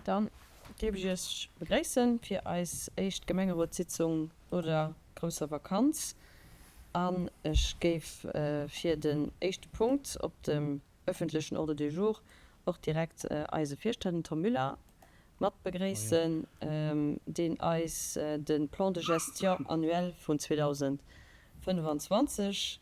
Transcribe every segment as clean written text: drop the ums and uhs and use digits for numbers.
Dann géif ech Iech begréissen fir eis éischt Gemengerotssitzung no der grousser Vakanz an ech géif fir den éischte Punkt op dem ëffentlechen Ordre du jour och direkt eise Fierschter, den Tom Müller, mat begréissen, deen eis de Plan de gestion annuel vun 2025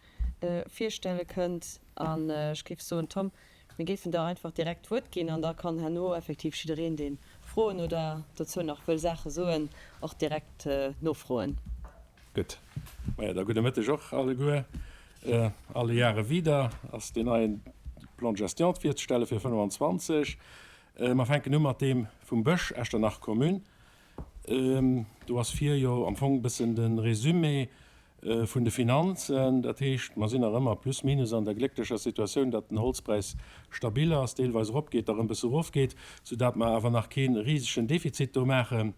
virstelle kënnt. An ech géif soen, Tom, mir géifen der einfach direkt d'Wuert ginn an da kann herno effektiv jiddereen, dee Froen oder dozou nach wëll Saache soen, och direkt nofroen. Gutt. Maja, da gudde Mëtteg och alleguer. Alle Jahre wieder ass deen neien Plan de gestion virzestelle fir 25. Mer fänken u mat deem vum Bësch, Echternach Commune. Do ass vir jo am Fong e bëssen de Résumé vun de Finanzen. Dat heescht, mer sinn nach ëmmer plus minus an der glécklecher Situatioun, datt den Holzpräis stabil ass, deelweis eropgeet, da rëm e bësse erofgeet, soudatt mer awer nach kee risegen Defizit do maachen.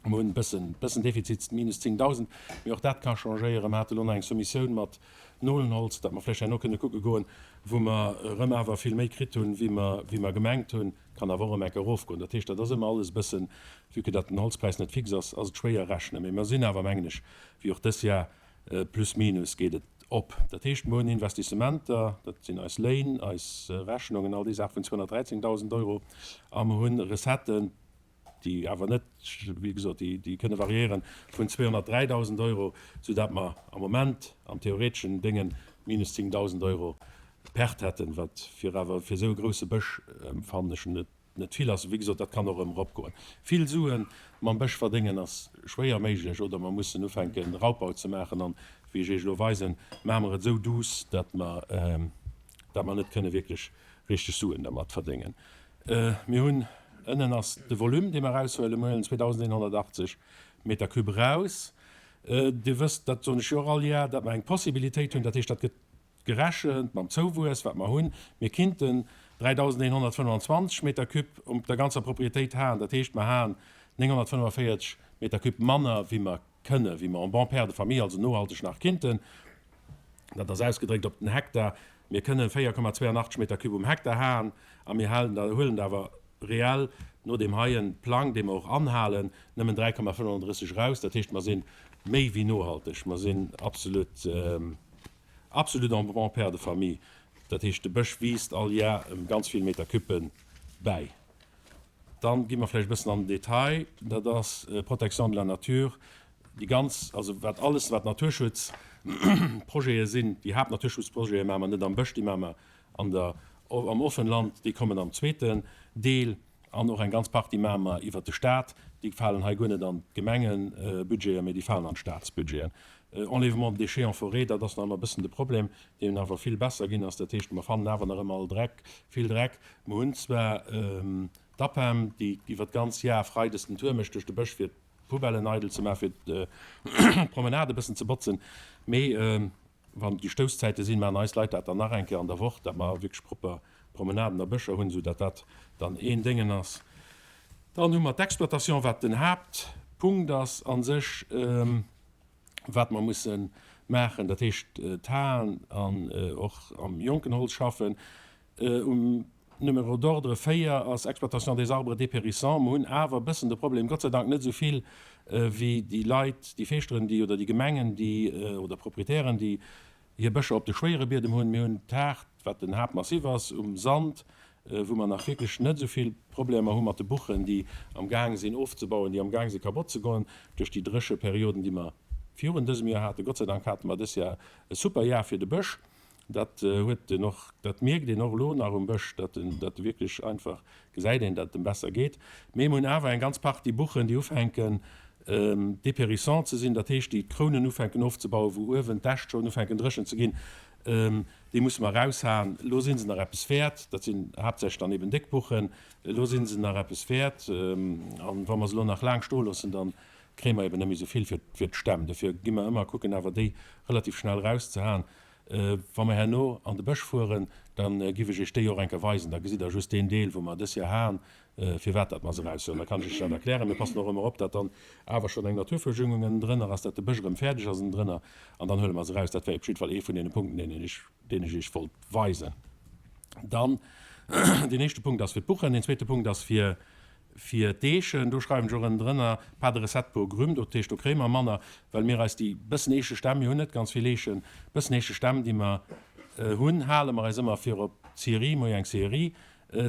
Mer hunn e bëssen, bëssen Defizit, minus 10.000, mee och dat ka changéieren. Mer hate lo nach eng Soumissioun mat Nolenholz, dat mer vläicht herno kënne kucke goen, wou mer erëm awer vill méi kritt hunn, wéi mer, wéi mer gemengt hunn. Kann awer och erëm eng Kéier erofgoen. Dat heescht, dat ass ëmmer alles e bëssen, vue que datt den Holzpräis net fix ass, ass et schwéier rechnen. Mee mer sinn awer, mengen ech, wéi och dës Jar, plus minus geet et op. Dat heescht, mer hunn Investissementer, dat sinn eis Léin, eis Rechnungen, all déi Saache vun 213.000 Euro, a mer hunn Recetten, déi awer net, wéi gesot, déi kënne variéieren, vun 203.000 Euro, soudatt mer am Moment am theoreteschen Déngen minus 10.000 Euro Perte hätten, wat fir awer fir esou e grouse Bësch, fannen ech, net net vill ass. Wéi gesot, dat kann och erëm eropgoen. Vill Sue mam Bësch verdéngen ass schwéier méiglech, oder mer mussen ufänken Raubbau ze maachen an, wéi ech Iech elo weisen, maache mer et esou douce, datt mer datt mer net kënne wierklech richteg Suen dermat verdéngen. Mir hunn, ënnen ass de Volume, dee mer eraushuelen, mir huelen 2.180 Meter cube eraus. Dir wësst, dat soen ech jo och all Jar, datt mer eng Possibilitéit hunn, dat heescht, dat gëtt gerechent mam Zouwuess, wat mer hunn. Mir kinnten 3.125 Meter cube op der ganzer Propriétéit haen, dat heescht, mer haen 945 Meter cube manner, wéi mer kënne, wéi mer en bon père de famille, also nohalteg nach kinnten. Dat ass ausgedréckt op den Hektar. Mir kënnen 4,82 Meter cube um Hektar haen a mir halen da, huelen der awer reell no deem heien Plang, dee mer och anhalen, nëmmen 3,35 eraus. Dat heescht, mer si méi wéi nohalteg. Mer sinn absolut, absolut en bon père de famille. Dat heescht, de Bësch wiisst all Jar ëm ganz vill Meter cubë bäi. Dann gi mer vläicht e bëssen an den Detail. Dat ass Protection de la nature, déi ganz, also wat alles wat Naturschutzprojete sinn, déi Haaptnaturschutzprojete maache mer net am Bësch, déi maache mer an der, am Offenland, déi kommen am zweeten Deel. An och eng ganz Partie maache mer iwwert de Stat, déi falen hei guer net an d'Gemengebudgeten, mee déi falen an d'Statsbudgeten. Enlèvement de déchets en forêt, dat ass nach ëmmer e bëssen de Problem, deen awer vill besser ginn ass. Dat heescht, mer fannen awer nach ëmmer all Dreck, vill Dreck. Mer hunn zwar d'APEM, déi iwwer d'ganz Jar freides den Tour mécht duerch de Bësch, fir d'Poubellen eidel ze maachen, fir d'Promenade e bëssen ze botzen, mee wann déi Stousszäite sinn, maachen eis Leit dat dann nach eng Kéier an der Woch, datt mer wierklech propper Promenaden a Bëscher hunn, esou datt dat dann een Déngen ass. Dann hu mer d'Exploitation, wat den Haaptpunkt ass a sech. wat mer musse maachen, dat heescht d'Haen an och am jonken Holz schaffen. Um Numéro d'ordre 4 ass Exploitation des arbres dépérissants. Mer hunn awer e bëssen de Problem, Gott sei Dank net esou vill wéi déi Leit, déi Feeschteren, déi oder déi Gemengen, déi oder Proprietären, déi hir Bëscher op de schwéiere Biedem hunn. Mir hunn d'Haart, wat den Haaptmassif ass, um Sand, wou mer nach wierklech net esou vill Problemer hu mat de Buchen, déi am Gaang sinn ofzebauen, déi am Gaang si kapott ze goen duerch déi dréche Perioden, déi mer virun dësem Joer haten. Gott sei Dank hate mer dës Jar e super Jar fir de Bësch. Dat huet en och, dat mierkt een och elo nach um Bësch, datt en, datt e wierklech einfach gesäit een, datt et em besser geet. Mee mer hunn awer eng ganz Partie Buchen, déi ufänken dépérissant ze sinn, dat heescht, déi d'Krounen ufänken ofzebauen, wou uewen d'Äscht schonn ufänken dréchen ze ginn. Déi musse mer eraushaen. Elo si se nach eppes wäert, dat sinn haaptsächlech dann eben déck Buchen, elo si se nach eppes wäert. A wa mer se elo nach laang stoe loossen, da kréie mer eben net méi esou vill fir d'Stämm. Dofir gi mer ëmmer kucken, awer déi relativ schnell erauszehaen. Wa mer herno an de Bësch fueren, da giff ech Iech déi och eng Kéier weisen. Da gesitt Der just deen Deel, wou mer dës Joer haen, firwat dat mer se eraushuelen. Da kann ech Iech dat erklären. Mir passen och ëmmer op, dat dann awer schonn eng Naturverjüngung ënnendrënner ass, dat de Bësch erëm fäerdeg ass ënnendrënner, an dann huele mer se eraus. Dat wär op jiddwer Fall ee vun deene Punkten, deen ech, deen ech Iech wollt weisen. Dann, deen éischte Punkt ass fir d'Buchen, deen zweete Punkt ass fir. Fir d'Eechen, do schreiwen ech och ënnendrënner, pas de recette pour grumes, dat heescht, do kréie mer manner, well mir eis déi bëssen Eechestämm, mir hunn net ganz vill Eechen, bëssen Eechestämm, déi mer hunn, hale mer eis ëmmer fir op d'Scierie, mer hu jo eng Scierie,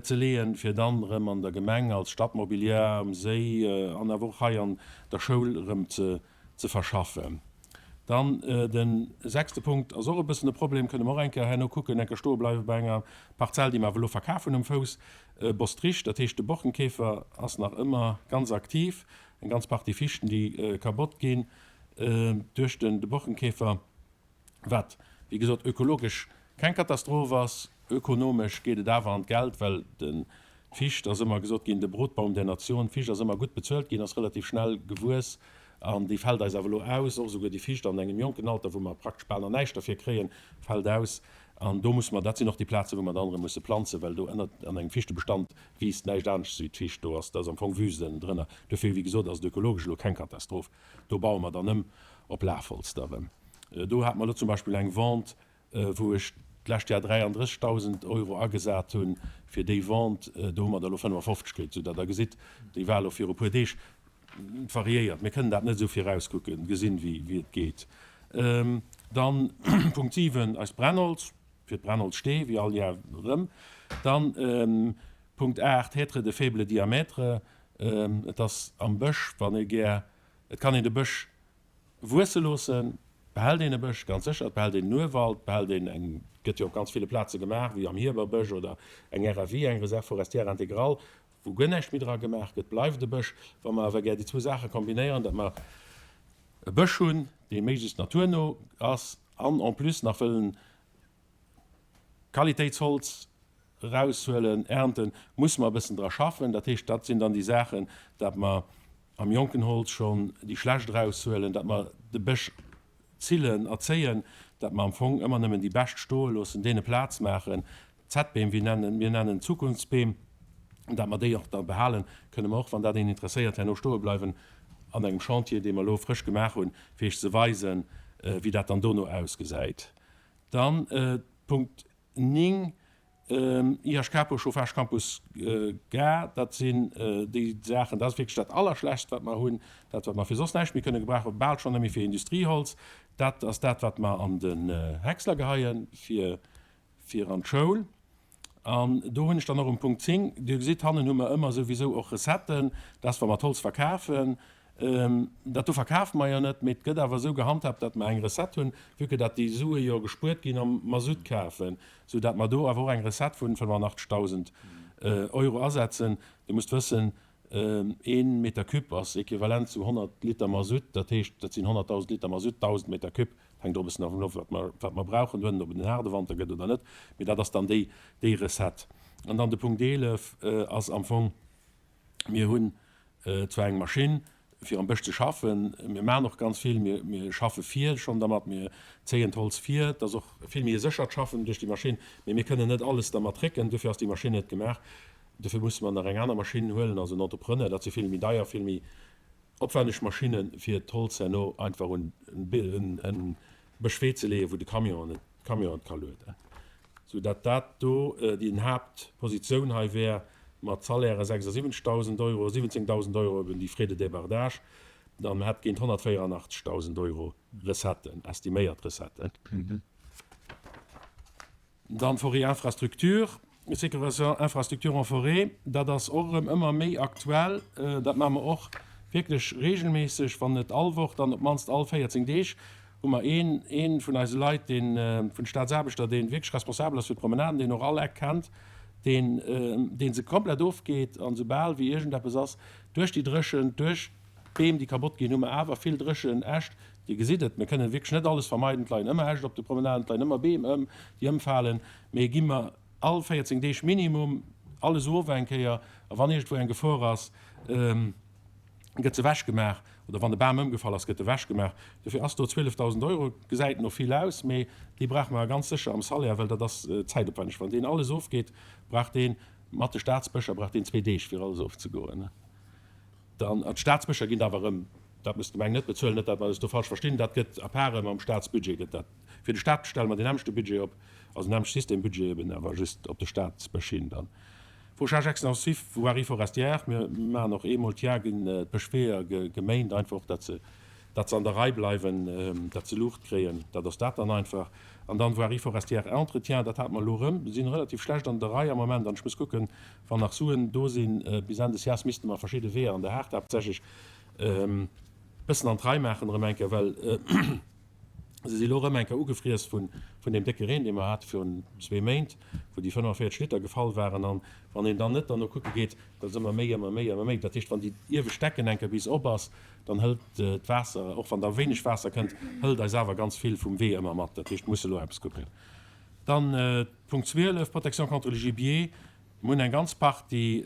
ze leeën, fir dann erëm an der Gemeng als Stadmobiliar um Séi an awer och hei an der Schoul erëm ze ze verschaffen. Dann de sechste Punkt ass och e bëssen e Problem, kënne mer och eng Kéier herno kucken, eng Kéier stoe bleiwe bei enger Parzell, déi mer awer elo verkaf hunn um Fouss Bostrich. Dat heescht, de Borkenkäfer ass nach ëmmer ganz aktiv, eng ganz Partie Fichten, déi kabott ginn duerch den de Borkenkäfer. Wat, wéi gesot, ökologesch keng Katastroph ass, ökonomesch geet et awer an d'Geld, well de Ficht ass ëmmer gesot ginn, de Brotbaum der Nation, d'Ficht ass ëmmer gutt bezuelt ginn, ass relativ schnell gewuess an déi fält eis awer elo aus. Och esouguer déi Ficht an engem jonken Alter, wou mer praktesch bal nach näischt derfir kréien, fält aus. An do musse mer, dat sinn och déi Plazen, wou mer dann erëm musse planzen, well do ënnert an engem Fichtebestand wiisst näischt anescht wéi d'Ficht. Do ass, dat ass am Fong Wüste ënnendrënner. Dofir, wéi gesot, ass et ökologesch elo keng Katastroph. Do baue mer dann ëm op Lafholz da rëm. Do hate mer elo zum Beispill eng Vente, wou ech d'lescht Jar 33.000 Euro agesat hu fir déi Vente. Do hu mer der elo 55 kritt, soudatt Der gesitt, déi war elo viru puer Deeg. Et variéiert. Mir kënnen dat net esou virauskucken, gesinn, wéi et geet. Dann Punkt 7, eist Brennholz, fir d'Brennholzstee, wéi all Jar erëm. Dann Punkt 8, Hêtre de faible diamètre. Et ass am Bësch, wann ee gär, et kann een de Bësch wuesse loossen, behält een e Bësch, ganz sécher, et behält een en Urwald, et behält een eng, gëtt jo op ganz ville Plaze gemaach, wéi am Hierberbësch oder eng RFI, eng Réserve forestière intégrale, wou guer näischt méi dra gemaach gëtt, bleift e Bësch. Wa mer awer gär déi zwou Saache kombinéieren, datt mer e Bësch hunn, dee méiglechst naturno ass an en plus nach wëllen Qualitéitsholz eraushuelen, ernten, musse mer e bëssen dra schaffen. Dat heescht, dat sinn dann déi Saachen, datt mer am jonken Holz schonn déi schlecht eraushuelen, datt mer de Bësch zillen, erzéien, datt mer am Fong ëmmer nëmmen déi bescht stoe loossen, deene Plaz maachen, Z-Beem, wéi nennen, mir nennen Zukunftsbeem, datt mer déi och da behalen, kënne mer och, wann dat een interesséiert, herno stoe bleiwen an engem Chantier, dee mer elo frësch gemaach hunn, fir Iech ze weisen, wéi dat dann dono ausgesäit. Dann Punkt 9, IHK Chauffage Campus Gare, dat sinn déi Saachen, dat ass wierklech dat Allerschlechtst, wat mer hunn, dat wat mer fir soss näischt méi kënne gebrauchen, bal schonn net méi fir Industrieholz. Dat ass dat, wat mer an den Häcksler geheien, fir fir an d'Schoul. An do hunn ech dann och um Punkt 10, Dir gesitt, hannen hu mer ëmmer souwisou och Recetten, dass wa mer d'Holz verkafen, dat do verkafe mer jo net, mee et gëtt awer esou gehandhaabt, datt mer eng Recette hunn, vue que datt déi Sue jo gespuert ginn am Masutt kafen, sou datt mer do awer och eng Recette vun 85.000 Euro asetzen. Dir musst wëssen, ee Meter cube ass equivalent zu 100 Liter Masutt, dat heescht, dat sinn 100.000 Liter Masutt, 1.000 Meter cube. Hänkt och e bëssen dervun of, wat mer, wat mer brauchen duerno, ob et en haarde Wanter gëtt oder net. Mee dat ass dann déi, déi Recette. An dann de Punkt 11 ass am Fong, mir hunn zwar eng Maschinn, fir am Bësch ze schaffen, mir maachen och ganz vill, mir, mir schaffe vir schonn dermat, mir zéien d'Holz vir, et ass och vill méi e séchert Schaffen duerch déi Maschinn, mee mir kënnen net alles dermat récken, duerfir ass déi Maschinn net gemaach. Duerfir musse mer nach eng aner Maschinn huelen, also en Entrepreneur, dat si vill méi deier, vill méi Opwänneg Maschinne fir d'Holz herno einfach un e Bëschwee ze leeën, wou de Camion et d'Camionen ka lueden, sou dat dat do déi Haaptpositioun hei wär mat Salaire 76.000 Euro, 17.000 Euro eben déi Frais de débardage, dann hätt géint 184.000 Euro Recetten, estiméiert Recetten. Dann Forêt Infrastructure, Sécurisation Infrastructure en forêt, dat ass och erëm ëmmer méi aktuell. Dat maache mer och wierklech regelméisseg, wann net all Woch, dann op d'mannst all 14 Deeg hu mer een, ee vun eise Leit, deen, vun de Staatsaarbechter, dee wierklech responsabel ass fir d'Promenaden, deen och all Eck kennt, deen, dee se komplett ofgeet an esoubal wéi iergendeppes ass, duerch déi Dréchent, duerch d'Beem, déi kabott ginn, hu mer awer vill dréchen Äscht. Dir gesitt et, mir kënnen wierklech net alles vermeiden. Et leien ëmmer Äscht op de Promenaden, et leien ëmmer Beem ëm, déi ëmfalen. Mee gi mer all 14 Deeg minimum alles of eng Kéier. A wann iergendwou eng Gefor ass, gëtt se ewechgemaach. Oder wann e Bam ëmgefall ass, gëtt e ewechgemaach. Dofir ass do 12.000 Euro, gesäit no vill aus, mee déi brauche mer ganz sécher am Salaire, well dat ass zäitopwänneg. Wann deen alles ofgeet, brauch dee mat de Staatsbëscher brauch deen zwee Deeg, fir alles ofzegoen. Dann, an d'Staatsbëscher ginn da awer erëm, dat muss d'Gemeng net bezuelen, net dat mer eis do falsch verstinn, dat gëtt à part erëm am Staatsbudget gëtt dat, fir de Staat stelle mer deen nämmlechte Budget op, also den nämmlechte Systembudget eben, awer just op de Staatsbësch hin dann. Fauchage extensif voirie forestière, mir maachen och eemol d'Jar ginn d'Bëschweeër geméint, einfach och dat se dat se an der Rei bleiwen, dat se Luucht kréien, dat ass dat dann einfach. An dann voirie forestière entretien, dat hate mer elo erëm, mir sinn relativ schlecht an der Rei am Moment an ech muss kucken, wann nach Suen do sinn, bis Enn des Jahres misste mer verschidde Weeër an der Haard haaptsächlech e bëssen an d'Rei maachen erëm eng Kéier, well se si elo erëm eng Kéier ugefriess vun deem décke Reen, dee mer hate virun zwee Méint, wou déi 45 Liter gefall waren. An wann een dann net derno kucke geet, da ass ëmmer méi, ëmmer méi, ëmmer méi. Dat heescht, wann déi iewescht Decken eng Kéier bis op ass, dann hëlt d'Waasser, och wann da wéineg Waasser kënnt, hëlt eis awer ganz vill vum Wee ëmmer mat. Dat heescht, musse elo eppes kucken. Dann Punkt 12, Protection contre le gibier. Mir hunn eng ganz Partie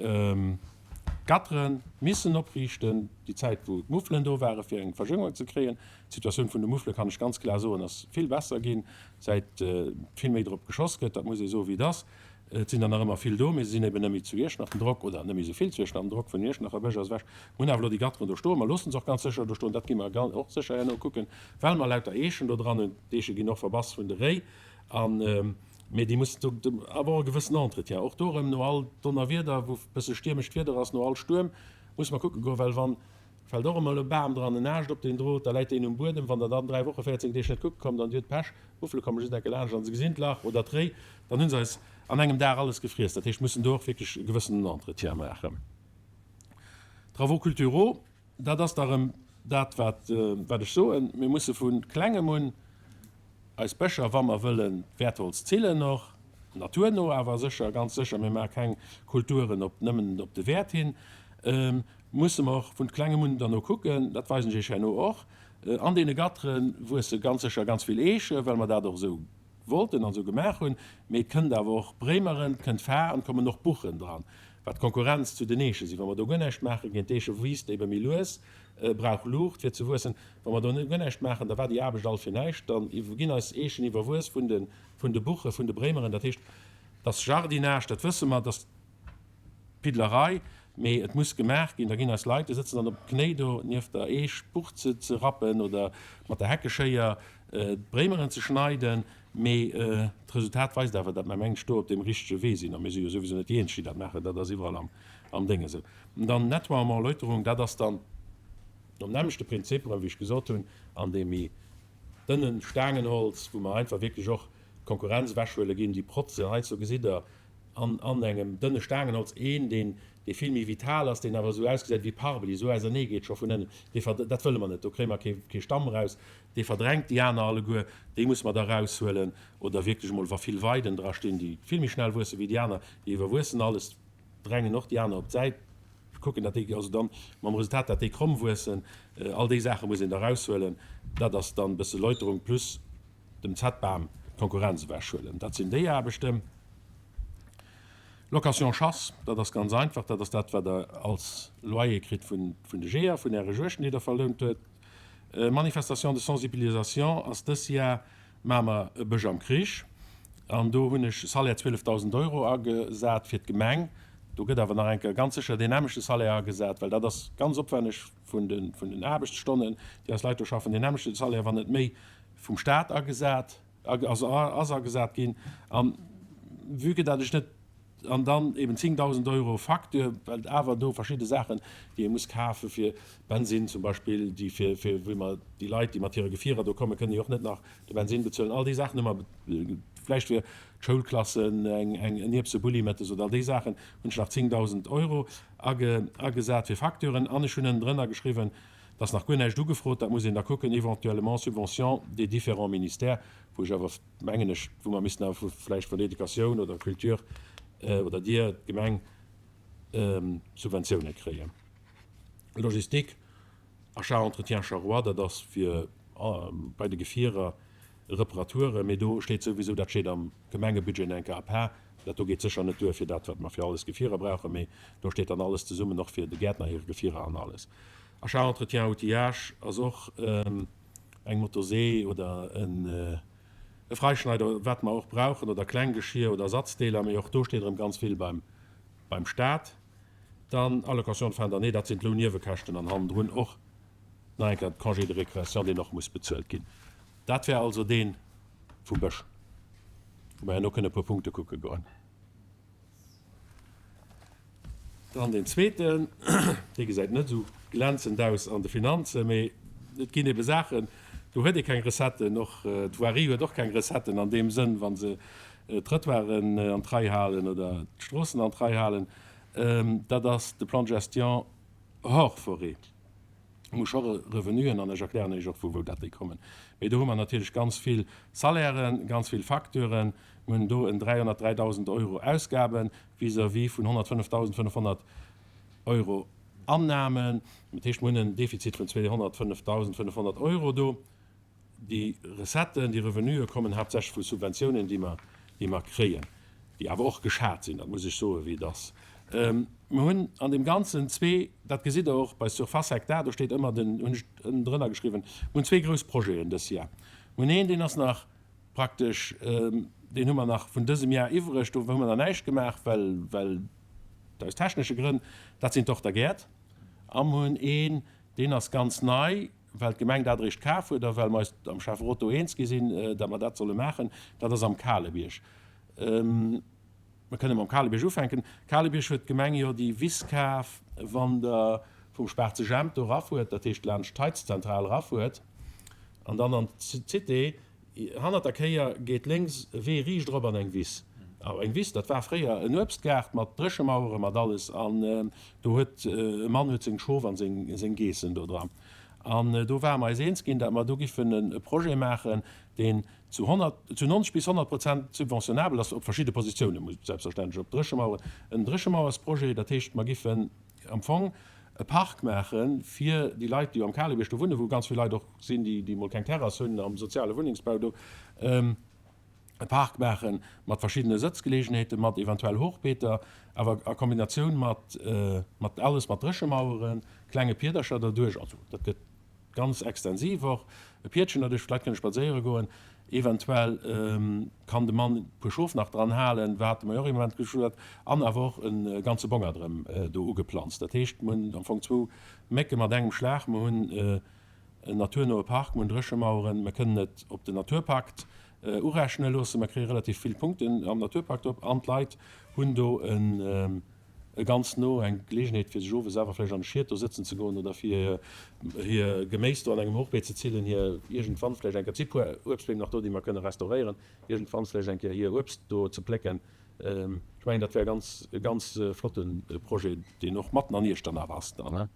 Gatteren missen opriichten, déi Zäit wou d'Muffelen do ware fir eng Verjüngung ze kréien. D'Situatioun vun de Muffele kann ech ganz klar soen, ass vill besser ginn, säit vill méi drop geschoss gëtt. Dat muss ee soe wéi et ass. Et sinn der nach ëmmer vill do, mee se sinn eben net méi zu Iechternach. Den Drock, oder net méi esou vill zu Iechternach, den Drock vun Iechternacher Bësch ass ewech. Mir hunn awer elo déi Gatteren do stoen. Mer loosse se och ganz sécher do stoen, dat gi mer och sécher herno kucken, well mer lauter Eechen do dran hunn. D'Eeche ginn och verbass vun de Réi an, mee déi mussen do awer och e gewëssen Entretien, och do erëm no all Donnerwieder, wou e bësse stiermescht Wieder ass, no all Stuerm musse mer kucke goen, well wann fält och emol e Bam dran, en Aascht op deen Drot, da läit deen um Buedem. Wann der dann 3 Wochen, 14 Deeg net kucke kommt an dir hutt Pech, d'Muffele komme just enke laanscht an se gesinn d'Lach oder d'Réi, dann hu se eis an engem Dag alles gefriess. Dat heescht, mussen do och wierklech e gewëssenen Entretien maachen. Travaux culturaux, dat ass da rëm dat, wat, wat ech soen, Mir musse vu Klengem un eis Bëscher, wa mer wëllen d'Wäertholz zillen, och naturno awer sécher, ganz sécher, mir maache keng Kulturen op nëmmen op de Wäert hin, musse mer och vun Klengem un derno kucken, dat weisen ech Iech herno och, an deene Gattere wuesse ganz sécher ganz vill Eeche, well mer dat och esou wollten an esou gemaach hunn, mee et kënnt awer och Bréimeren, et kënnt Far an et kommen och Buchen dran, wat Konkurrenz zu den Eeche sinn. Wa mer do guer näischt maachen géint d'Eeche wiisst ebe méi lues, brauch Luucht fir ze wuessen. Wa mer do guer näischt maachen, da war déi Aarbecht all fir näischt, da ginn eis Eechen iwwerwuess vun de vun de Buche, vun de Bréimeren. Dat heescht, dass Jardinage, dat wësse mer, dass Piddlerei, mee et muss gemaach ginn. Da ginn eis Leit, déi sëtzen dann op d'Knéi do nieft der Eech d'Buch ze rappen oder mat der Heckeschéier d'Bréimeren ze schneiden. Mee d'Resultat weist awer, datt mer mengen ech do op deem richtege Wee sinn. A mir si jo souwisou net déi eenzeg, déi dat maachen, dat ass iwwerall am Déng esou. An dann Nettoiement, Läuterung, dat ass dann nom nämmlechte Prinzip erëm, wéi ech gesot hunn, an deem méi dënne Staangenholz, wou mer einfach wierklech och d'Konkurrenz ewechhuele ginn, déi protzen. Heiansdo gesitt Der an an engem dënne Staangenholz een, deen, dee vill méi vital ass, deen awer esou ausgesäit wéi Parbeli, esou ausernee geet scho vun ënnen, dee ver, dat wëlle mer net, do kréie mer kee, kee Stamm eraus, dee verdrängt déi aner alleguer, déi musse mer da eraushuelen. Oder wierklech emol, wa vill Weiden dra stinn, déi vill méi schnell wuesse wéi déi aner, déi iwwerwuessen alles, drängen och déi aner op d'Säit, kucken, datt déi, also dann mam Resultat, datt déi kromm wuessen. All déi Saache muss een da eraushuelen. Dat ass dann e bësse Läuterung plus dem Z-Bam d'Konkurrenz ewechhuelen. Dat sinn déi Aarbechten. Location chasse, dat ass ganz einfach, dat ass dat, wat Der als Loyer kritt vun de Jeeër, vun Äre Juegten, déi Der verlount huet. Manifestation de sensibilisation ass dës Jar, maache mer e Bësch am Krich. An do hunn ech Salaire 12.000 Euro agesat fir d'Gemeng. Do gëtt awer nach eng Kéier ganz sécher deen nämmlechte Salaire agesat, well dat ass ganz opwänneg vun den Aarbechtsstonnen, déi eis Leit do schaffen, deen nämmlechte Salaire, wann net méi, vum Staat agesat, also ass agesat ginn, an vue que dat ech net, an dann eben 10.000 Euro Facture, well et awer do verschidde Saachen, déi ee muss kafe fir Bensinn zum Beispill, déi fir, fir wéi mer déi Leit, déi mat hire Gefierer do kommen, kënnen jo och net nach de Bensinn bezuelen. All déi Saachen hu mer, vläicht fir d'Schoulklassen eng, eng, en Ierbsebulli mëttes oder all déi Saachen hunn ech nach 10.000 Euro age, agesat fir Facturen an ech hunn ënnendrënner geschriwwen, Et ass nach guer näischt ugefrot, dat muss een da kucken, éventuellement Subventions des différents ministères, wou ech awer, mengen ech, wou mer missten awer vläicht vun der Educatioun oder Culture oder Dir, d'Gemeng, Subventiounen kréien. Logistique, Achat, entretien, charroi, dat ass fir bei de Gefierer Reparaturen, mee do steet souwisou, dat steet am Gemengebudget enke à part, Dat do geet sécher net duer fir dat, wat mer fir alles Gefierer brauchen, mee do steet dann alles zesummen, och fir de Gäertner hire Gefierer an alles. Achat, Entretien, Outillage ass och eng Motorsee oder e Freischneider, wat mer och brauchen, oder Klenggeschier oder Ersatzdeeler, mee och do steet erëm ganz vill beim Staat. Dann Allocation de fin d'année, dat sinn d'Lounniewekäschten an hannendrun och nach eng Kéier de Congé de récréation, deen och muss bezuelt ginn. Dat wär also dee vum Bësch, wou mer herno kënne e puer Punkte kucke goen. Dann deen zweeten, dee gesäit net esou glänzend aus an de Finanzen, mee et ginn ebe Saachen, do huet ee keng Recetten. Och d'Voirie huet och keng Recetten an deem Sënn, wa se d'Trëttoiren an d'Rei halen oder d'Stroossen an d'Rei halen. Dat ass de Plan de gestion hors forêt. Hu scho Revenuen, an ech erklären Iech och, vu wou dat déi kommen. Mee do hu mer natierlech ganz vill Salairen, ganz vill Facturen. Mir hunn do en 303.000 Euro Ausgabe vis-à-vis vun 105.500 Euro Annamen. Dat heescht, mir hunn en Defizit vun 205.500 Euro do. Déi Recetten, déi Revenuë kommen haaptsächlech vu Subventiounen, déi mer, déi mer kréien, déi awer och geschat sinn, dat muss ech soen, wéi et ass. Mer hunn an deem Ganzen zwee, dat gesitt Der och bei Surface Hektar, do steet ëmmer den, hunn ech ënnendrënner geschriwwen, mer hunn zwee grouss Projeten dës Jar. Mer hunn een, deen ass nach praktesch, deen hu mer nach vun dësem Jar iwwreg, do hu mer nach näischt gemaach, well, well aus technesche Grënn, dat sinn d'Horter Gäert. A mer hunn een, deen ass ganz nei, well d'Gemeng dat eréischt kaf huet a well mer eis am Schäfferot do eens gi sinn, datt mer dat solle maachen, dat ass am Kalebierg. Mer kënne mam Kalebierg ufänken. Kalebierg huet d'Gemeng jo déi Wiss kaf, wann Der vum Schwaarze Jemp do erafuert, dat heescht laanscht d'Heizzentral erafuert an dann an d'Cité. Hannert der Kéier geet lénks e Wee riicht erop an eng Wiss. Eng Wiss, dat war fréier en Uebstgaart mat Dréchemauere, mat alles. An do huet e Mann huet seng Schof an seng Geessen do dran. An do ware mer eis eens ginn, datt mer do giffen e Projet maachen, deen zu 100, zu 90 bis 100 Prozent subventionabel ass, op verschidde Positiounen, selbstverständlech op Dréchemaueren, en Dréchemauersprojet. Dat heescht, mer giffen am Fong e Park maache fir déi Leit, déi am Kalebierg do wunnen, wou ganz vill Leit och sinn, déi mol keng Terrass hunn am soziale Wunnengsbau do, e Park maache mat verschiddene Sëtzgeleegenheeten, mat eventuell Hochbeeter, awer a Kombinatioun mat mat alles mat Dréchemaueren, klenge Piedercher derduerch. Also dat gëtt ganz extensiv och e Piedchen derduerch, wou d'Leit kënne spadséiere goen. Eventuell kann de Mann e puer Schof nach dran halen, wat mer jo och ee Moment geschwat, an awer och e ganze Bongert erëm do ugeplanzt. Dat heescht, mer hunn am Fong zwou Mécke mat engem Schlag. Mer hunn en naturnoe Park, mer hunn Dréchemaueren, mer kënnen et op den Naturpakt urechne loossen, mer kréie relativ vill Punkten am Naturpakt op an d'Leit hunn do e ganz no eng Geleegenheet fir sech owes awer vläicht an de Schiet do sëtzen ze goen oder fir hir Geméis do an engem Hochbeet ze zillen, hir iergendwann vläicht eng Kéier, et si puer Uebstbeem nach do, déi mer kënne restauréieren, iergendwann vläicht eng Kéier hir Uebst do ze plécken. Ech mengen, dat wär ganz, e ganz flotte Projet, deen och matten an Iechternach ass dann.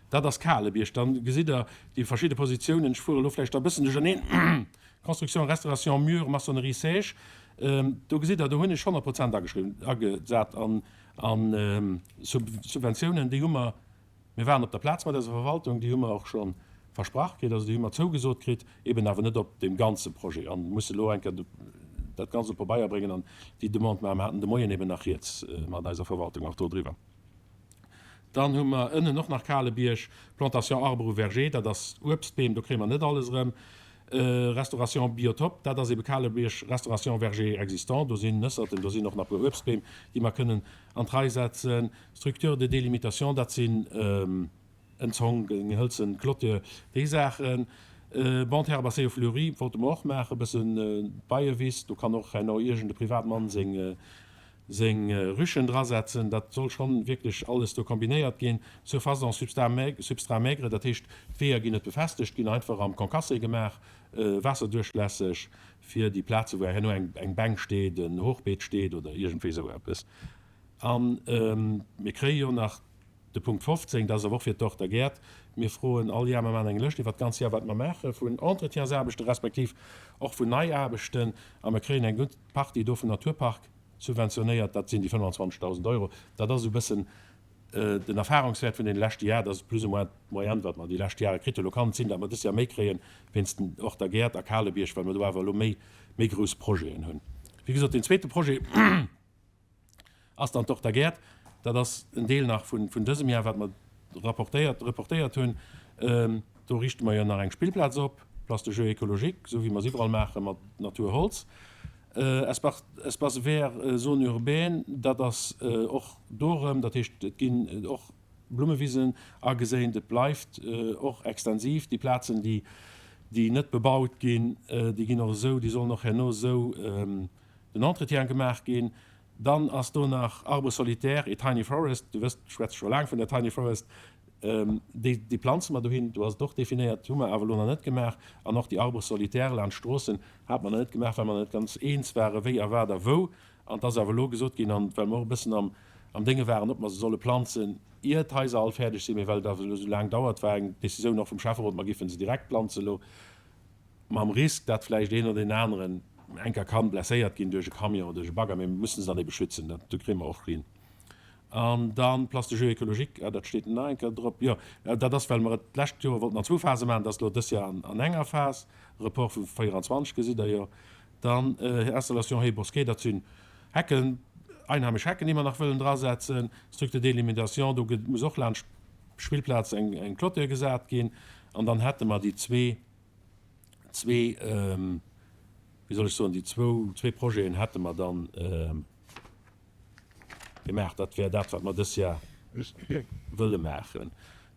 Dat ass Kalebierg. Dann gesitt Der déi verschidde Positiounen. Ech fuere elo vläicht da e bëssen duercherneen. Construction, restauration, murs, maçonnerie sèche. Do gesitt Der, do hunn ech 100 Prozent ageschriwwen, agesat an, an Subventiounen. Déi hu mer, mir waren op der Plaz mat eiser Verwaltung, déi hu mer och scho versprach kritt, also déi hu mer zougesot kritt, eben awer net op deem ganze Projet an musse elo eng Kéier dat Ganzt op Pabeier bréngen an déi Demande maachen. Mer haten de Moien eben nach rieds mat eiser Verwaltung och dodriwwer. Dann hu mer ënnen och nach Kalebierg, Plantation arbres ou vergers, dat ass Uebstbeem, do kréie mer net alles erëm. Restauration biotope, dat ass ebe Kalebierg, Restauration verger existant, do sinn Nësserten, do sinn och nach e puer Uebstbeem, déi mer kënnen an d'Rei setzen. Structure de délimitation, dat sinn en Zonk, eng hëlzen Clôture, déi Saachen. Bande herbacée ou fleurie wollte mer och maachen, e bësse Beiewiss, do kann och herno iergend e Privatmann seng seng Ruchen drasetzen, dat soll schonn wierklech alles do kombinéiert ginn, Surface en substrat maigre, dat heescht d'Weeër ginn net befestegt, ginn einfach am Concassé gemaach, waasserduerchlässeg, fir déi Plaze wou herno eng Bänk steet, en Hochbeet steet oder iergendwéi esou eppes. A mir kréie jo nach de Punkt 15, dat ass awer och fir d'Horter Gäert, mir froen all Jar, mer maachen eng Lëscht iwwert d'ganz Jar wat mer maache vun Entretiensaarbechten, respektiv och vun Neiaarbechten, a mir kréien eng gutt Partie do vum Naturpark subventionéiert, dat sinn déi 25.000 Euro. Dat ass esou e bëssen den Erfahrungswäert vun deene leschte Jar. Dat ass plus ou moins d'Moyenne, wat mer déi lescht Jare kritt hunn. Elo kann et sinn, datt mer dës Jar méi kréien, wéinst den Horter Gäert a Kalebierg, well mer do awer elo méi, méi grouss Projeten hunn. Wéi gesot, deen zweete Projet ass dann d'Horter Gäert. Dat ass en Deel nach vun, vun dësem Jar, wat mer rapportéiert, reportéiert hunn. Do riichte mer jo nach eng Spillplaz op, Place de jeux écologique, esou wéi mer se iwwerall maache mat Naturholz. Espace vert zone urbaine, dat ass och do erëm, dat heescht et ginn och Blummewisen ageséint, et bleift och extensiv. Déi Plazen, déi déi net bebaut ginn, déi ginn och esou, déi sollen och herno esou den Entretien gemaach ginn. Dann ass do nach Arbre solitaire et Tiny Forest. Du wësst, ech schwätze scho laang vun der Tiny Forest. Déi, déi planze mer dohin. Do ass et och definéiert, hu mer awer elo nach net gemaach. An och déi Arbres solitaires laanscht d'Stroossen hate mer nach net gemaach, well mer nach net ganz eens ware wéi a wat a wou. An et ass awer elo gesot ginn, an well mer och e bëssen am, am Dénge waren, ob mer se solle planzen, ier d'Haiser all fäerdeg sinn, mee well et awer elo esou laang dauert, war eng Décisioun och vum Schäfferot, mer géife se direkt planze elo. Mam Risk, dat vläicht een oder deen aneren enker kann blesséiert ginn duerch e Camion oder duerch e Bagger, mee mir mussen se dann ebe schützen, dat kréie mer och hin. An dann d'Place de jeux écologique, ah dat steet nach eng Kéier drop, jo dat ass well mer et d'lescht Joer wollten an zwou Phase maachen, dat ass elo dës Joer an enger Phas, Report vu 24 gesitt Der jo. Dann Installation haies bosquets, dat sinn Hecken, einheimesch Hecken, déi mer nach wëllen drasetzen. Structure d'élimitation, do muss och laanscht d'Spillplaz eng Clôture gesat ginn. An dann hätte mer déi zwee zwee, wéi soll ech soen, déi zwou, zwee Projeten hätte mer dann gemaach. Dat wär dat, wat mer dës Jar wëlle maachen.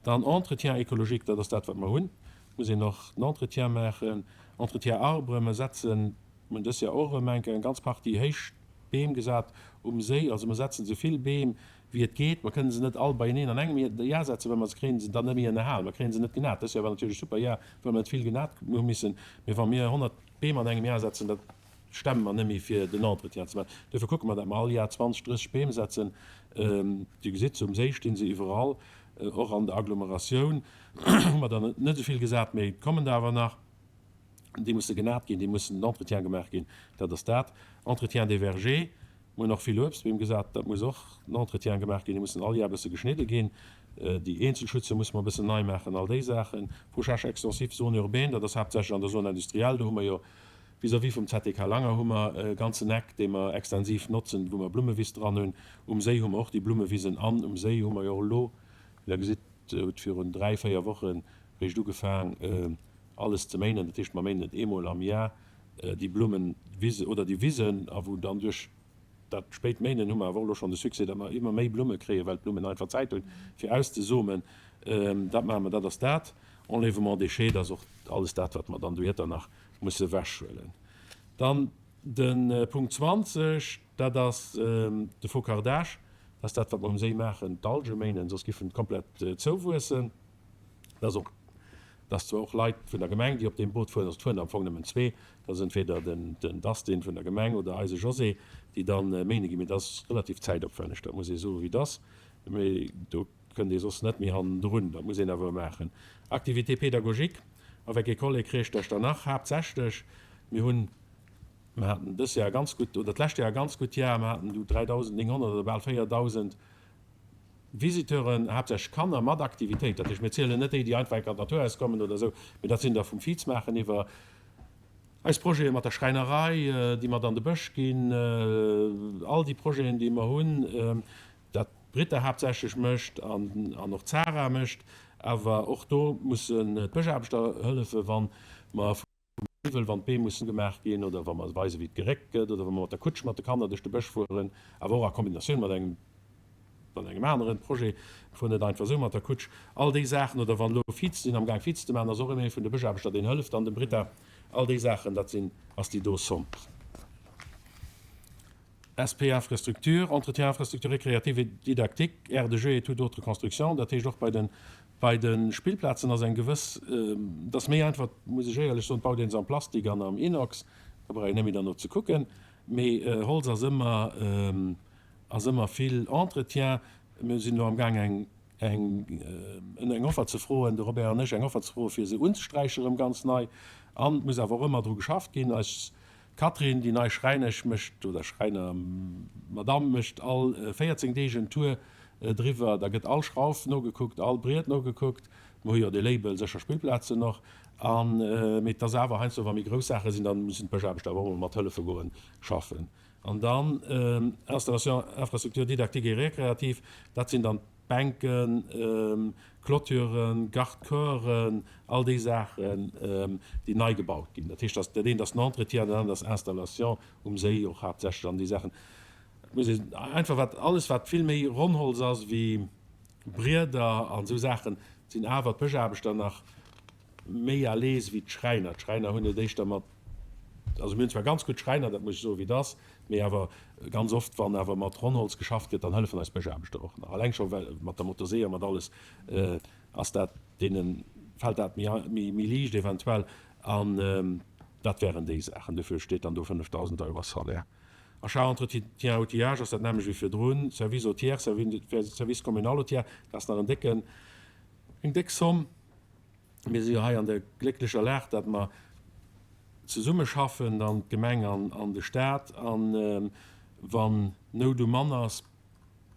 Dann Entretien écologique, dat ass dat, wat mer hunn. Muss een och den Entretien maachen. Entretien arbre, mer setzen, mer hunn dës Jar och erëm eng Kéier eng ganz Partie héich Beem gesat um Séi. Also mer setzen esou vill Beem wéi et geet. Mer kënnen se net all beieneen an engem Jar setzen, well mer se kréien se dann net méi ënnerhalen. Mer kréien se net genat. Dës Jar war natierlech e super Jar, well mer net vill genat hu missen. Mee wa mir 100 Beem an engem Jar setzen, dat stemme mer net méi fir den Entretien ze maachen. Duerfir kucke mer, datt mer all Jar 20, 30 Beem setzen. Dir gesitt se, um Séi sti se iwwerall, och an der Agglomeratioun hu mer der net esou vill gesat, mee et kommen der awer nach. Déi musse genat ginn, déi mussen den Entretien gemaach ginn. Dat ass dat. Entretien des vergers, Mir hunn och vill Uebstbeem gesat, dat muss och den Entretien gemaach ginn, déi mussen all Jar e bësse geschnidde ginn. Déi eenzel Schütze musse mer e bëssen nei maachen, all déi Saachen. Fauchage extensif zone urbaine, dat ass haaptsächlech an der Zone industrielle, do hu mer jo vis-à-vis vum ZTK Langer hu mer e ganzen Eck, dee mer extensiv notzen, wou mer Blummewiss dran hunn. Um Séi hu mer och déi Blummewisen an um Séi hu mer jo och elo, wéi Der gesitt, huet virun dräi, véier Woche réischt ugefaang alles ze méinen. Dat heescht, mer méinen et eemol am Jar. déi Blummenwisen oder déi Wisen, a wou dann duerch dat spéit Méinen hu mer awer och elo schonn de Succès, datt mer ëmmer méi Blumme kréien, well d'Blummen einfach Zäit hunn, fir auszesomen. Dat maache mer, dat ass dat. Enlèvement déchets, dat ass och alles dat, wat mer dann dohiert nach musse ewechhuelen. Dann de Punkt 20, dat ass de Faucardage, dat ass dat, wat mer um Séi maachen, d'Alge méinen, soss giffen komplett zouwuessen. Dat ass och, dat ass zwar och Leit vun der Gemeng, déi op deem Boot fueren, also et fueren der am Fong nëmmen zwee, dat ass entweder den Dustin vun der Gemeng oder eise José, déi da méine ginn, mee dat ass relativ zäitopwänneg, dat muss ee soen, wéi et ass, mee do kënnt ee soss net méi hannendrun, dat muss een awer maachen. Activités pédagogiques avec école et crèche d'Echternach haaptsächlech, mir hunn, mer haten dës Jar e ganz gutt, oder d'lescht Jar e ganz gutt Jar, mer haten du 3.900 oder bal 4.000 Visiteuren, haaptsächlech Kanner mat Aktivitéit, dat heescht mir zielen net déi, déi einfach enk an d'Natur kommen oder esou, mee dat sinn der vum Viz maachen iwwer eis Projete mat der Schräinerei, déi mat an de Bësch ginn, all déi Projeten, déi mer hunn, dat d'Britta haaptsächlech mécht an och d'Sarah mécht, awer och do mussen d'Bëschaarbechter hëllefen, wa mer Niwwel, wann d'Beem mussen gemaach ginn oder wa mer weisen, wéi et geréckt gëtt oder wa mer mat der Kutsch mat de Kanner duerch de Bësch fueren, awer och a Kombinatioun mat engem mat engem aneren Projet. Mir fueren net einfach esou mat der Kutsch. All déi Saachen, oder wann elo Viz sinn amgaang Viz ze maachen, ass och ëmmer ee vun de Bëschaarbechter, deen hëlleft dann dem Britta. All déi Saachen, dat sinn, ass déi do Somme. SP Infrastructure, Entretien infrastructure récréative et didactique, aires de jeux et toute autre construction, dat heescht och bei de bei de Spillplazen ass eng gewëss, et ass méi einfach, muss ech éierlech soen, et baut ee se am Plastik an am Inox, da brauch een net méi derno ze kucken, mee Holz ass ëmmer ass ëmmer vill Entretien. Mir sinn elo amgaang eng eng eng Offer ze froen, de Robert an ech, eng Offer ze froen, fir se unzesträiche rëm ganz nei an et muss awer och ëmmer dru geschafft ginn. Eis D'Catherine, déi nei Schräinesch, mécht, oder Schräinermadamm, mécht all 14 Deeg en Tour driwwer. Da gëtt all Schrauf nogekuckt, all Briet nogekuckt. Mer hu jo dee Label Sécher Spillplazen och. An, mee et ass awer heiansdo, wa méi grouss Saache sinn, da mussen d'Bëschaarbechter awer och emol mat hëllefe goen schaffen. An dann Installation infrastructure didactique et récréative, dat sinn dann Bänken, Clôturen, Garde-corpsen, all déi Saachen, déi nei gebaut ginn. Dat heescht, dat eent ass den Entretien, dat anert ass Installation um Séi och haaptsächlech an déi Saachen. Et muss een einfach wat, alles wat vill méi Ronnholz ass wéi Brieder an esou Saachen, sinn awer d'Bëschaarbechter nach méi à l'aise wéi d'Schräiner. D'Schräiner hunn et éischter mat, also mir hunn zwar ganz gutt Schräiner, dat muss ech soen, wéi et ass, mee. Mee awer ganz oft, wann awer mat Ronnholz geschafft gëtt, dann hëllefen eis Bëschaarbechter och nach. Alleng scho well mat der Motorsee a mat alles ass dat deene fält dat méi méi liicht eventuell. An dat wären déi Saachen. Dofir steet dann do 5.000 Euro Salaire. Achat, Entretien, Outillage ass dat nämmlecht wéi virdrun. Service au tiers, Service communal au tiers, dat ass nach en décken, eng déck Somm. Mir si jo hei an der glécklecher Lag, datt mer zesummeschaffen, dann d'Gemeng an de Stat. A wann Nout um Mann ass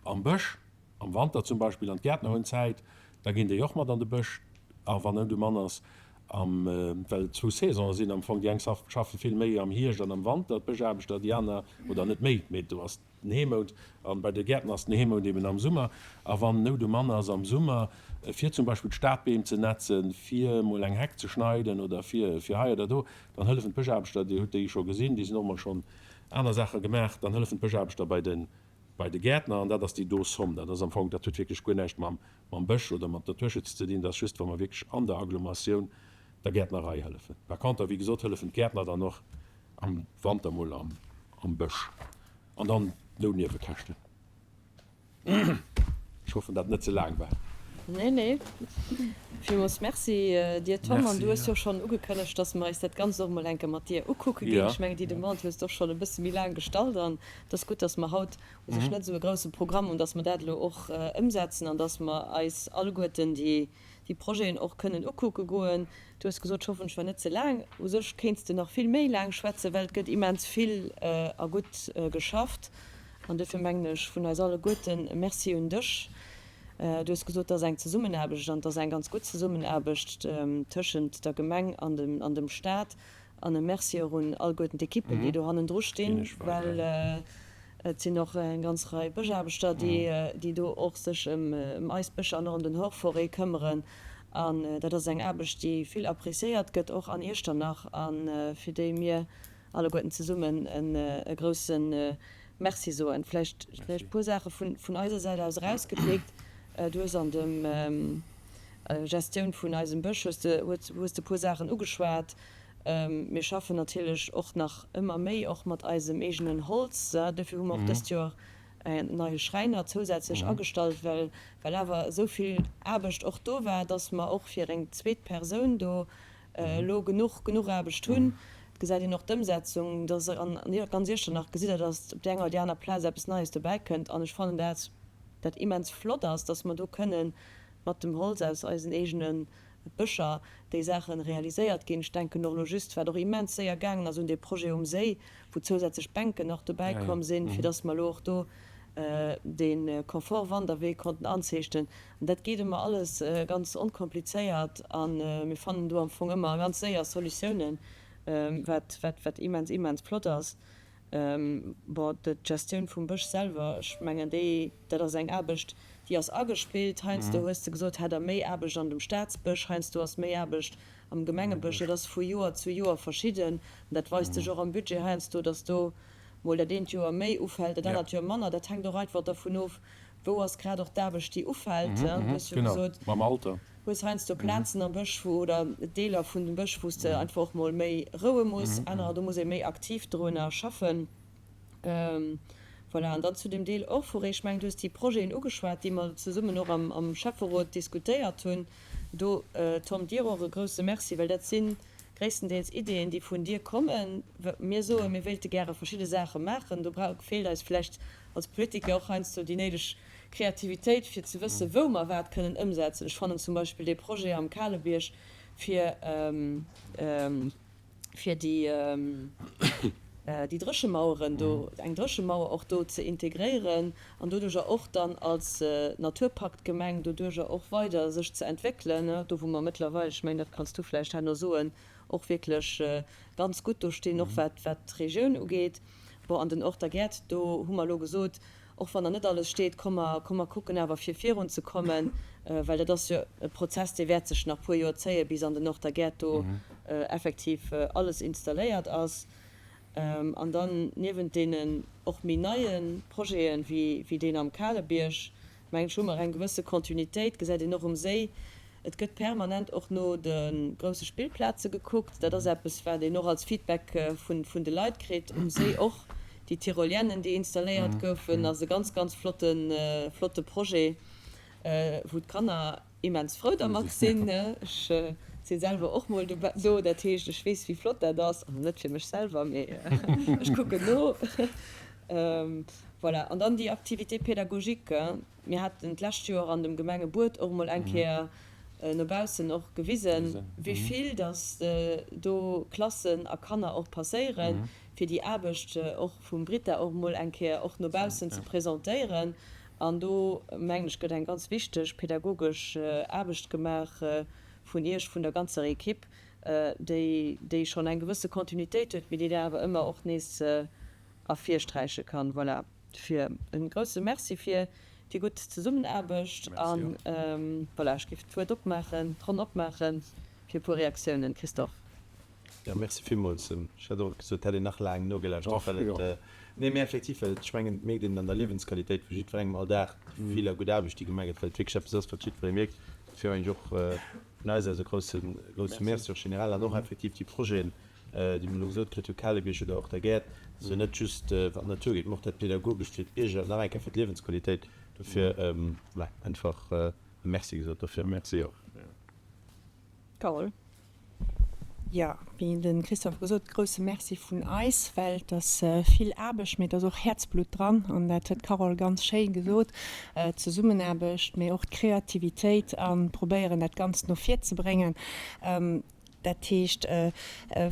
am Bësch, am Wanter zum Beispill, an d'Gäertner hunn Zäit, da ginn déi och mat an de Bësch. A wann Nout um Mann ass am, well et zwou Saisonen sinn am Fong, déi eng schaffe vill méi am Hierscht an am Wanter, d'Bëschaarbechter, déi aner, oder net méi, mee do ass den Heemount, an bei de Gäertner ass den Heemount eben am Summer, a wann Nout um Mann ass am Summer, fir zum Beispill d'Stadbeem ze netzen, fir emol eng Heck ze schneiden oder fir fir hei oder do, dann hëllefen d'Bëschaarbechter, Dir hutt déi scho gesinn, déi sinn och mol schonn aner Saache gemaach, dann hëllefen d'Bëschaarbechter bei de bei de Gäertner, an dat ass déi do Somm. Dat ass am Fong, dat huet wierklech guer näischt mam mam Bësch oder mat Naturschutz ze dinn, dat ass just, wa mer wierklech an der Agglomeratioun der Gäertnerei hëllefen. Par conter, wéi gesot, hëllefen d'Gäertner dann och am Wanter mol am Bësch an dann no Niewekäschten. Ech hoffen dat net ze laang war. Nee, nee. Villmools Merci dir Tom. An du hues jo schonn ugekënnegt, dass mer eis dat Ganzt och emol eng Kéier mat dir ukucke ginn. Ech mengen déi Demande hues de och schonn e bësse méi laang gestallt an et ass gutt, dass mer haut u sech net esou e grousse Programm hunn, dass mer dat elo och ëmsetzen an dass mer eis alleguerten déi déi Projeten och kënnen ukucke goen. Du hues gesot, ech hoffen, ech war net ze laang. U sech kéints de nach vill méi laang schwätzen, well et gëtt immens vill a gutt geschafft. An duerfir mengen ech vun eis alleguerten e Merci un dech. Du hues gesot, et ass eng Zesummenaarbecht an et ass eng ganz gutt Zesummenaarbecht tëschent der Gemeng an dem, an dem Stat. An e Merci och un alleguerten d'Ekippen, déi do hannendru stinn, well et sinn och eng ganz Rei Bëschaarbechter, déi do och sech ëm eis Bëscher an och ëm den Hors-forêt këmmeren. An dat ass eng Aarbecht, déi vill appréciéiert gëtt, och an Iechternach, a fir déi mir alleguerten zesummen e grousse Merci soen. Vläicht e puer Saache vun eiser Säit aus erausgepickt. Du hues an dem Gestioun vun eisem Bësch hues de hues de puer Saachen ugeschwat. Mir schaffen natierlech och nach ëmmer méi och mat eisem eegenen Holz. Dofir hu mer och dëst Joer en neie Schräiner zousätzlech agestallt, well well awer esou vill Aarbecht och do war, dass mer och fir eng zweet Persoun do elo genuch genuch Aarbecht hunn. Et gesäit een och d'Ëmsetzung, dass an ganz Iechternach gesitt Der, dass op déi enger oder déi aner Plaz eppes Neies dobäi kënnt. An ech fannen dat dat immens flott ass, dass mer do kënnen mat dem Holz aus eisen eegene Bëscher déi Saache realiséiert ginn. Ech denken och elo just, wat och immens séier gaangen ass, un dee Projet um Séi, wou zousätzlech Bänken nach dobäi komm sinn, fir dass mer elo och do dee Confort-Wanderwee konnten anzeechnen. An dat geet ëmmer alles ganz onkomplizéiert a mir fannen do am Fong ëmmer ganz séier Solutiounen, wat, wat immens, immens flott ass. Bon, d'Gestioun vum Bësch selwer, ech mengen déi, dat ass eng Aarbecht, déi ass agespillt. Heiansdo hues de gesot, hätt Der méi Aarbecht an dem Staatsbësch, heiansdo ass méi Aarbecht am Gemengebësch. Dat ass vu Joer zu Joer verschidden an dat weist sech och am Budget heiansdo, datt do mol dat eent Joer méi ufält, dat anert Joer manner. Dat hänkt och einfach dervun of, wou ass grad och d'Aarbecht, déi ufält. Du hues jo gesot, hues heiansdo Plazen am Bësch wou, oder Deeler vun dem Bësch, wou s de einfach och mol méi roue muss, anerer do muss ee méi aktiv drunner schaffen. Voilà, an dann zu dem Deel och vu Réi, ech mengen, du hues déi Projeten ugeschwat, déi mer zesummen och am Schäfferot diskutéiert hunn. Do, Tom, dir och e grouse Merci, well dat si gréisstendeels Ideeën, déi vun dir kommen. Mir soen, mir wéilte gäre verschidde Saache maachen, do feelt eis vläicht als Politiker och heiansdo déi néideg Kreativitéit fir ze wëssen, wou mer wat kënnen ëmsetzen. Ech fannen zum Beispill dee Projet am Kalebierg fir fir déi déi Dréchemaueren do, eng Dréchemauer och do ze integréieren an doduerjer och dann als Naturpaktgemeng doduerjer och weider sech ze entwéckelen, do wou mer mëttlerweil, ech mengen dat kanns du vläicht herno soen, och wierklech ganz gutt do stinn, och wat wat d'Regioun ugeet. Bon, an den Horter Gäert, do hu mer elo gesot, och wann nach net alles steet, komm mer, komm mer kucken awer fir virun ze kommen, well dat ass jo e Prozess, dee wäert sech nach puer Joer zéien, bis an den Horter Gäert do effektiv alles installéiert ass. An dann niewent deenen och méi neie Projeten, wéi deen am Kalebierg, mengen ech, hu mer eng gewësse Kontinuitéit, gesäit een och um Séi. Et gëtt permanent och no de grousse Spillplaze gekuckt. Dat ass eppes, wat een och als Feedback vun de Leit kritt. Um Séi och. Déi Tyroliennes, déi installéiert goufen, ass e ganz, ganz flotte, flotte Projet, wou d'Kanner immens frou dermat sinn. Ech si selwer och mol do, dat heescht, ech weess, wéi flott dat ass. Also net fir mech selwer, mee ech kucken no. Voilà. An dann déi Activité pédagogique. Mir haten d'lescht Joer an dem Gemengebuet och emol eng Kéier no baussen och gewisen, wéi vill datt do Klassen a Kanner och passéieren, fir déi Aarbecht och vum Britta och emol eng Kéier och no baussen ze presentéieren. An do, mengen ech, gëtt eng ganz wichteg pedagogesch Aarbecht gemaach vun Iech, vun der ganzer Equipe, déi, déi schonn eng gewësse Kontinuitéit huet, mee déi Der awer ëmmer och nees ervirsträiche kann. Voilà. Dofir e grousse Merci fir déi gutt Zesummenaarbecht. A voilà, ech géif d'Wuert opmaachen, d'Ronn opmaache fir e puer Reaktiounen. Christophe. Jo, merci villmools. Ech hätt och gesot, et hätt een nach laang nogelauschtert, well et, nee, mee effektiv, well et, ech mengen, et mierkt een an der Liewensqualitéit vu jiddwerengem all Dag, déi vill a gutt Aarbecht, déi gemaach gëtt, well et wierklech eppes ass, wat jiddweree mierkt. Dofir mengen ech och vun eis aus e grousse, grousse Merci och generell an och effektiv déi Projeten, déi mer elo gesot kritt hu, Kalebierg oder och der Gäert, ass jo net just wat d'Natur ugeet, mä och dat Pedagogescht fir d'Bierger, nach eng Kéier fir d'Liewensqualitéit. Dofir, voilà, einfach e Merci gesot dofir. Merci och. Carole. Jo, wéi de Christophe gesot, grousse Merci vun eis, well et ass vill Aarbecht, mee et ass och Häerzblutt dran an dat huet d'Carole ganz schéi gesot, d'Zesummenaarbecht, mee och d'Kreativitéit a probéieren dat Ganzt no vir ze bréngen. Dat heescht,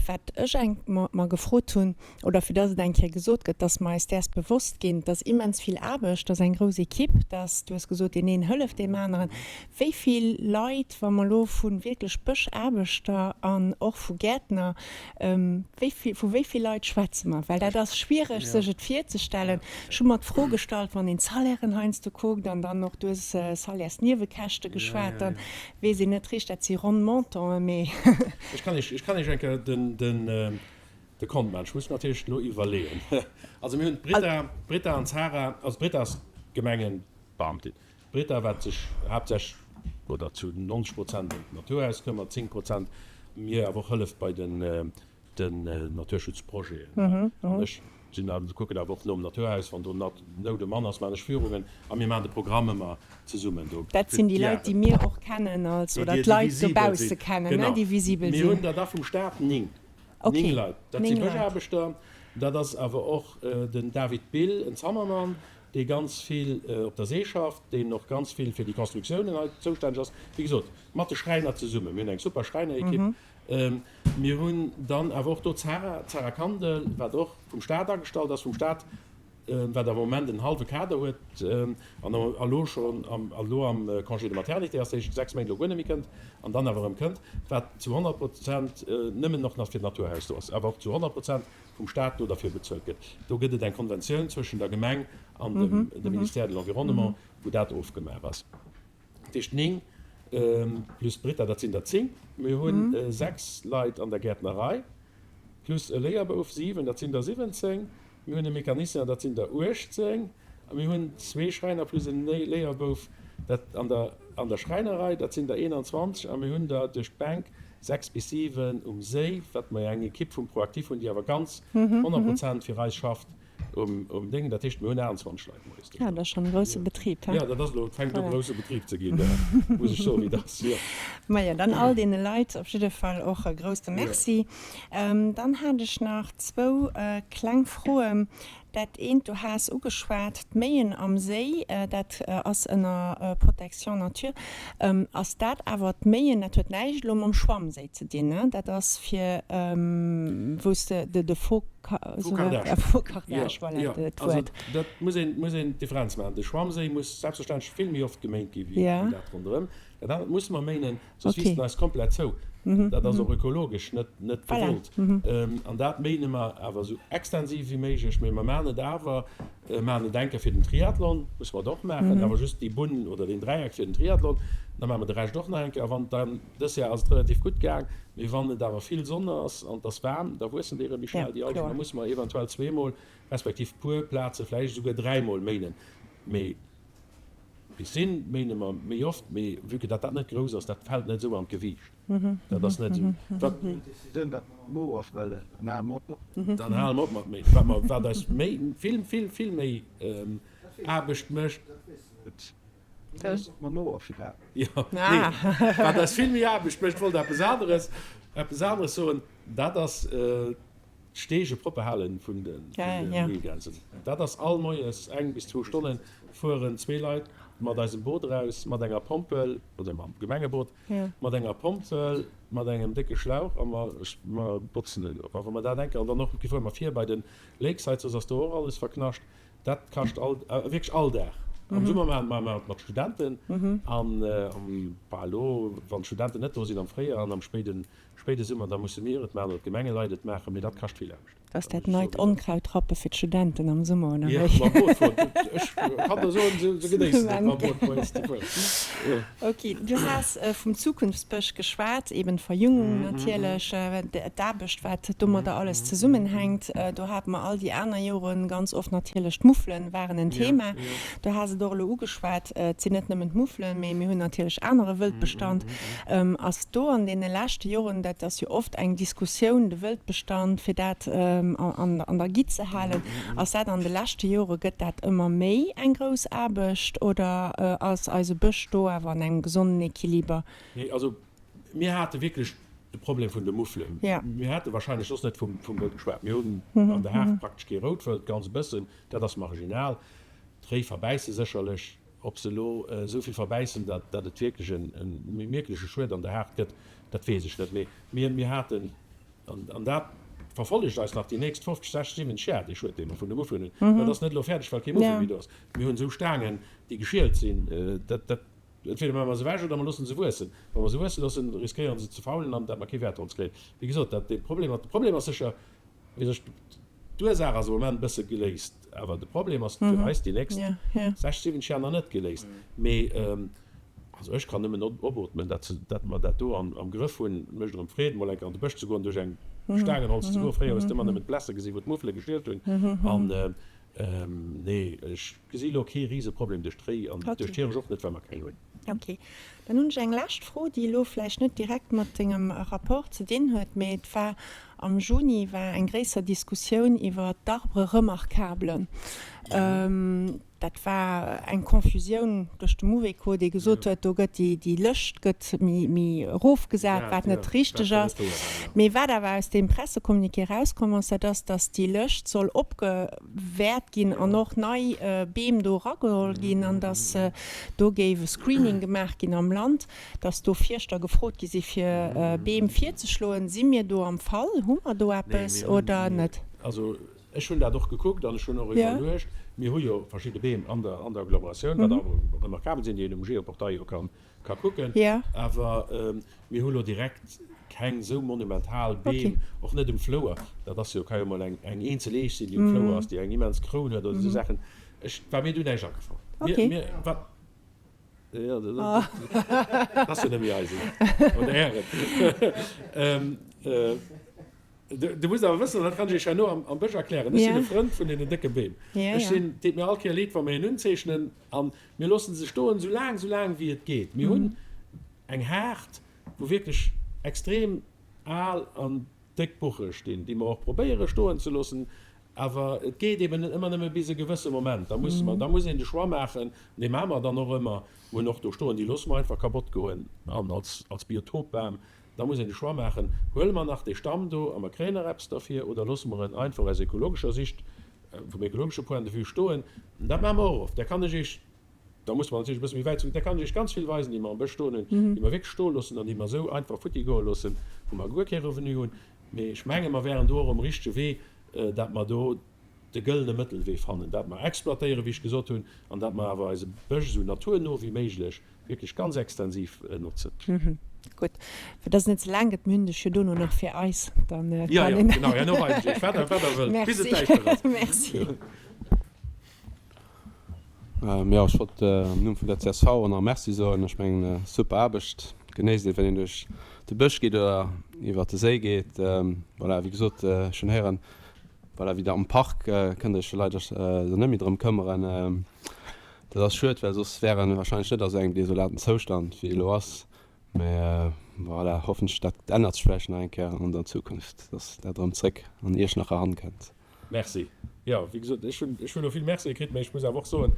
wat ech eng mer gefrot hunn, oder fir dass et eng Kéier gesot gëtt, dass mer eis däers bewosst ginn, et ass immens vill Aarbecht, et ass eng grouss Equipe, dass, du hues gesot, deen een hëlleft deem aneren. Wéi vill Leit, wa mer elo vu wierklech Bëschaarbechter an och vu Gäertner, wéi vill, vu wéi vill Leit schwätze mer? Well dat ass schwiereg sech et virzestellen. Ech hu mer d'Fro gestallt, wann een d'Salairen heiansdo kuckt an dann och, du hues Salairsniewekäschte geschwat, dann Weess een net richt, dat si ronn Montanten, mee. Ech kann Iech, ech kann Iech eng Kéier den, den, de Kont maachen. Ech muss natierlech elo iwwerleeën. Also mir hunn d'Britta, d'Britta an d'Sarah, also d'Britta ass Gemengebeamtin. D'Britta, wat sech haaptsächlech oder zu 90 Prozent ëm d'Naturhaus këmmert, 10 Prozent mir awer och hëlleft bei den, den Naturschutzprojeten. An ech sinn awer, kucken awer och nom Naturhaus, wann do Nout um Mann ass, maachen ech Führungen a mir maachen de Programm ëmmer zesummen do. Dat sinn déi Leit, déi mir och kennen als, oder d'Leit dobausse kennen, ne, déi visibel sinn. Mir hunn der da vum Staat 9, 9 Leit. Dat si Bëschaarbechter, dat ass awer och den David Bill, en Zammermann, dee ganz vill op der See schafft, deen och ganz vill fir déi Constructiounen hei zoustänneg ass. Wéi gesot, mat de Schräiner zesummen. Mir hunn eng super Schräinerekipp. Mir hunn dann awer och do d'Sarah, d'Sarah Kandel, wat och vum Stat agestallt ass, vum Stat, wat am Moment en hallwe Kader huet an elo schonn elo am Congé de maternité ass, dat heescht 6 Méint elo guer net méi kënnt an dann awer erëm kënnt, wat zu 100 Prozent nëmmen och nach fir d'Naturhaus do ass, awer och zu 100 Prozent vum Stat do derfir bezuelt gëtt. Do gëtt et eng Konventioun zwëschen der Gemeng an dem Ministère de l'Environnement, wou dat ofgemaach ass. Dat heescht 9 plus d'Britta, dat sinn der 10. Mir hu 6 Leit an der Gäertnerei plus e Léierbouf, 7, dat sinn der 17. Mir hunn e Mecanicien, dat sinn der 18. A mir hunn zwee Schräiner plus e Léierbouf, dat an der an der Schräinerei, dat sinn der 21. A mir hunn der duerch d'Bänk 6 bis 7 um Séi, wat mer eng Ekipp vum Proactif hunn, déi awer ganz 100 Prozent fir eis schafft. Um Déngen, dat heescht, mir hunn 28 Leit moies do. Ja, dat ass schonn e grousse Betrib, he? Jo, dat ass elo, et fänkt u grousse Betrib ze ginn, muss ech soen, wéi dat ass, jo. Majo, dann all deene Leit op jidde Fall och e grousse Merci. Dann hat ech nach zwou kleng Froen. Dat eent, du has ugeschwat, d'Méien am Séi, dat ass ënner Protection nature. Ass dat awer d'Méien, dat huet näischt elo mam Schwammséi ze dinn, ne? Dat ass fir, wou s de de Fauxcardage, voilà d'Wuert. Dat muss een, muss een d'Differenz maachen. De Schwammséi muss selbstverständlech vill méi oft geméint gi wéi dat ronderëm. Dat anert musse mer méinen, soss wiisst en eis komplett zou. Dat ass och ökologesch net, net gewollt. An dat méine mer awer esou extensiv wéi méiglech. Mee mer maachen et awer, maachen et eng Kéier fir den Triathlon, musse mer et och maachen, awer just déi Bunn oder deen Dräieck fir den Triathlon. Da maache mer de Rescht och nach eng Kéier. A wann dann, dës Jar ass et relativ gutt gaang, mee wann et awer vill Sonn ass an et ass waarm, da wuessen déi erëm méi schnell, déi Algen. Da musse mer eventuell zweemol, respektiv puer Plaze vläicht esouguer dräimol méinen. Mee. D'Piscine méine mer méi oft, mee vue que dat dat net grouss ass, dat fält net esou an d'Gewiicht. Dat ass net esou. Wat. Décisioun, wat mer mam Moos wëllen, dann hale mer op. Dann hale mer op mat méi. Wat mer, wat eis méi, vill, vill, vill méi Aarbecht mécht. Dat weess de net. Mam Moos firwat? Jo, nee. Wat eis vill méi Aarbecht mécht, wollt eppes aneres, eppes aneres soen, dat ass. D'Steege propper halen vun de Nilgänsen. Dat ass all Moies eng bis zwou Stonnen fueren zwee Leit mat eisem Boot eraus, mat enger Pompel, oder mam Gemengeboot, mat enger Pompel, mat engem décke Schlauch a mer botzen en of. A wa mer dat enke an dann och fuere mer vir bei de Lakeside, soss ass do och alles verknascht. Dat kascht all, wierklech all Dag. Am Summer maache mer et mat Studenten an am, bah elo wann d'Studenten net do sinn, am Fréijoer an am spéiden Spéide Summer, da musse mir et maachen oder d'Gemengeleit et maachen, mee dat kascht vill Aarbecht. Dat ass dat neit Onkrautrappe fir d'Studenten am Summer, oder wéi? Jo, mam Boot fueren. Ech kann der soen, se genéissen et, mam Boot moies ze fueren. Ok, du has vum Zukunftsbësch geschwat, eben d'Verjüngung natierlech, d'Aarbecht, wat domadder alles zesummenhänkt. Do hate mer all déi aner Joren ganz oft natierlech d'Muffelen waren en Thema. Du has et och elo ugeschwat, et sinn net nëmmen d'Muffelen, mee mir hunn natierlech anere Wëldbestand. Ass do an deene leschte Joren, dat ass jo oft eng Diskussioun, de Wëldbestand, fir dat an der Gitt ze halen, ass dat an de leschte Jore, gëtt dat ëmmer méi eng grouss Aarbecht oder ass eise Bësch do awer an engem gesonden Equiliber? Nee, also mir hate wierklech de Problem vun de Muffelen. Mir hätte wahrscheinlech soss net vum Wëld geschwat. Mir hunn an der Haard praktesch kee Routwëld, ganz e bëssen, dat ass marginal. D'Réi verbäisse sécherlech. Ob se elo esou vill verbäissen, datt et wierklech e mierkleche Schued an der Haard gëtt, dat weess ech net. Mee mir haten, an dat verfollegt eis nach déi nächst 50, 60, 70 Jar, dee Schued, dee mer vun de Muffelen hunn. Dat ass net elo fäerdeg, well kee Muffel méi do ass. Mir hunn esou Staangen, déi geschielt sinn. Dat, dat, entweder maache mer se ewech oder mer loosse se wuessen. Wa mer se wuesse loossen, riskéiere se ze faulen an datt mer kee Wäertholz kréien. Wéi gesot, dat, dee Problem, de Problem ass sécher, Wéi gesot, d'Ursaach ass am Moment e bësse geléist, awer de Problem ass fir eis déi nächst 60, 70 Jar nach net geléist. Mee also ech kann nëmmen opootmen, datt mer dat do am Grëff hunn. Et mécht erëm Freed, mol eng Kéier an de Bësch ze goen, duerch eng Staangenholz ze goen. Fréier hues de ëmmer nëmmen d'Blässe gesinn, wou d'Muffele geschielt hunn. An nee, ech gesi elo kee Riseproblem duerch d'Réi an duerch d'Hirsch och net, well mer keng hunn. Ok. Dann hunn ech eng lescht Fro, déi elo vläicht net direkt mat dengem Rapport ze dinn huet, mee et war am Juni war eng gréisser Diskussioun iwwer d'Arbres remarquables. Dat war eng Confusioun duerch de Mouveco, dee gesot huet, do gëtt déi, déi Lëscht gëtt méi, méi erofgesat, wat net richteg ass. Mee wat awer aus deem Pressecommuniqué erauskomm ass, dat ass, datt déi Lëscht soll opge wäert ginn an och nei Beem do erageholl ginn an datt do géif e Screening gemaach ginn am Land, datt do Fierschter gefrot gi si fir Beem virzeschloen. Si mir do am Fall? Hu mer do eppes oder net? Also ech hunn dat och gekuckt an ech hunn och iwwerluecht. Mir hu jo verschidde Beem an der Agglomeratioun, wat och remarkabel sinn, déi een um Geoportail jo ka Ka kucken, awer mir hu lo direkt keng esou monumental Beem, och net um Flouer. Dat ass jo, ka jo mol eng eenzel Eech sinn, déi um Flouer ass, déi eng immens Kroun huet oder esou Saachen. Ech, war mir du näischt agefall. Mir, mir, wat? Jo, dat ass jo net méi eisen oder ären. Du muss awer wëssen, an dat kann ech iech herno am Bësch erklären, ech sinn e Frënd vun deenen décke Beem. Ech sinn, et deet mir all Kéier leed, wa mer een unzeechnen. A mir loosse se stoen, esou laang, esou laang wéi et geet. Mir hunn eng Haart, wou wierklech extrem al an déck Buche stinn, déi mer och probéiere stoen ze loossen. Awer et geet eben ëmmer nëmme bis e gewësse Moment. Da musse mer, da muss een de Choix maachen, an dee maache mer dann och ëmmer, mir hunn och do stoen, déi loosse mer einfach kabott goen an als, als Biotopbam. Da muss een de Choix maachen, Huele mer nach dee Stamm do a mer kréien nach eppes derfir oder loosse mer en einfach aus ekologescher Sicht, vum ekologesche Point de vue stoen? Dat maache mer och oft. Där kann ech Iech, da musse mer natierlech e bësse méi wäit zrëck, där kann ech Iech ganz vill weisen, déi mer am Bësch stoen hunn, déi mer wierklech stoe loossen an déi mer esou einfach futti goe loossen, wou mer guer kee Revenu hunn. Mee ech menge mer wären do och um richtege Wee, dat mer do de gëllene Mëttelwee fannen, dat mer exploitéieren, wéi ech gesot hunn, an dat mer awer eise Bësch esou naturno wéi méiglech wierklech ganz extensiv notzen. Gutt, fir dass et net ze laang gëtt, mir hunn dech jo dono nach fir eis, dann kann een. Jo, jo, genau, herno weisen ech iech, wat der, wat der wëllt, bis et däischter ass. Merci. Jo, ech wollt am Numm vun der csv och nach Merci soen. Ech mengen, super Aarbecht, genéisst een, wann een duerch de Bësch geet oder iwwert de Séi geet. Voilà, wéi gesot, ech hunn héieren, voilà, wéi der am Park kënnt der iech jo leider net méi drëm këmmeren. Dat ass schued, well soss wär en wahrscheinlech net a sou engem desolaten Zoustand wéi e lo ass. Mä voilà, hoffentlech dat ännert sech vläicht nach eng Kéier an der Zukunft, dass dat erëm zréck an Iechternacher Hand kënnt. Merci. Jo, wéi gesot, ech hunn, ech hunn elo vill Mercië kritt, mä ech muss awer och soen,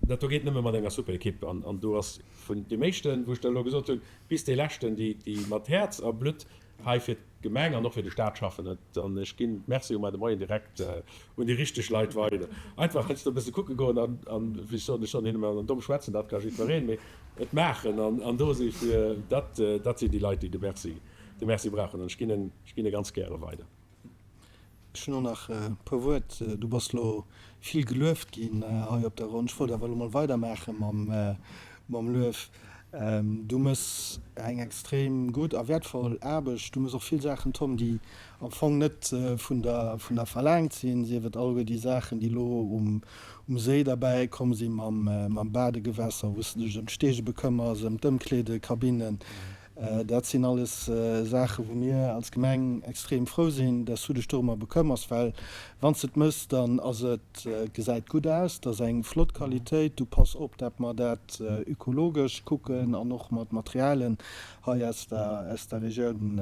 dat do geet nëmme mat enger super Ekipp. An, an do ass vun deem éischten, wou ech dat elo gesot hunn, bis dee leschten, déi, déi mat Häerz a Blutt hei fir d'Gemeng an och fir de Staat schaffen. Et, an ech ginn d'Mercie um de Moien direkt un déi richteg Leit weider. Einfach heiansdo e bësse kucke goen an, an wéi ech soen, ech soen hinnen ëmmer, domm schwätzen, dat ka jiddwereen, mee et maachen an, an do si fir, dat, dat sinn déi Leit, déi de Merci, de Merci brauchen. An ech ginn en, ech ginn e ganz gäre weider. Ech hunn och nach e puer Wuert. Du bass lo vill gelueft ginn hei op der Ronn. Ech wollt awer elo mol weidermaache mam Luef. Du mëss eng extrem gutt a wäertvoll Aarbecht. Du mëss och vill Saachen, Tom, déi am Fong net vun der vun der verlaangt sinn, sief et alleguer déi Saachen, déi elo um Séi derbäi komm si mam Badegewässer, wou s de dech ëm d'Steege bekëmmers, ëm d'Ëmkleedekabinnen. Dat sinn alles Saachen, wou mir als Gemeng extrem frou sinn, dass du dech dorëmmer bekëmmers, well wann s de et méchs, dann ass et, gesäit gutt aus, et ass eng flott Qualitéit. Du pass op, dat mer dat ökologesch kucken an och mat Materialien hei aus der, aus der Regioun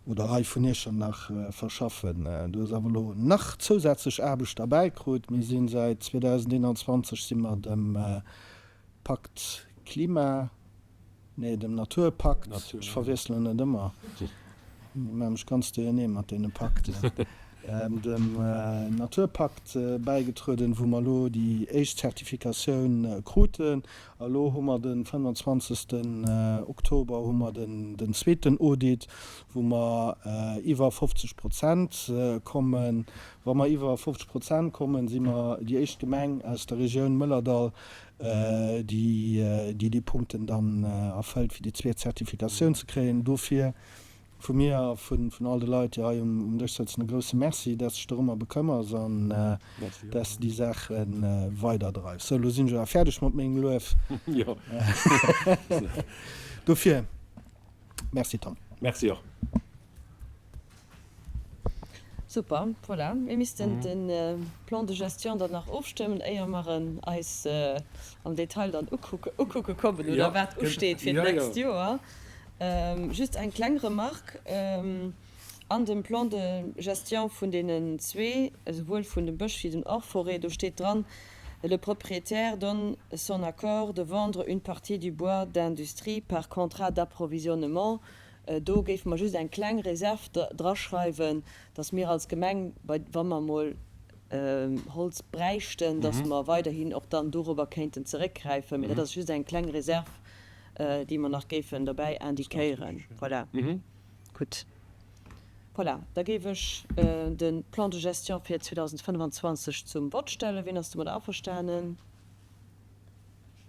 oder hei vun Iechternach verschaffen. Du hues awer elo nach zousätzlech Aarbecht derbäi krut. Mir si säit 2021 si mer dem Pakt Klima, Nee, dem Naturpakt, ech verwiesselen et ëmmer, maache mech ganz duerjernee mat deene Pakten, dem Naturpakt bäigetrueden, wou mer elo déi éischt Zertifikatioun kruten. A elo hu mer de 25. Oktober hu mer den zweeten Audit, wou mer iwwer 50 Prozent kommen. Wa mer iwwer 50 Prozent kommen, si mer déi éischt Gemeng aus der Regioun Mëllerdall, déi déi Punkten dann erfëllt, fir déi zweet Zertifikatioun ze kréien. Dofir vu mir a vun all de Leit, déi hei um Dësch sëtzen, e grousse Merci, dass de dech dorëmmer bekëmmers an dass de déi Saache weiderdreifs. Sou, elo sinn ech awer fäerdeg mat mengem Luef. Dofir Merci, Tom. Merci och. Super, voilà. Mir missten de Plan de gestion dann nach ofstëmmen, éier mer en eis am Detail dann ukucke kommen oder wat usteet fir d'nächst Joer. Just eng kleng Remarque, An dem Plan de gestion vun deenen zwee, esouwuel vun dem Bësch wéi den Hors-forêt, do steet dran, Le propriétaire donne son accord de vendre une partie du bois d'industrie par contrat d'approvisionnement. Do géife mer just eng kleng Reserve draschreiwen, dass mir als Gemeng, bei, wa mer emol Holz bräichten, dass mer weiderhin och dann dorobber kéinten zeréckgräifen. Mee dat ass just eng kleng Reserve, déi mer nach géifen derbäi indiquéieren. Voilà. Gutt. Voilà, da géif ech de Plan de gestion fir 2025 zum Vott stellen. Wien ass domadder averstanen?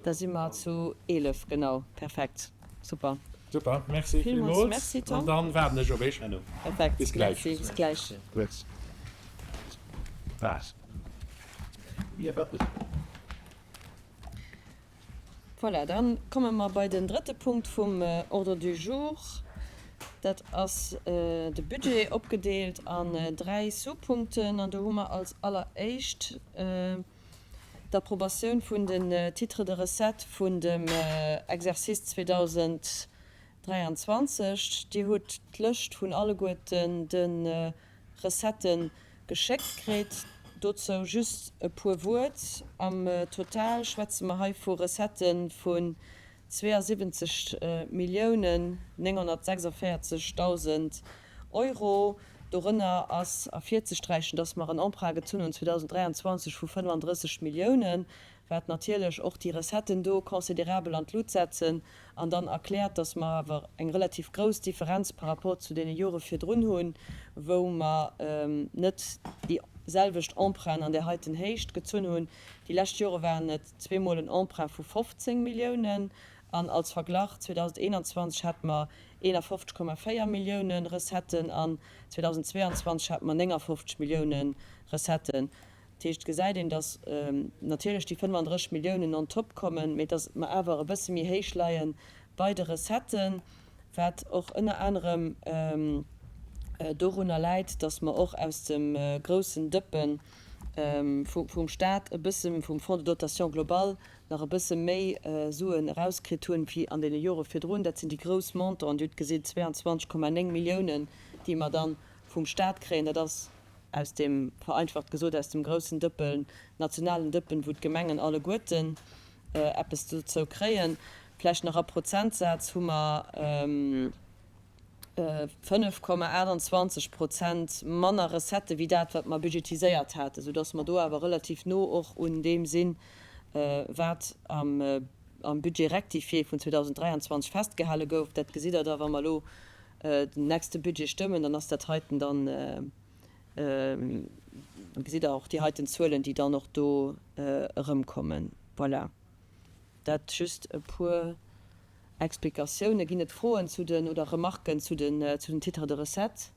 Da si mer zu 11, genau. Perfekt, super. Super, merci villmools. Merci Tom. An dann waarden ech op iech. Perfekt, Bis gläich. Merci, bis gläich. Voilà, da komme mer bei den drëtte Punkt vum Ordre du jour. Dat ass de Budget, opgedeelt an dräi Sous-Punkten. An do hu mer als alleréischt D'Approbatioun vun den Titres de recettes vun dem Exercice 2023. Dir hutt d'Lëscht vun alleguerten de Recettë geschéckt kritt. Dozou just e puer Wuert. Am Total schwätze mer hei vu Recettë vun 72 Milliounen 946. 000 Euro. Dorënner ass ervirzesträichen, dass mer en Emprunt gezunn hunn 2023 vu 35 Milliounen, wat natierlech och déi Recetten do considerabel an d'Lut setzen an dann erkläert, dass mer awer eng relativ grouss Differenz par rapport zu deene Jore virdrun hunn, wou mer net déi selwecht Emprunten an där heiten Héicht gezunn hunn. Déi lescht Jore waren et zweemol en Emprunt vu 15 Milliounen an als Verglach, 2021 hate mer 51,4 Millioune Recetten an 2022 hate mer 59 Millioune Recetten. Dat heescht, et gesäit een, datt natierlech déi 35 Milliounen on top kommen, mee datt mer awer e bësse méi héich leie bei de Recetten, wat och ënner anerem dorunner läit, datt mer och aus dem groussen Dëppen. vum Stat e bësse, vum Fonds de dotation globale nach e bësse méi Suen erauskritt hunn, wéi an deene Jore virdrun. Dat sinn déi grouss Montanten, Dir hutt gesinn, 22,9 Milliounen, déi mer da vum Stat kréien. Dat ass aus deem, vereinfacht gesot, aus dem groussen Dëppen, nationalen Dëppen, wou d'Gemengen alleguerten eppes dozou kréien. Vläicht nach a Prozentsaz hu mer 5,28 Prozent manner Recettë wéi dat, wat mer budgetiséiert haten, soudass mer do awer relativ no och un deem sinn, wat am Budget rectifié vun 2023 festgehale gouf. Dat gesitt Der da, wa mer elo den nächste Budget stëmmen, dann ass dat heiten dann, da gesitt Der och déi heiten Zuelen, déi dann och do erëmkommen. Voilà, dat just e puer Explikatiounen. Ginn et Froen zu den oder Remarken zu den zu den Titres de recettes?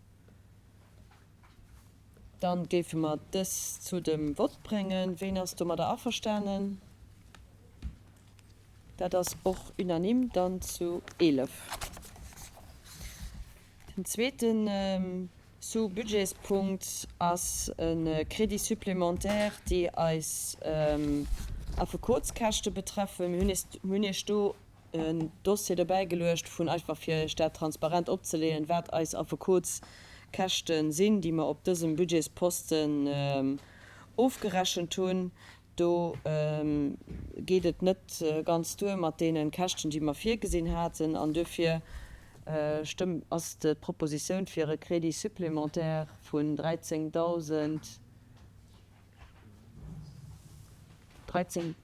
Dann géife mer dës zu dem Vott bréngen. Ween ass domadder averstanen? Dat ass och unanime dann zu 11. Den zweete Sous-Budgetspunkt ass e Crédit supplémentaire, déi eis Affekotskäschte betreffen. Mir hunn Iech do en Dossier dobäigeluecht vun, einfach fir Iech dat transparent opzeleeën, wat eis Affekotskäschte sinn, déi mer op dësem Budgetsposten ofgerechent hunn. Do geet et net ganz duer mat deene Käschten, déi mer virgesinn haten. An duerfir stëmm, ass d'Propositioun fir e Crédit supplémentaire vun 13.000, 13.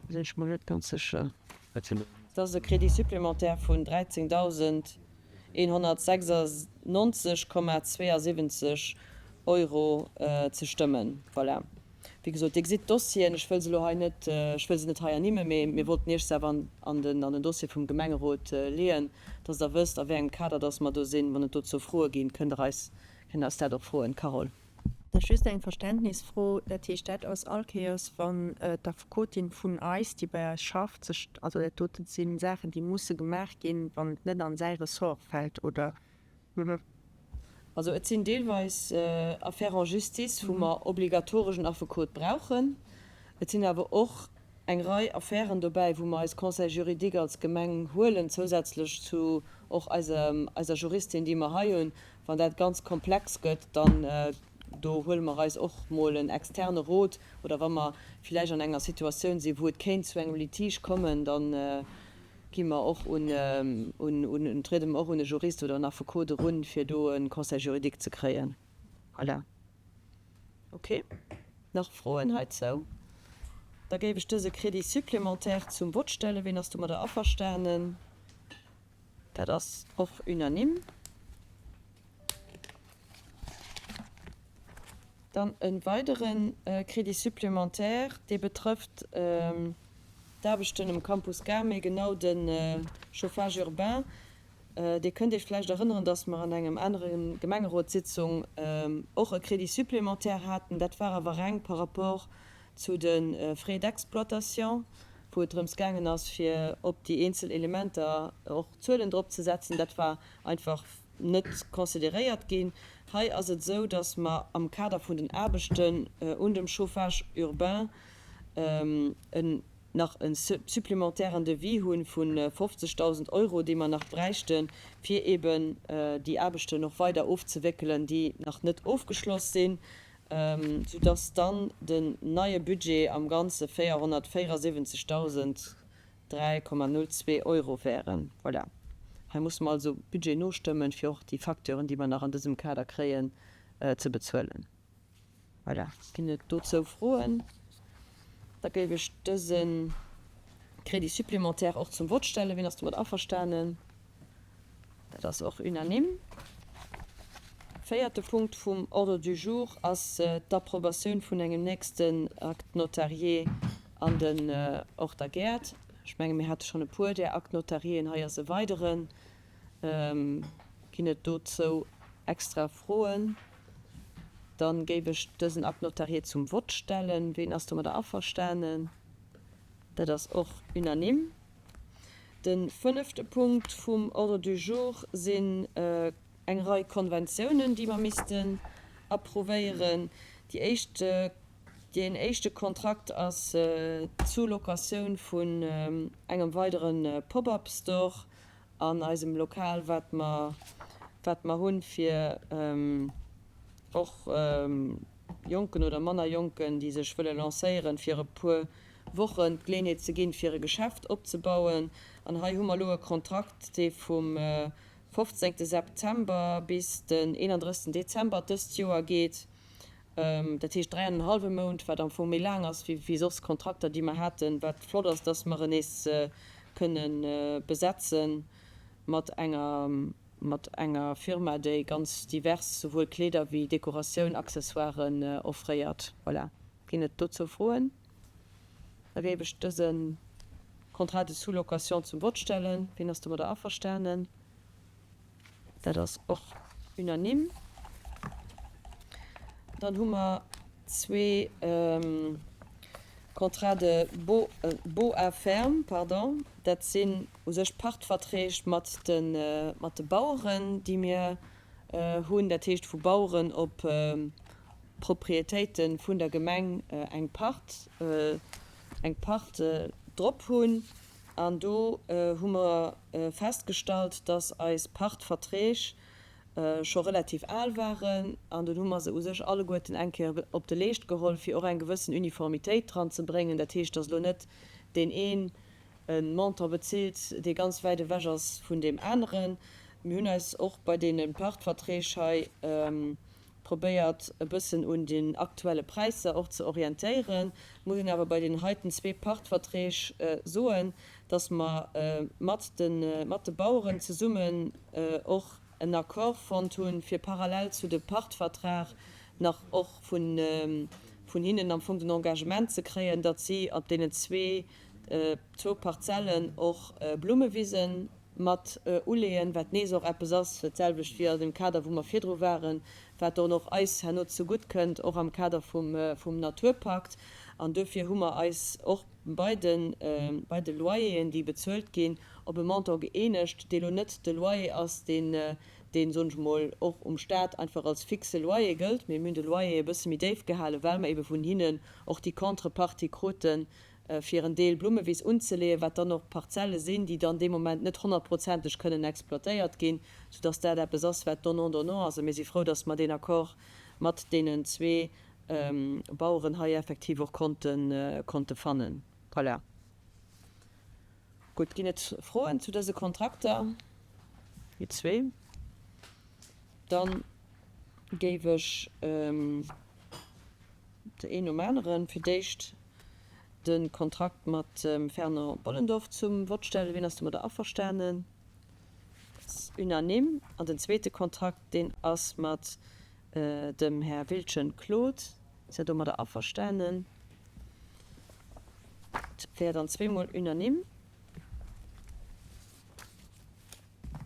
Sinn ech mer net ganz sécher. Et ass e Crédit supplémentaire vun 13.196,72 Euro ze stëmmen. Voilà. Wéi gesot, Dir gesitt d'Dossieren. Ech wëll se elo hei net, ech wëll se net hei ernimmen, mee mir wollten Iech se awer an den, an den Dossier vum Gemengerot leeën, dass Der wësst, a wéi engem Kader dass mer do sinn. Wann et dozou Froe ginn, kënnt Der eis, kënnt Der eis dat och froen. Carole. Dat ass just eng Verständnisfro. Dat heescht, dat ass all Kéiers, wann d'Affekotin vun eis, déi bei eis schafft, sech, also dat doten si Saachen, déi musse gemaach ginn, wann et net an säi Ressort fält, oder? Also et sinn deelweis Affaires en justice, wou mer obligatoresch en Affekot brauchen. Et sinn awer och eng Rei Affären dobäi, wou mer eis Conseil juridique als Gemeng huelen, zousätzlech zu och eiser Juristin, déi mer hei hunn. Wann dat ganz komplex gëtt, dann do huele mer eis och mol en externe Rot. Oder wa mer villäicht an enger Situatioun sinn, wou et kéint zu engem Litige kommen, da gi mer och un, un, triede mer och un e Jurist oder en Affekot erun, fir do e Conseil juridique ze kréien. Voilà. Ok. Nach Froen heizou? Da géif ech dëse Crédit supplémentaire zum Vott stellen. Ween ass domadder averstanen? Dat ass och unanime. Dann e weidere Crédit supplémentaire, dee betrëfft d'Aarbechten um Campus Gare, méi genau de Chauffage urbain. Dir kënnt Iech vläicht erënneren, dass mer an engem anere Gemengerotssitzung och e Crédit supplémentaire haten. Dat war awer reng par rapport zu de Frais d'exploitation, wou et drëms gaangen ass, fir op déi eenzel Elementer och Zuelen drop ze setzen. Dat war einfach net consideréiert ginn. Hei ass et esou, dass mer am Kader vun den Aarbechten un dem Chauffage urbain en nach e supplementairen Devis hu vu 50.000 Euro, dee mer nach bräichten, fir eeben déi Aarbechten och weider ofzewéckelen, déi nach net ofgeschloss sinn, soudass dann den neie Budget am Ganze 474.003,02 Euro wären. Voilà. Hei musse mer also Budget nostëmmen, fir och déi Facteuren, déi mer nach an dësem Kader kréien, ze bezuelen. Voilà. Ginn et dozou Froen? Da géif ech dëse Crédit supplémentaire och zum Vott stellen. Wien ass domat averstanen? Dat ass och unanime. Véierte Punkt vum Ordre du jour ass d'Approbatioun vun engem nächsten Acte notarié an den Horter Gäert. Ech menge mir hate schonn e puer där Actes notariéen. Hei ass e weideren. Ginn et dozou extra Froen? Dann géif ech dësen Acte notarié zum Vott stellen. Ween ass domadder averstanen? Dat ass och unanime. De fënnefte Punkt vum Ordre du jour sinn eng Rei Konventiounen, déi mer missten. approuvéieren. Déi éischt, deen éischte Kontrakt ass d'Sous-locatioun vun engem weidere Pop-up Store an eisem Lokal, wat mer, wat mer hunn, fir och Jonken oder manner Jonken, déi sech wëlle lancéieren, fir e puer Wochen d'Geleeënheet ze ginn, fir e Geschäft opzebauen. An hei hu mer elo e Kontrakt, dee vum 15 September bis den 31 Dezember dëst Joer geet. Dat heescht 3 an en hallwe Mount, wat am Fong méi laang ass wéi soss Kontrakter, déi mer haten. Wat flott ass, dass mer en nees kënne besetze mat enger, mat enger Firma, déi ganz divers souwuel Kleeder wéi Dekoratioun, Accessoiren offréiert. Voilà. Ginn et dozou Froen? Da géif ech dëse Contrat de sous-location zum Vott stellen. Wien ass domadder averstanen? Dat ass och unanime. Dann hu mer zwee Contrats de baux à ferme, pardon. Dat sinn u sech Pachtverträg mat de, mat de Baueren, déi mir hunn. Dat heescht, wou Baueren op Propriétéite vun der Gemeng eng Part, eng Part drop hunn. An do hu mer festgestallt, dass eis Pachtverträg scho relativ al waren. An dunn hu mer se u sech alleguerten eng Kéier op de Leescht geholl, fir och eng gewëssen Uniformitéit dran ze bréngen. Dat heescht, dass elo net deen een e Montant bezilt, dee ganz wäit ewech ass vun deem aneren. Mir hunn eis och bei deene Pachtverträg hei probéiert e bëssen un den aktuelle Präisser och ze orientéieren. Et muss een awer bei deenen heiten zwee Pachtverträg soen, dass mer mat de mat de Baueren zesummen och en Accord fonnt hunn, fir parallel zu de Pachtvertrag nach och vun vun hinnen am Fong den Engagement ze kréien, datt si op deenen zwee zwou Parzellen och Blummewisen mat uleeën, wat nees och eppes ass, dat selwecht wéi an deem Kader, wou mer virdru waren, wat dann och eis herno zegutt kënnt, och am Kader vum Naturpakt. An duerfir hu mer eis och bei de, bei de Loyeren, déi bezuelt ginn, op e Montant gëeenegt, dee lo net de Loyer ass, deen, deen, soen ech emol, och um Stat einfach als fixe Loyer gëllt, mee mir hunn de Loyer e bësse méi déif gehalen, well mer ebe vun hinnen och déi Contrepartie kruten, fir en Deel Blummewiss unzeleeën, wat dann och Parzelle sinn, déi dann dee Moment net honnertprozenteg kënnen exploitéiert ginn, soudass dat eppes ass, wat donnant-donnant ass. A mir si frou, dass mer deen Accord mat deenen zwee Baueren hei effektiv och konnte konnte fannen. Voilà. Gutt, ginn et Froen zu dëse Kontrakter? Déi zwee. Da géif ech. Een nom aneren. Fir d'éischt de Kontrakt mat dem Fernand Bollendorf zum Vott stellen. Wien ass domadder averstanen? Dat ass unanime. An den zweete Kontrakt, deen ass mat dem Här Wildgen Claude. Ass Der domadder averstanen? Dat wär dann zweemol unanime.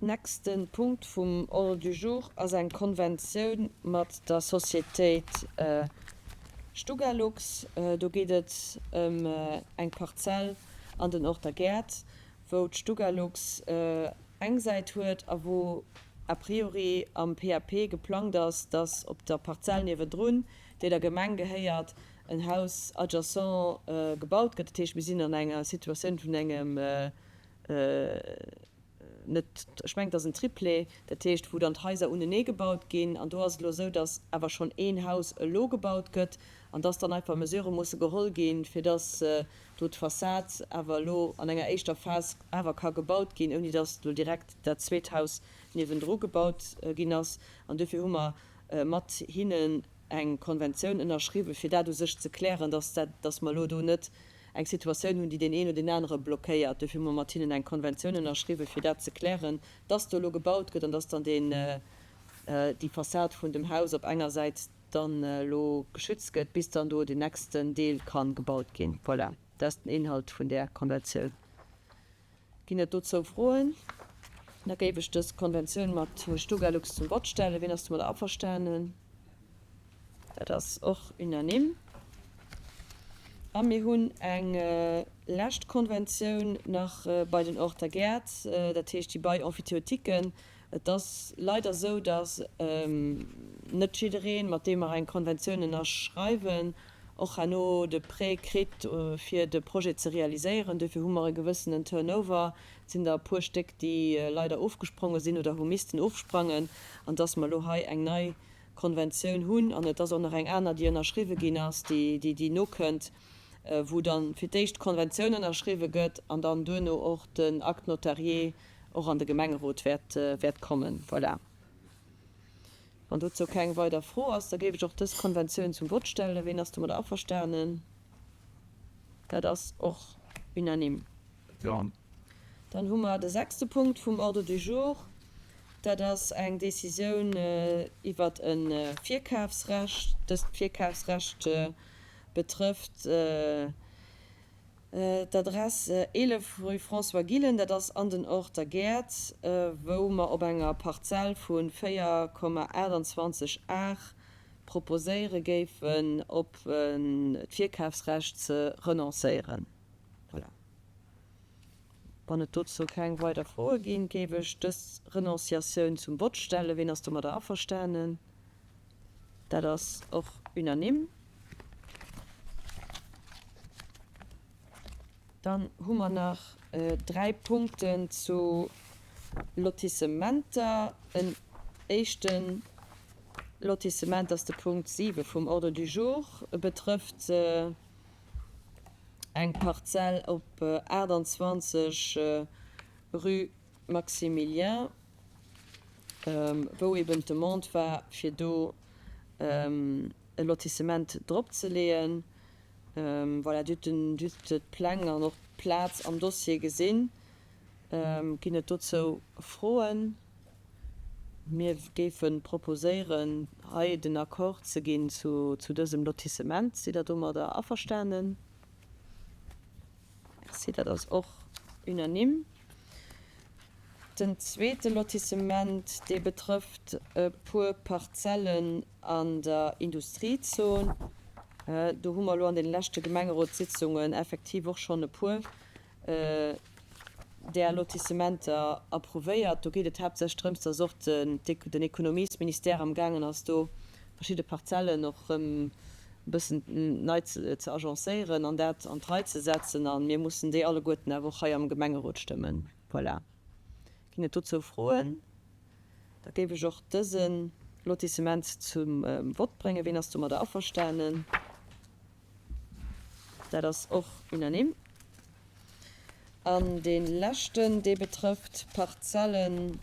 Nächste Punkt vum Ordre du jour ass eng Konventioun mat der Sociétéit Stugalux. Do geet et ëm eng Parzell an den Orter Gäert, wou d'Stugalux eng Säit huet a wou a priori am PAP geplangt ass, dass op der Parzell niewendrun, déi der Gemeng gehéiert, en Haus adjacent gebaut gëtt. Dat heescht, mir sinn an enger Situatioun vun engem net, ech mengen et ass en Triplé, dat heescht wou dann d'Haiser unenee gebaut ginn. An do ass et elo esou, datt awer schonn een Haus elo gebaut gëtt an datt dann einfach Mesurë musse geholl ginn, fir datt do d'Fassad awer elo an enger éischter Phas awer ka gebaut ginn, ouni datt elo direkt dat zweet Haus niewendru gebaut ginn ass. An duerfir hu mer mat hinnen eng Konventioun ënnerschriwwen, fir dat u sech ze klären, datt dat, datt mer elo do net eng Situatioun hunn, déi deen een oder deen anere blockéiert. Duerfir hu mer mat hinnen eng Konventioun ënnerschriwwen, fir dat ze klären, dass do elo gebaut gëtt an dass dann deen, déi Fassad vun dem Haus op enger Säit dann elo geschützt gëtt, bis dann do den nächsten Deel ka gebaut ginn. Voilà, dat ass den Inhalt vun där Konventioun. Ginn et dozou Froen? Da géif ech dës Konventioun mat Stugalux zum Vott stellen. Wien ass domadder averstanen? Dat ass och unanime. A mir hunn eng lescht Konventioun nach bei den Orter Gäert, dat heescht déi Bail emphytéotiquen. Et ass leider esou, dass net jiddereen, mat deem mer eng Konventioun ënnerschreiwen, och herno de Prêt kritt, fir de Projet ze realiséieren. Duerfir hu mer e gewëssenen Turnover. Et sinn der e puer Stéck, déi leider ofgespronge sinn oder hu missten ofsprangen. An dass mer elo hei eng nei Konventioun hunn, an et ass och nach eng aner, déi ënnerschriwwe ginn ass, déi nokënnt, wou da fir d'éischt d'Konventioun ënnerschriwwe gëtt an dann duerno och den Acte notarié och an de Gemengerot wäert kommen. Voilà. Wann dozou keng weider Fro ass, da géif ech och dës Konventioun zum Vott stellen. Ween ass domadder averstanen? Dat ass och unanime. Dann hu mer de sechste Punkt vum Ordre du jour. Dat ass eng Décisioun iwwert e Virkafsrecht. Dëst Virkafsrecht betrëfft D'Adress 11 rue François Gillen, dat ass an den Orter Gäert, wou mer op enger Parzell vu 4,28 Ar proposéiere géifen, op d'Virkafsrecht ze renoncéieren. Voilà. Wann et dozou keng weider Froe ginn, géif ech dës Renonciatioun zum Vott stellen. Ween ass domadder averstanen? Dat ass och unanime. Dann hu mer nach dräi Punkten zu Lotissementer. En éischte Lotissement ass de Punkt 7 vum Ordre du jour, e betrëfft eng Parzell op 28 rue Maximilien, wou eben d'Demande war, fir do e Lotissement drop ze leeën. Voilà, Dir hutt d'Pläng an och d'Plaz am Dossier gesinn. Ginn et dozou Froen? Mir géife proposéieren, hei den Accord ze ginn zu dësem Lotissement. Sidd Der domadder averstanen? Merci, dat ass och unanime. Den zweete Lotissement, dee betrëfft e puer Parzellen an der Industriezon. Do hu mer elo an deene leschte Gemengerotssitzungen effektiv och schonn e puer där Lotissementer approuvéiert. Do geet et haaptsächlech drëms, dass och den Ekonomiesministère amgaangen ass, do verschidde Parzellen och erëm e bëssen nei ze agencéieren an dat an d'Rei ze setzen. A mir mussen déi alleguerten awer och hei am Gemengerot stëmmen. Voilà. Ginn et dozou Froen? Da géif ech och dëse Lotissement zum Vott bréngen. Ween ass domadder averstanen? Dat ass och unanime. An dee leschten, dee betrëfft d'Parzellen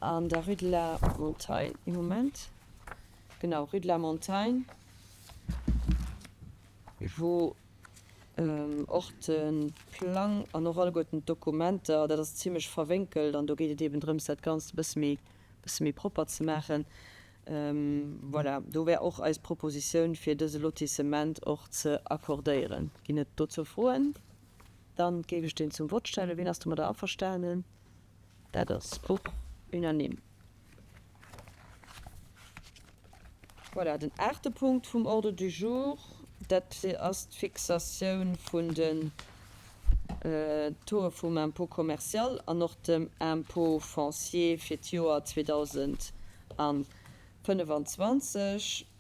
an der Rue de la Montagne. Ee Moment. Genau, Rue de la Montagne, wou och de Plang an och alleguerten d'Dokumenter, dat ass zimlech verwénkelt an do geet et eeben drëms, dat Ganzt e bësse méi, bësse méi propper ze maachen. Voilà, do wär och eis Propositioun, fir dëse Lotissement och ze accordéieren. Ginn et dozou Froen? Da géif ech deen zum Vott stellen. Wien ass domadder averstanen? Dat ass och unanime. Voilà, den aachte Punkt vum Ordre du jour, dat ass d'Fixatioun vun den Tauxe vum Impôt commercial an och dem Impôt foncier fir d'Joer 2025.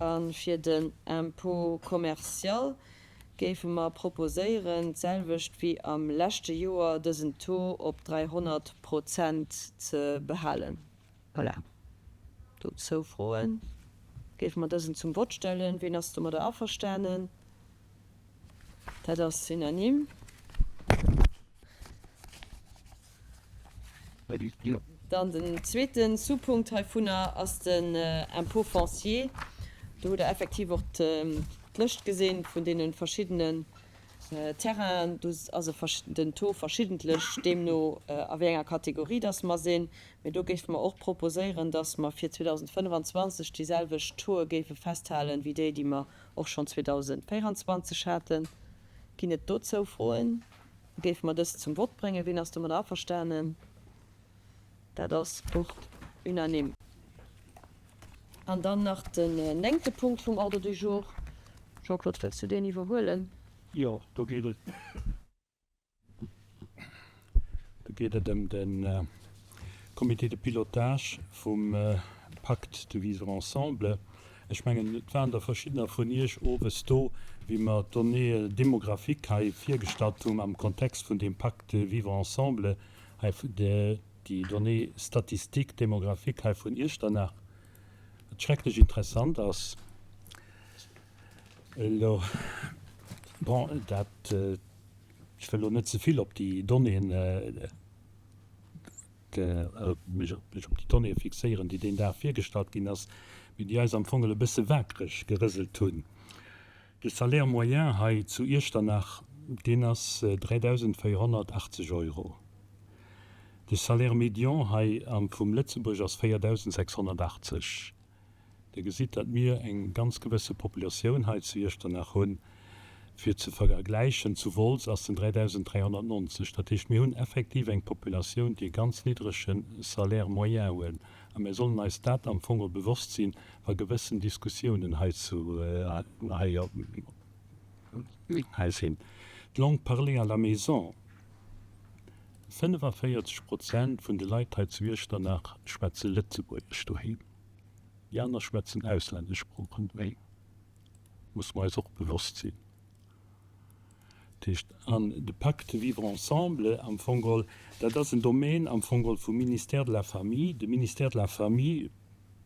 A fir den Impôt commercial géife mer proposéieren, d'selwecht wéi am leschte Joer, dësen Taux op 300 Prozent ze behalen. Voilà. Dozou Froen? Géife mer dësen zum Vott stellen. Ween ass domadder averstanen? Dat ass unanime. Dann den zweete Sous-Punkt heivunner ass den Impôt foncier. Do hutt Der effektiv och d'Lëscht gesinn vun deene verschiddenen Terrainen. Do ass den Taux verschiddentlech, deemno a wéi enger Kategorie dass mer sinn. Mee do géife mer och proposéieren, dass mer fir 2025 déi selwecht Tauxe géife festhalen, wéi déi, déi mer och schonn 2024 haten. Ginn et dozou Froen? Da géife mer dëst zum Vott bréngen. Wien ass domadder averstanen? Dat ass och unanime. An dann nach den néngte Punkt vum Ordre du jour. Jean-Claude, wëlls du deen iwwerhuelen? Jo, do geet et. Do geet et ëm de. Comité de pilotage vum Pacte de vivre ensemble. Ech mengen, et waren der verschiddener vun Iech owes do, wéi mer d'Données démographiques hei virgestallt hunn am Kontext vun deem Pacte de vivre ensemble, hei déi Données statistiques démographiques hei vun Iechternach, wat schrecklech interessant ass. Elo, bon, dat, ech wëll elo net ze vill op déi Donnéeën, mech op déi Donnéeë fixéieren, déi deen Dag virgestallt ginn ass, mee déi eis am Fong e bësse waakreg gerëselt hunn. De Salaire moyen hei zu Iechternach, deen ass 3.480 Euro. De Salaire médian hei am vum Lëtzebuerg ass 4.680. Dir gesitt, datt mir eng ganz gewësse Populatioun hei zu Iechternach hunn. Fir ze vergläichen, zu Wolz ass en 3.390. Dat heescht, mir hunn effektiv eng Populatioun, déi e ganz niddrege Salaire moyen huet. A mir sollen eis dat am Fong och bewosst sinn, wa gewëssen Diskussiounen hei zu, hei, hei sinn. D'Langue parlée à la maison, 45 Prozent vun de Leit hei zu Iechternach schwätze Lëtzebuergesch doheem. Déi aner schwätzen auslännesch Sproochen. Musse mer eis och bewosst sinn. Dat heescht, an de Pacte Vivre ensemble am Fong geholl, dat ass en Domaine am Fong geholl vum Ministère de la Famille. De Ministère de la Famille,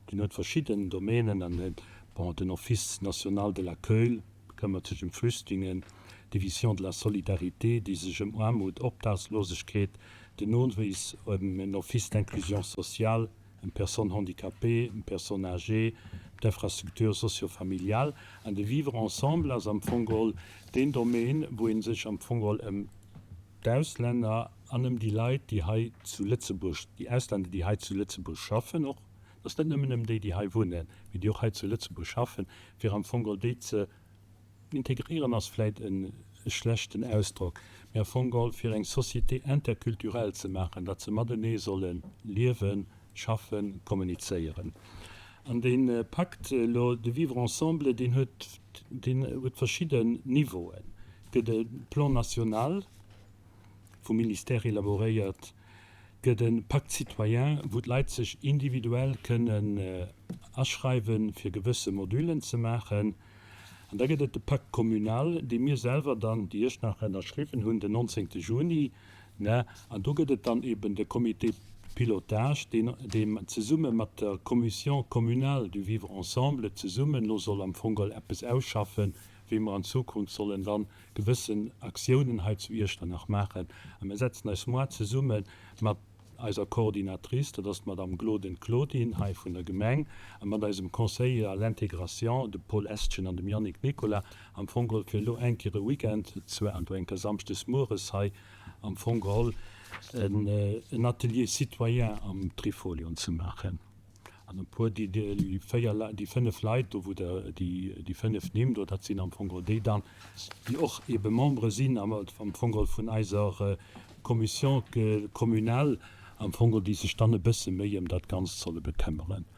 deen huet verschidden Domainen an huet, bon, den Office national de l'accueil bekëmmert sech ëm Flüchtlingen, d'Division de la solidarité, déi sech ëm Aarmut, Obdachslosegkeet, den Nowéis, ëm en Office d'inclusion sociale, ëm d'Personnes handicapées, ëm d'Personnes âgées, ëm d'Infrastructure socio-familiale. An de Vivre ensemble ass am Fong geholl deen Domaine, wou ee sech am Fong geholl ëm d'Auslänner an ëm déi Leit, déi hei zu Lëtzebuerg, déi Auslänner, déi hei zu Lëtzebuerg schaffen och, et ass net nëmmen ëm déi, déi hei wunnen, mee déi och hei zu Lëtzebuerg schaffen, fir am Fong geholl déi ze Integréieren ass vläit e schlechten Ausdrock, mee am Fong geholl fir eng Société interculturelle ze maachen, datt se matenee solle liewen, schaffen, kommunizéieren. An dee Pacte elo de vivre ensemble, deen huet, deen huet verschidden Niveauen. Et gëtt e Plan national vum Ministère élaboréiert, et gëtt e Pacte citoyen, wou d'Leit sech individuell kënnen aschreiwen, fir gewësse Modulen ze maachen. An da gëtt et de Pacte communal, dee mir selwer dann, déi ech nach ënnerschriwwen hunn, den 19. Juni, ne? An do gëtt et dann eben de Comité pilotage, deen, dee zesumme mat der Commission communale du vivre ensemble zesummen elo soll am Fong geholl eppes ausschaffen, wéi mer an Zukunft sollen dann gewëssen Aktiounen hei zu Iechternach maachen. A mir setzen eis moar zesumme mat eiser Coordinatrice, dat ass d'Madame Gloden Claudine hei vun der Gemeng, a mat eisem Conseiller à l'intégration, dem Paul Estgen an dem Yannick Nicolas, am Fong geholl fir elo eng Kéier e Weekend, zwar an do eng Kéier samschdes mueres hei am Fong geholl en Atelier citoyen am Trifolion ze maachen. An e puer, déi, déi 4, déi 5 Leit do, wou Der déi, déi 5 Nimm do, dat sinn am Fong geholl déi dann, déi och ebe Membere sinn am, am Fong geholl vun eiser Commission communale, am Fong geholl, déi sech dann e bësse méi ëm dat Ganzt solle bekëmmeren.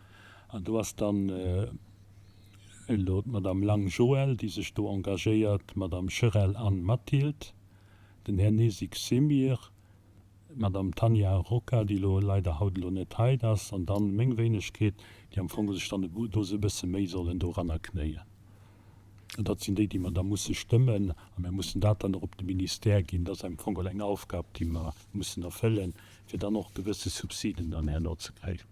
An do ass dann elo d'Madame Lang Joëlle, déi sech do engagéiert, d'Madame Cherel Anne Mathilde, den Här Nesik Semir, d'Madame Tanja Rocca, déi elo leider haut elo net hei ass, an dann meng Wéinegkeet, déi am Fong sech dann do e bësse méi sollen doranner knéien. An dat sinn déi, déi mer da musse stëmmen. A mir mussen dat dann och op de Ministère ginn. Dat ass am Fong eng Aufgab, déi mer mussen erfëllen, fir dann och gewësse Subsiden dann herno ze kréien.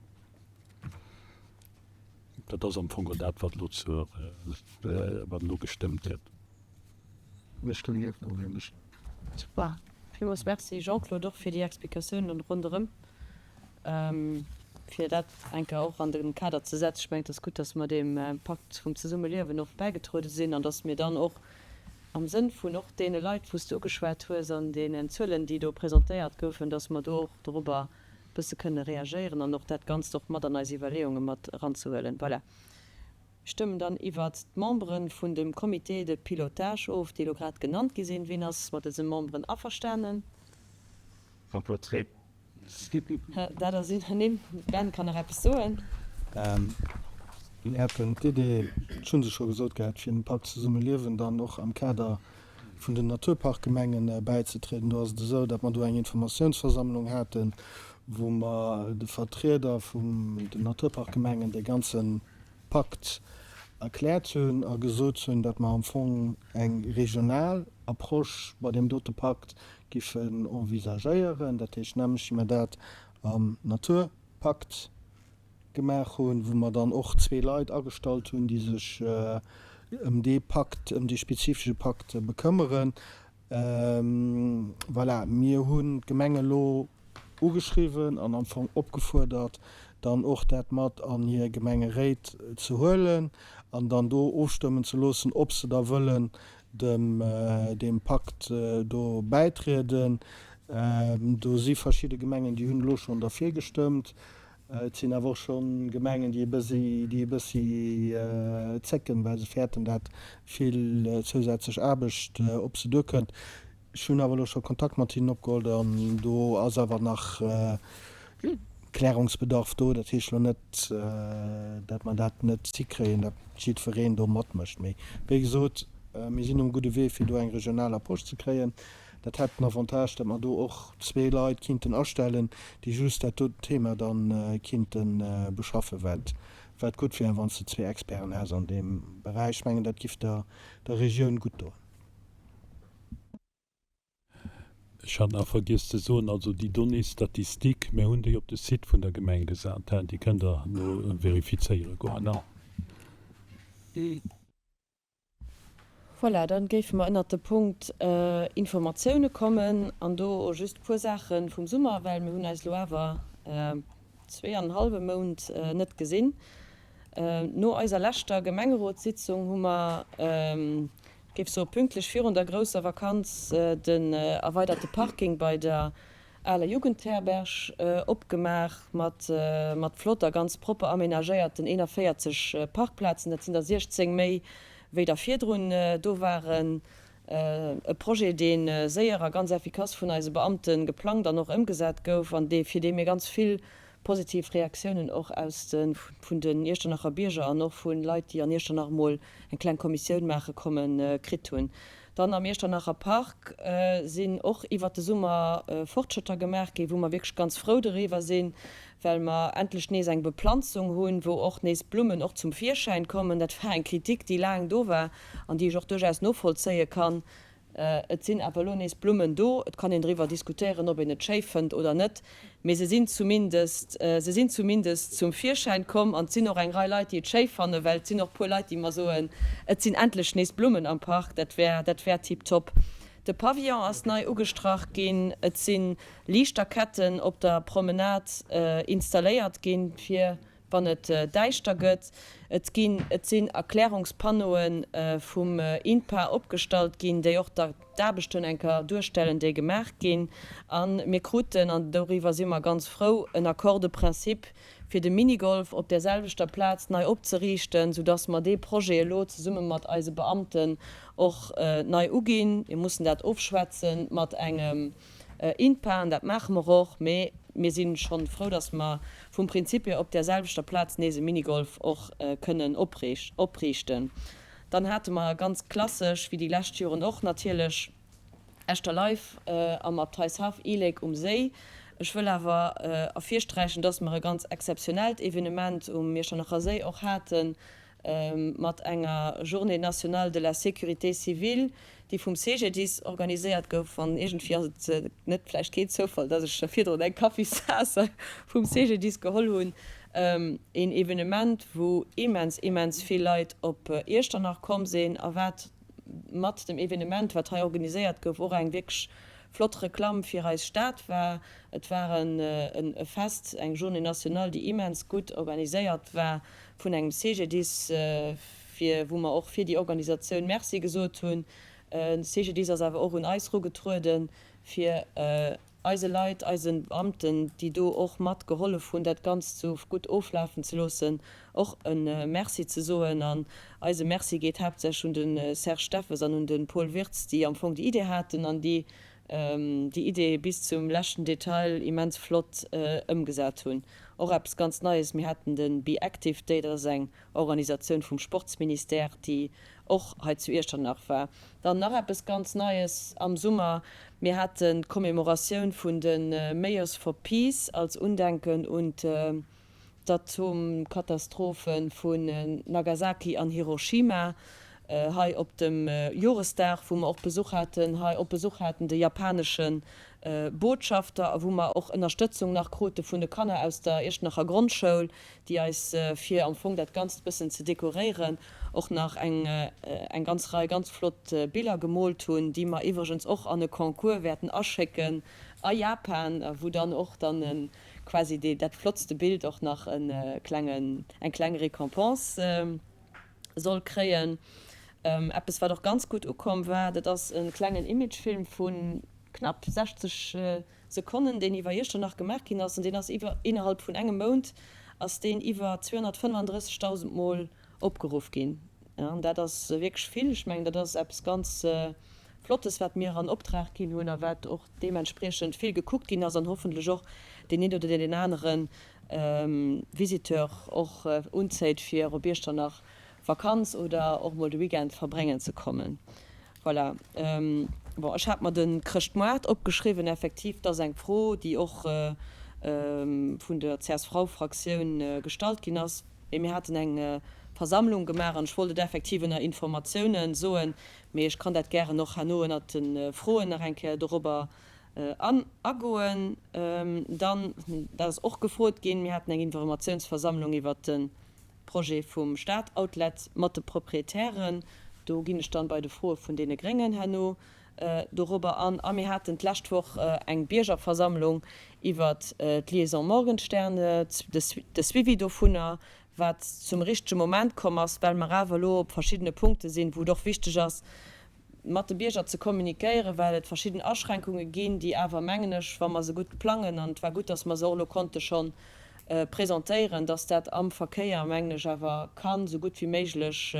Dat ass am Fong dat, wat elo zur, wat elo gestëmmt gëtt. Super. Villmools Merci Jean-Claude och fir déi Explikatiounen ronderëm, fir dat eng Kéier och an de Kader ze setzen. Ech mengen, et ass gutt, dass mer deem Pakt vum Zesummeliewen och bäigetruede sinn an dass mir dann och am Sënn vun och deene Leit, wou s de ugeschwat hues an deenen Zuelen, déi do presentéiert goufen, dass mer do och dorobber e bësse kënne reagéieren an och dat Ganzt och mat an eis Iwwerleeunge mat eranzehuelen. Voilà. Stëmmen dann iwwert d'Membere vun dem Comité de pilotage of, déi elo grad genannt gi sinn. Wien ass mat dëse Memberen averstanen? Dat ass unanime. Ben kann nach eppes soen. Mir haten d'Idee, ech hu se scho gesot gehat, fir dem Pakt Zesumme Liewen dann och am Kader vun den Naturparkgemengen bäizetrieden. Do ass et esou, datt mer do eng Informatiounsversammlung haten. wou mer de Vertrieder vun den Naturparkgemengen dee ganze Pakt erkläert hunn a gesot hunn, datt mer am Fong eng regional Approche bei deem dote Pakt giffen envisagéieren. Dat heescht nämlech, wéi mer dat am Naturpakt gemaach hunn, wou mer dann och zwee Leit agestallt hunn, déi sech ëm dee Pakt, ëm dee spezifesche Pakt bekëmmeren. Voilà, mir hunn d'Gemeng elo ugeschriwwen an am Fong opgefuerdert, dann och dat mat an hir Gemengeréit ze huelen an dann do ofstëmmen ze loossen, ob se da wëllen dem deem Pakt do bäitrieden. Do si verschidde Gemengen, déi hunn elo schonn derfir gestëmmt. Et sinn awer och scho Gemengen, déi e bëssi, déi e bëssi zécken, well se fäerten, dat vill zousätzlech Aarbecht op se duerkënnt. Ech hunn awer elo scho Kontakt mat hinnen opgeholl an do ass awer nach Klärungsbedarf do. Dat heescht elo net, dat mer dat net hikréien, dat jiddwereen do matmécht. Mee wéi gesot, mir sinn um gudde Wee, fir do eng regional Approche ze kréien. Dat hätt den Avantage, datt mer do och zwee Leit kinnten astellen, déi just dat doten Thema da kinnte beschaffen, wat wat gutt wier, wann s de zwee Experten häss an deem Beräich. Ech mengen, dat giff der der Regioun gutt doen. Ech hat nach vergiess ze soen, also déi Données statistiques, mir hunn déi op de Site vun der Gemeng gesat, déi kënnt Der no verifizéiere goen. Voilà, dann géife mer ënnert de Punkt Informatioune kommen an do just e puer Saache vum Summer, well mir hunn eis elo awer zwee an en hallwe Mount net gesinn. No eiser leschter Gemengerotssitzung hu mer, ech géif soe pünktlech virun der grousser Vakanz, den erweiderte Parking bei der aler Jugendherberg opgemaach mat mat flott a ganz propper amenagéierten 41 Parkplazen. Dat sinn der 16 méi wéi der virdrun do waren. E Projet dee séier a ganz effikass vun eise Beamte geplangt an och ëmgesat gouf an dee fir dee mir ganz vill positiv Reaktiounen och aus de vun den Iechternacher Bierger an och vu Leit déi an Iechternach mol eng kleng Kommissioun maache kommen kritt hunn. Dann am Iechternacher Park sinn och iwwert de Summer Fortschrëtter gemaach ginn, wou mer wierklech ganz frou doriwwer sinn, well mer endlech nees eng Beplanzung hunn, wou och nees Blummen och zum Virschäin kommen. Dat war eng Kritik, déi laang do war an déi ech och duerchaus novollzéie kann. Et sinn awer elo nees Blummen do. Et kann een driwwer diskutéieren, ob een et schéi fënnt oder net, mee se sinn zumindest, se sinn zumindest zum Virschäin komm. An et sinn och eng Rei Leit, déi et schéi fannen, well et sinn och e puer Leit, déi mer soen, et sinn endlech nees Blummen am Park, dat wär, dat wär tiptop. De Pavillon ass nei ugestrach ginn, et si Liichterketten op der Promenade installéiert ginn, fir wann et däischter gëtt. Et ginn, et sinn Erklärungspannoe vum INPA opgestallt ginn, déi och d'Aarbechten eng Kéier duerstellen, déi gemaach ginn. A mir kruten, an doriwwer si mer ganz frou, en Accord de principe, fir de Minigolf op där selwechter Plaz nei opzeriichten, soudass mer dee Projet elo zesumme mat eise Beamten och nei uginn. Mir mussen dat ofschwätze mat engem INPA, an dat maache mer och, mee mir si schonn frou, dass mer vum Prinzip hier op där selwechter Plaz nees e Minigolf och kënnen opriichten. Dann hate mer ganz klassesch, wéi déi lescht Joren och natierlech, Echter Life am Abteishaff E-Lake um Séi. Ech wëll awer ervirsträichen, dass mer e ganz exzeptionellt Evenement um Iechternacher Séi och haten, mat enger Journée nationale de la sécurité civile, déi vum CGDIS organiséiert gouf. An iergendwéi ass et net vläicht keen Zoufall, dass ech virdrun eng Kaffistaass vum CGDIS geholl hunn. Een Evenement, wou immens, immens vill Leit op Iechternach komm sinn a wat mat dem Evenement, wat hei organiséiert gouf, och eng wierklech flott Reklamm fir eis Stad war. Et war e Fest, eng Journée nationale, déi immens gutt organiséiert war vun engem CGDIS, fir wou mer och fir déi Organisatioun Merci gesot hunn. De CGDIS ass awer och un eis erugetrueden, fir eise Leit, eise Beamten, déi do och mat gehollef hunn, dat Ganzt sou gutt oflafen ze loossen, och e Merci ze soen. An eise Merci geet haaptsächlech un de Serge Steffes an un de Paul Wirtz, déi am Fong déi Idee haten an déi déi Idee bis zum leschten Detail immens flott ëmgesat hunn. Och eppes ganz Neies, mir haten de Be Active Day, dat ass eng Organisatioun vum Sportsministère, déi och hei zu Iechternach war. Dann nach eppes ganz Neies am Summer, mir haten d'Commémoratioun vun de Mayors for Peace als Undenken un d'Atomkatastrophe vun Nagasaki an Hiroshima hei op dem Joresdag, wou mer och Besuch haten, hei op Besuch haten de japanesche Botschafter a wou mer och Ënnerstëtzung nach krute vun de Kanner aus der Iechternacher Grondschoul, déi eis fir am Fong dat Ganzt bëssen ze dekoréieren och nach eng eng ganz Rei ganz flott Biller gemoolt hunn, déi mer iwwregens och an e Concours wäerten aschécken a Japan, wou dann och dann e quasi dee dat flottste Bild och nach e klengen eng kleng Récompense soll kréien. Eppes wat och ganz gutt ukomm war, dat ass e klengen Imagefilm vu knapp 60 Sekonnen, deen iwwer Iechternach gemaach ginn ass, an deen ass iwwer innerhalb vun engem Mount ass deen iwwer 235.000 Mol opgeruff ginn. An dat ass wierklech vill. Ech mengen, dat ass eppes ganz Flottes, wat mir an Optrag ginn hunn a wat och deementspriechend vill gekuckt ginn ass an hoffentlech och deen een oder deen anere Visiteur och unzéit, fir op Iechternach Vakanz oder och mol de Weekend verbréngen ze kommen. Voilà. Bon, ech hat mer de Chrëschtmoart opgeschriwwen. Effektiv, dat ass eng Fro, déi och vun der CSV-Fraktioun gestallt ginn ass. Mee mir haten eng Versammlung gemaach an ech wollt et effektiv ënner Informatiounen soen, mee ech kann dat gären och herno ënnert de Froen nach eng Kéier dorobber agoen. Dann, dat ass och gefrot ginn, mir haten eng Informatiounsversammlung iwwert de Projet vum Stad-Outlet mat de Proprietären. Do ginn ech dann bei de Froe vun deene Gréngen herno dorobber an. A mir haten d'lescht Woch eng Biergerversammlung iwwert d'Liaison Morgenstern, de Suivi dovunner, wat zum richtege Moment komm ass, well mer awer elo op verschiddene Punkte sinn, wou et och wichteg ass, mat de Bierger ze kommunikéieren, well et verschidden Aschränkunge ginn, déi awer, mengen ech, wa mer se gutt plangen, an et war gutt, dass mer se och elo konnte scho presentéieren, dass dat am Verkéier, mengen ech, awer kann esou gutt wéi méiglech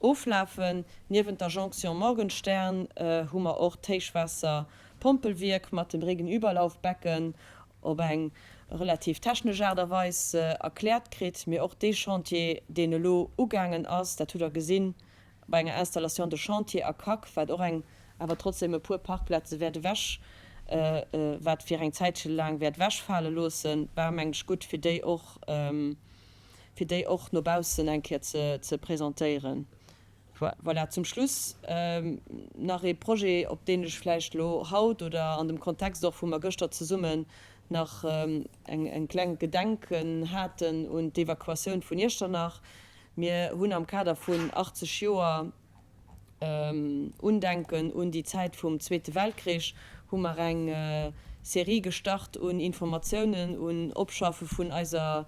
oflafen. Niewent der Jonction Morgenstern hu mer och d'Héichwaasserpompelwierk mat dem Regenüberlaufbecken op eng relativ technesch Aart a Weis erkläert kritt. Mee och dee Chantier, deen elo ugaangen ass, dat hutt Der gesinn, bei enger Installation de chantier a Kack, wat och eng awer trotzdem e puer Parkplaze wäert ewech, wat fir eng Zäitche laang wäert ewechfale loossen, war mengen ech gutt fir déi och, fir déi och no baussen eng Kéier ze ze presentéieren. Voilà, zum Schluss nach ee Projet, op deen ech vläicht elo haut oder an dem Kontext och, wou mer gëschter zesummen nach eng eng kleng Gedenken haten un d'Evakuatioun vun Iechternach, Mir hunn am Kader vun 80 Joer Undenken un déi Zäit vum Zweete Weltkrich hu mer eng Serie gestart un Informatiounen, un Opschaffe vun eiser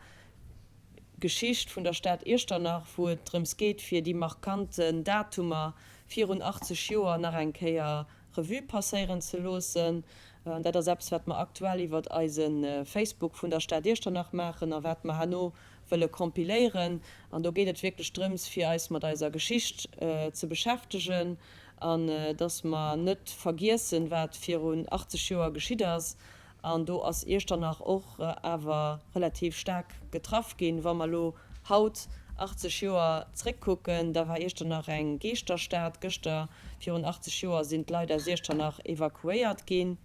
Geschicht vun der Stad Iechternach, wou et drëms geet, fir déi markanten Datumer virun 80 Joer nach eng Kéier Revue passéieren ze loossen. Dat ass eppes, wat mer aktuell iwwert eise Facebook vun der Stad Iechternach maachen a wat mer herno wëlle kompiléieren. An do geet et wierklech drëms, fir eis mat eiser Geschicht ze beschäftegen an dass mer net vergiessen, wat virun 80 Joer geschitt ass. An do ass Iechternach och awer relativ staark getraff ginn. Wa mer elo haut 80 Joer zréckkucken, da war Iechternach eng Geeschterstad. Gëschter virun 80 Joer sinn d'Leit aus Iechternach evakuéiert ginn.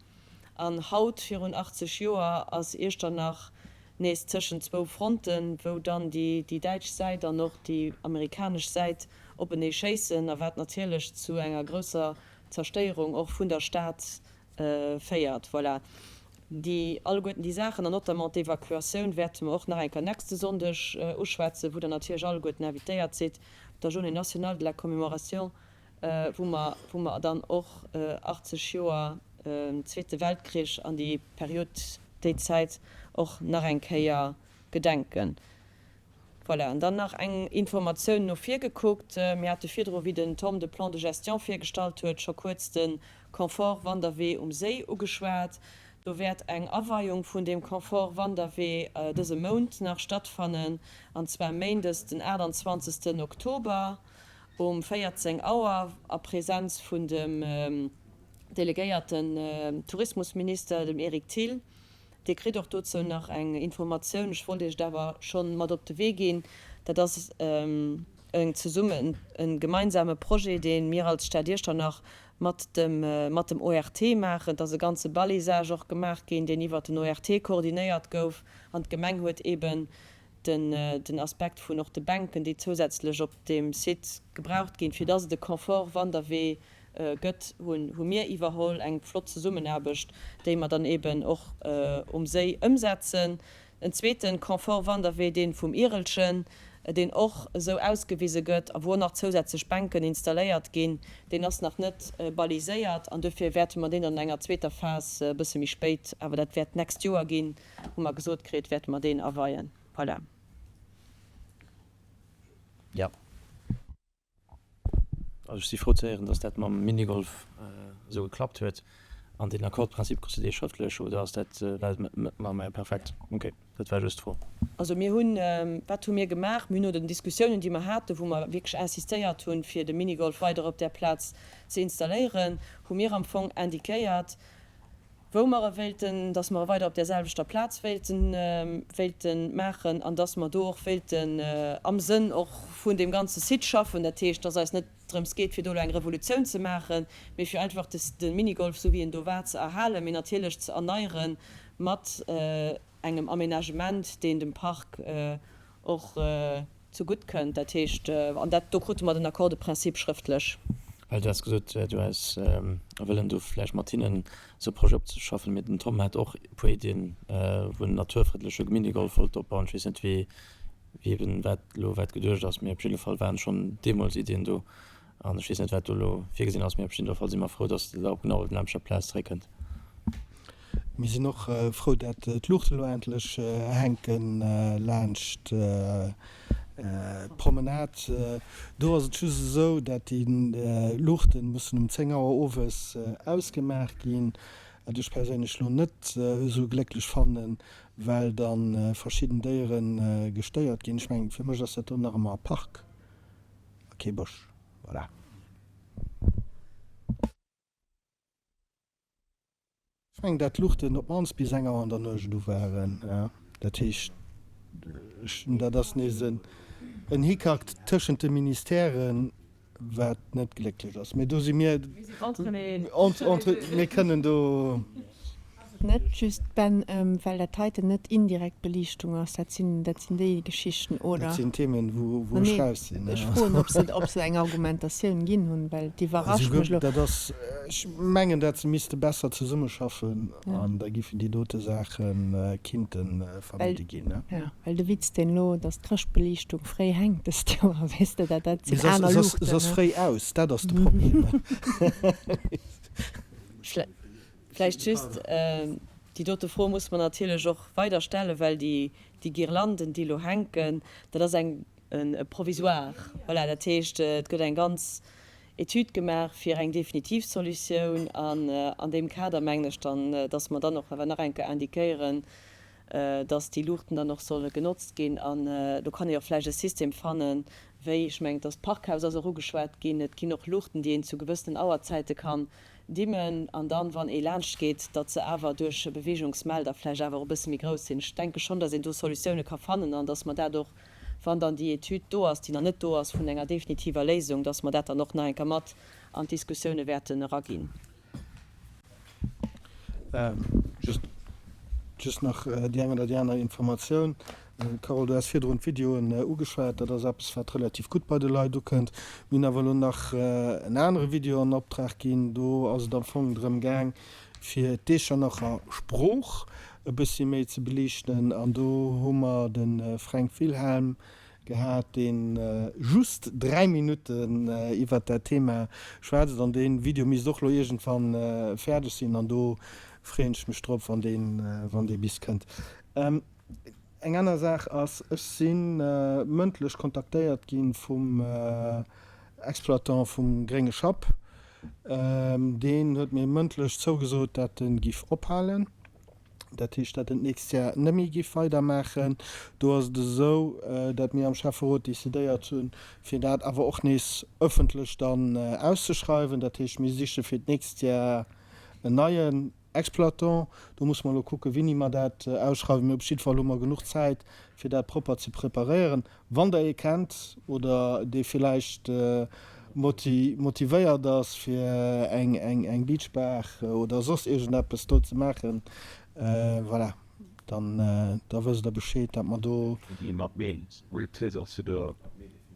An haut virun 80 Joer ass Iechternach nees tëschent zwou Fronten, wou dann déi däitsch Säit an och déi amerikanesch Säit openee schéissen, a wat natierlech zu enger grousser Zerstéierung och vun der Stad féiert. Voilà, déi alleguerten déi Saachen, an notamment d'Evakuatioun, wäerte mer och nach eng Kéier nächste Sonndeg uschwätzen, wou Der natierlech alleguerten invitéiert sidd op der Journée nationale de la commémoration, wou mer, wou mer dann och 80 Joer Zweete Weltkrich an déi Period, déi Zäit och nach eng Kéier gedenken. Voilà, an dann nach eng Informatioun no vir gekuckt. Mir hate virdru, wéi den Tom de Plan de gestion virgestallt huet, scho kuerz de Confort-Wanderwee um Séi ugeschwat. Do wäert eng Aweiung vun deem Confort-Wanderwee dëse Mount nach stattfannen, an zwar méindes den 28. Oktober um 14 Auer a Präsenz vun dem delegéierten Tourismusminister, dem Eric Thill. Dir kritt och dozou nach eng Informatioun. Ech wollt Iech et awer schonn mat op de Wee ginn. Dat ass en zesummen, e gemeinsame Projet, dee mir als Stad Iechternach mat dem, mat dem ORT maachen. Et ass e ganze Balisage och gemaach ginn, deen iwwert den ORT koordinéiert gouf. An d'Gemeng huet eeben den, den Aspekt vun och de Bänken, déi zousätzlech op deem Site gebraucht ginn, fir dass et e Confort-Wanderwee gëtt, hunn, hu mir iwwerholl. Eng flott Zesummenaarbecht, déi mer dann eeben och um Séi ëmsetzen. En zweeten Confort-Wanderwee, dee vum Irelchen, deen och esou ausgewise gëtt a wou och nach zousätzlech Bänken installéiert ginn, deen ass nach net baliséiert an dofir wäerte mer deen dann an enger zweeter Phas e bësse méi spéit, awer dat wäert d'nächst Joer ginn, hu mer gesot kritt, wäerte mer deen aweien. Voilà. Jo. Also ech si frou ze héieren, dass dat mam Minigolf esou geklappt huet. An deen Accord de principe, krus de dee schrëftlech oder ass dat, ma ma perfekt, ok, dat war just d'Fro. Also mir hunn, wat hu mir gemaach? Mir hunn no den Diskussiounen, déi mer haten, wou mer wierklech insistéiert hunn, fir de Minigolf weider op där Plaz ze installéieren, hu mir am Fong indiquéiert, wou mer e wéilten, dass mer e weider op där selwechter Plaz wéilten, wéilte maachen an dass mer do och wéilten am Sënn och vun deem ganze Site schaffen. Dat heescht, dass eis net drëms geet, fir do elo eng Revolutioun ze maachen, mee fir einfach de, de Minigolf, esou wéi en do war, ze erhalen, mee natierlech ze erneiere mat engem Aménagement, deen dem Park och zegutt kënnt. Dat heescht, an dat, do krute mer den Accord de principe schrëftlech. Well du has gesot, du häss e Wëllen do vläicht mat hinnen esou e Projet opzeschaffen. Mee den Tom hat och e puer Iddien, wou en naturfrëndleche Minigolf wollt opbauen. Ech weess net, wéi, wéi eben wat elo wat geduecht ass, mee op jidde Fall waren schonn deemools Iddien do. An ech weess net, wat do elo virgesinn ass, mee op jidde Fall si mer frou, dass der op genau op der nämmlecher Plaz zeréckkënnt. Mir sinn och frou, dat d'Luuchten elo endlech hänken laanscht d'Promenade. Do ass et just esou, dat déi Luuchten mussen um 10 Auer owes ausgemaach ginn, wat ech perséinlech elo net esou glécklech fannen, well da verschidden Déiere gestéiert ginn. Ech mengen, fir mech ass dat do nach ëmmer e Park a kee Bësch. Voilà. Ech mengen, dat d'Luuchten op d'mannst bis eng Auer an der Nuecht u waren. Dat heescht, dat ass nees en Hickhack tëschent de Ministèren, wat net glécklech ass. Mee do si mir, mir kënnen do. Net just, Ben, well dat heiten net indirekt Beliichtung ass. Dat sinn, dat sinn déi Geschichten, oder? Dat sinn Themen, wou, wou ech raus sinn. Ech froen, ob se, ob se eng Argumentatioun ginn hunn, well et iwwerrascht mech elo. Dat ass, ech mengen, dat se misste besser zesummeschaffen an da giffen déi dote Saache kinnte vermidde ginn. Jo, well de Witz, deen elo, datt d'Chrëschtbeliichtung fréi hänkt dëst Joer, weess de, dat, dat sinn aner Luuchten. Se ass fréi aus, dat ass de Problem. Vläicht just, déi dote Fro muss mer natierlech och weider stellen, well déi Guirlanden, déi elo hänken, dat ass eng e Provisoire. Voilà, dat heescht, et gëtt eng ganz Etüd gemaach fir eng definitiv Solutioun. An an deem Kader mengen ech dann, dass mer dann och awer nach eng Kéier indiquéieren, dass déi Luuchten dann och solle genotzt ginn. An do kann ee och vläicht e System fannen, wéi, ech mengen, dass d'Parkhaus ass och ugeschwat ginn, et ginn och Luuchten, déi een zu gewëssenen Auerzäite kann dimmen an dann, wann ee laanscht geet, datt se awer duerch e Beweegungsmelder vläicht awer och e bësse méi grouss sinn. Ech denke schonn, datt een do Solutioune ka fannen an datt mer dat och, wann dann déi Etüd do ass, déi nach net do ass, vun enger definitiver Léisung, datt mer dat dann och nach eng Kéier mat an d'Diskussioune wäerten eraginn. Just nach déi eng oder déi aner Informatioun. Carole, du has virdrun d'Videoen ugeschwat. Dat ass eppes, wat relativ gutt bei de Leit ukënnt. Mir hunn awer elo nach en anere Video an Optrag ginn. Do ass et am Fong drëm gaang, fir d'Echernacher Sprooch e bëssi méi ze beliichten. An do hu mer de Fränk Wilhelm gehat, dee just 3 Minutten iwwert dat Thema schwätzt. An dee Video misst och elo iergendwann fäerdeg sinn. An do freeën ech mech drop, wann dee bis kënnt. Eng aner Saach ass, ech si mëndlech kontaktéiert gi vum Exploitant vum Grénge Schapp. Deen huet mir mëndlech zougesot, dat e giff ophalen. Dat heescht, dat en d'nächst Jar net méi giff weidermaachen. Do ass et esou, dat mir am Schäfferot decidéiert hunn, fir dat awer och nees ëffentlech dann auszeschreiwen. Dat heescht, mir siche fir d'nächst Jar en neien. Exploitant. Do musse mer elo kucken, wéini mer dat ausschreiwen. Mee op jidde Fall hu mer genuch Zäit, fir dat propper ze preparéieren. Wann Der ee kennt oder dee villäicht motivéiert ass, fir eng Beachbar oder soss iergendeppes do ze maachen, voilà, dann da wësst Der Bescheed, dat mer do.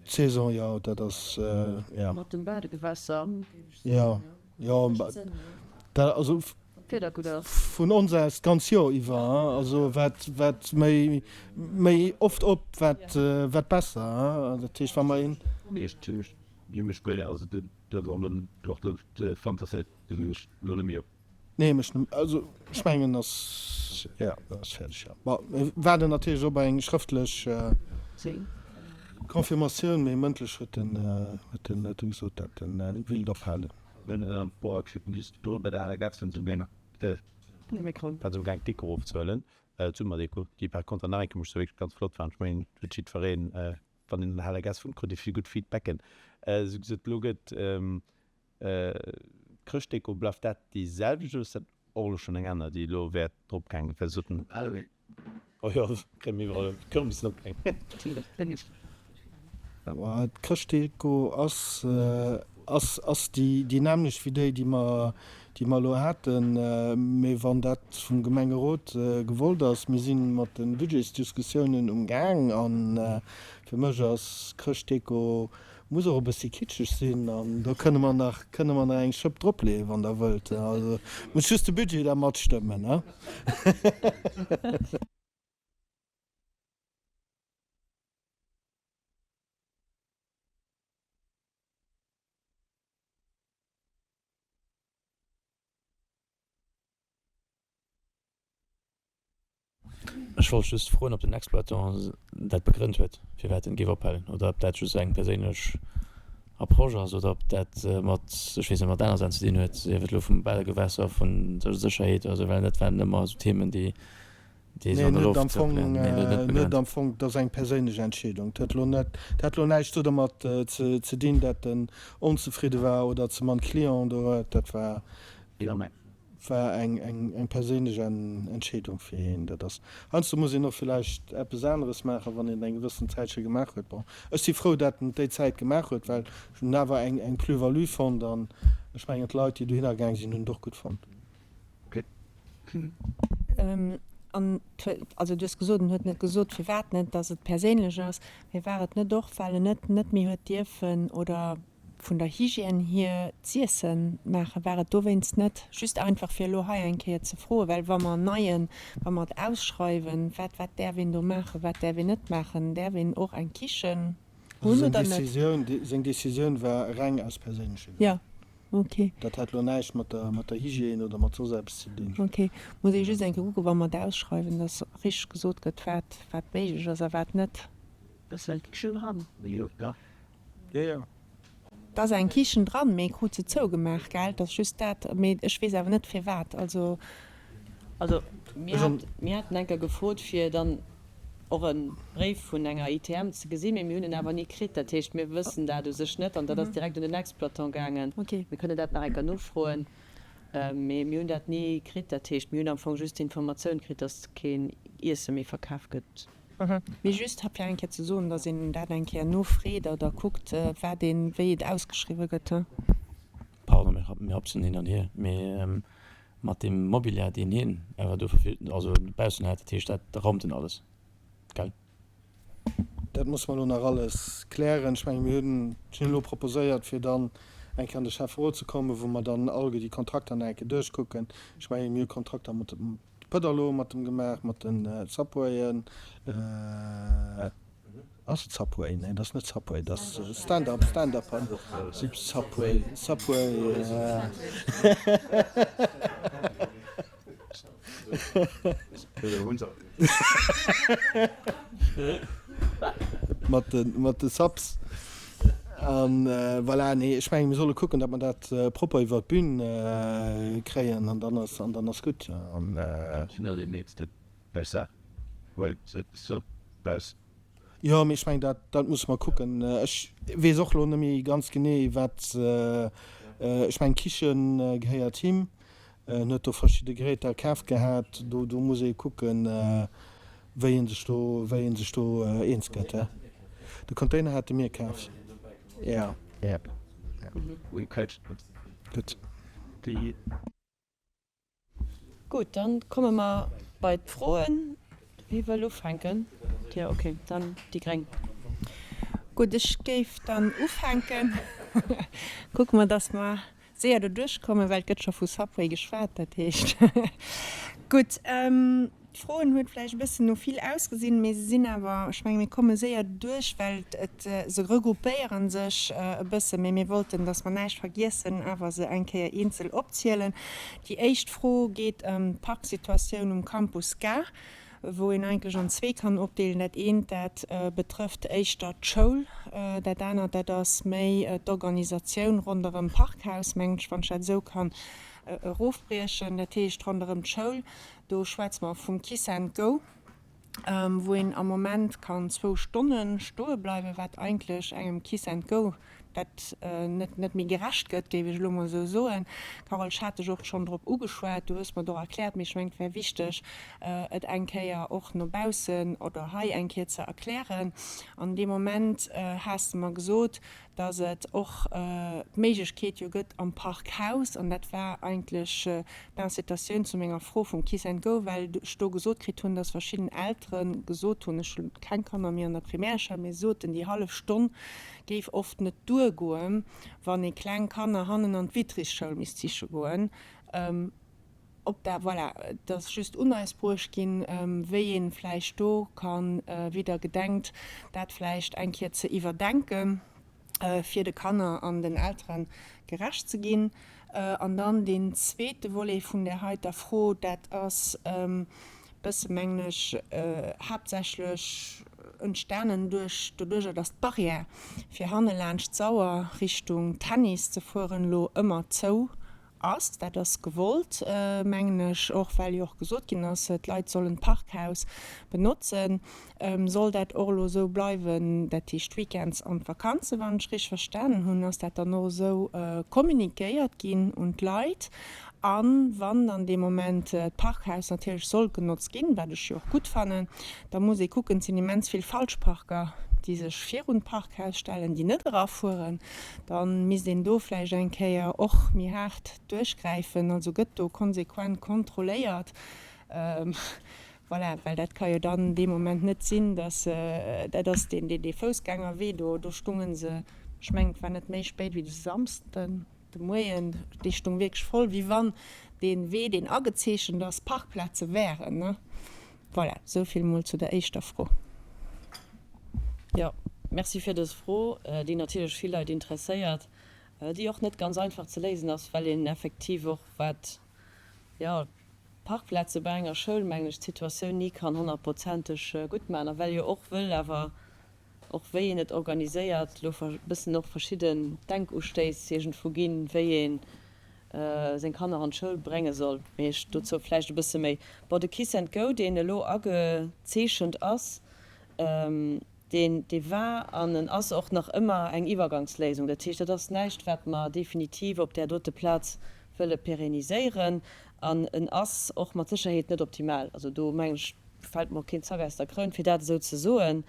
D'Saison, jo, dat ass, jo. Mat dem Badegewässer. Jo, jo, dat, also. Vun ons aus d'ganz Joer iwwer, also wat wat méi méi oft op, wat wat besser. Dat heescht wa mer een. Nee mech net, also ech mengen ass jo ass fäerdeg jo. Bon mir waarden natierlech op eng schrëftlech Confirmatioun, mee mëndlech huet en huet en huet en gesot dat en wéilt ophalen. Wat se umgaang d'Deko erofzehuelen, d'Summerdeko, déi par contre nach eng Kéier muss ech soen, wierklech ganz flott waren. Ech mengen, et huet jiddwereen, wann een an der Hale Gäscht wunnt, krut ee vill gutt Feedbacken. Esou gesot, elo gëtt d'Chrëschtdeko, bleift dat déi selwecht oder ass dat Och elo schon eng aner déi elo wäert drop gaangen well soten. Oh jo kréie mir iwwerall d'Kürbissen opgehängt. D'Chrëschtdeko ass ass ass déi déi nämmlecht wéi déi déi mer déi mer elo haten. Mee wann dat vum Gemengerot gewollt ass, mir si mat de Budgetsdiskussiounen um Gaang a fir mech ass Chrëschtdeko Muss och e bëssi kitscheg sinn an do kënne mer nach, kënne mer nach eng Schëpp dropleeën, wann Der wëllt. Also muss just de Budget da matstëmmen, ne? Ech wollt just froen, ob den Exploitant dat begrënnt huet, firwat en géif ophalen, oder ob dat just eng perséinlech Approche ass, oder ob dat mat, ech weess net, mat aner Saachen ze dinn huet, sief et elo vum Badegewässer, vun der Sécherheet oder esou, well dat waren ëmmer esou Themen, déi déi esou Nee, an der net Loft am Fong, zirkuléieren. Nee, huet net net begrënnt. am Fong. Dat ass eng perséinlech Entscheedung. Dat huet elo net, dat hat elo näischt do dermat ze ze dinn, dat en onzefridde war oder ze mann Clienten do huet. Dat war. War eng perséinlech Entscheedung fir hien. Dat ass, heiansdo muss een och villäicht eppes aneres maachen, wann een et eng gewëssen Zäitche gemaach huet. Bon, ech si frou, dat en et déi Zäit gemaach huet, well ech hunn awer eng Plus-value fonnt an ech mengen d'Leit, déi dohinner gaang sinn, hunn et och gutt fonnt. An also du hues gesot, en huet net gesot, firwat net, datt et perséinlech ass, mee war et net och, well en net net méi huet dierfen oder Vun der Hygiène hier d'Iessen maachen, war et dowéinst net just einfach fir elo hei eng Kéier ze froen, well wa mer en neien, wa mer et ausschreiwen, wat, wat däerf een do maachen, wat däerf een net maachen, däerf een och eng Kichen Also hunn seng oder net? Décisioun, seng Décisioun war reng aus perséinleche Grënn. Jo, ok. Dat hat elo näischt mat der, mat der Hygiène oder mat soss eppes ze dinn. Ok, muss ee just eng Kéier kucken, wa mer et ausschreiwen, dass richteg gesot gëtt, wat, wat méiglech ass a wat net. Ass eng Kichen dran? Jo, jo. Et ass eng Kichen dran, mee krut se zougemaach, gell? Et ass just dat, mee ech weess awer net firwat. Also. Also mir hat, mir haten eng Kéier gefrot fir dann och e Bréif vun enger ITM ze gesinn, mee mir hunn en awer ni kritt. Dat heescht, mir wëssen dat u sech net an dat ass direkt un den Exploitant gaangen. Mir kënnen dat nach eng Kéier nofroen, mee mir hunn dat ni kritt. Dat heescht, mir hunn am Fong just d'Informatioun kritt, datt keen Iesse méi verkaf gëtt. Mee just fir eng Kéier ze soen, dass een dat eng Kéier nofreet oder kuckt, wat een, wéi et ausgeschriwwen gëtt. Pardon, mir hopsen hin an hier, mee mat deem Mobiliar, deen hien awer do verfügt, also baussen hat, dat heescht, dat raumt en alles, gell? Dat musse mer elo nach alles klären. Ech menge mir hunn, ech hunn elo proposéiert, fir dann eng Kéier an de Schäfferot ze kommen, wou mer dann alleguer déi Kontrakter nach eng Kéier duerchkucken. Ech menge mir hu Kontrakter mat dem Pëderlo mat dem gemaach, mat den Subwayen. Ass et Subway? Nee, dat ass net Subway, dat ass Stand Up, Stand Up, Subway, Subway. Mat de, mat de Subs. An voilà, nee, ech mengen, mir solle kucken, datt mer dat propper iwwer d'Bün kréien an dann ass, an dann ass gutt. An. Jo, mee ech mengen, dat, dat musse mer kucken. Ech weess och elo net méi ganz genee, wat, ech mengen, d'Kiche gehéiert him. En huet do verschidde Geräter kaf gehat. Do, do muss ee kucken, wéi ee sech do, wéi ee sech do eens gëtt. De Container hate mir kaf, jo. Gutt. Gutt, dann komme mer bei d'Froen. Wie wëll ufänken? Dir? Okay, dann déi Gréng. Gutt, ech géif dann ufänken. Kucke mer, dass mer séier doduerch kommen, well et gëtt scho vu Subway geschwat, dat heescht. Gutt, d'Froen huet vläicht e bëssen no vill ausgesinn, mee se sinn awer, ech menge mir komme séier duerch, well et, se regroupéiere sech e bëssen, mee mir wollten, dass mer näischt vergiessen, awer se eng Kéier eenzel opzielen. Déi éischt Fro geet ëm d'Parksituatioun um Campus Gare. wou een eigentlech an zwee kann opdeelen. Dat eent, dat betrëfft éischter d'Schoul, dat anert, dat ass méi d'Organisatioun ronderëm d'Parkhaus, mengen ech, wann ech dat esou kann erofbriechen. Dat heescht, ronderëm d'Schoul, do schwätze mer vum Kiss and Go, wou een am Moment kann zwou Stonne stoe bleiwen, wat eigentlech engem Kiss and Go dat net net méi gerecht gëtt, géif ech elo mol esou soen. Carole, ech hat dech och schonn drop ugeschwat, du hues mer et och erkläert, mee ech mengen, et wär wichteg, et eng Kéier och no baussen oder hei eng Kéier ze erklären. An dee Moment has de mer gesot, dass et och d'Méiglechkeet jo gëtt am Parkhaus, an dat war eigentlech d'Incitatioun zu menger Fro vum Kiss and Go, well ech do gesot kritt hunn, dass verschidden Eltere gesot hunn, ech hu keng Kanner méi an der Primärschoul, mee soten, déi hallef Stonn géif oft net duergoen, wann ee kleng Kanner hannen an d'Witrisschoul misst siche goen. Ob dat, voilà, et ass just un eis bruecht ginn, wéi ee vläicht do ka wieder gedenkt, dat vläicht eng Kéier ze iwwerdenken, fir de Kanner an den Eltere gerecht ze ginn. An dann deen zweete Volet vun där heiter Fro, dat ass, bësse mengen ech, haaptsächlech entstanen duerch doduercher, datt d'Barrière fir hanne laanscht d'Sauer Richtung Tennis ze fueren elo ëmmer zou ass. Dat ass gewollt, mengen ech, och well jo och gesot ginn ass, d'Leit sollen d'Parkhaus benotzen. Soll dat och elo esou bleiwen, dat heescht d'Weekends an d'Vakanzen, wann ech richteg verstanen hunn, ass dat dann och esou communiquéiert ginn un d'Leit? A wann dann dee Moment d'Parkhaus natierlech soll genotzt ginn, wat ech jo och gutt fannen, da muss ee kucken, et sinn immens vill Falschparker, déi sech virun d'Parkhaus stellen, déi net erafueren, da misst een do vläicht eng Kéier och méi haart duerchgräifen. Also gëtt do konsequent kontrolléiert. Voilà, well dat ka jo dann dee Moment net sinn, dass, dat ass deen, dee Foussgängerwee do, do stungen se, ech mengen et war net méi spéit wéi de Samsden de Moien, dee stung wierklech voll, wéi wann dee Wee, deen agezeechent ass, Parkplaze wären, ne? Voilà, esou vill mol zu der éischter Fro. Jo, merci fir dës Fro, déi natierlech vill Leit interesséiert, déi och net ganz einfach ze léisen ass, well een effektiv och, wat, jo, Parkplaze bei enger Schoul, mengen ech, d'Situatioun ni kann honnertprozenteg gutt maachen. A well jo och wëll awer och wéi een et organiséiert, elo e bëssen och verschidden Denkustéiss iergendwou ginn, wéi ee seng Kanner an d'Schoul brénge soll. Mee ech dozou vläicht e bësse méi. Bon, de Kiss and Go, deen elo agezeechent ass, Deen, dee war an en ass och nach ëmmer eng Iwwergangsléisung. Dat heescht, dat ass näischt, wat mer definitiv op där dote Plaz wëlle pérenniséieren. An en ass och mat Sécherheet net optimal. Also do, mengen ech, fält mer och keen Zack aus der Kroun, fir dat esou ze soen.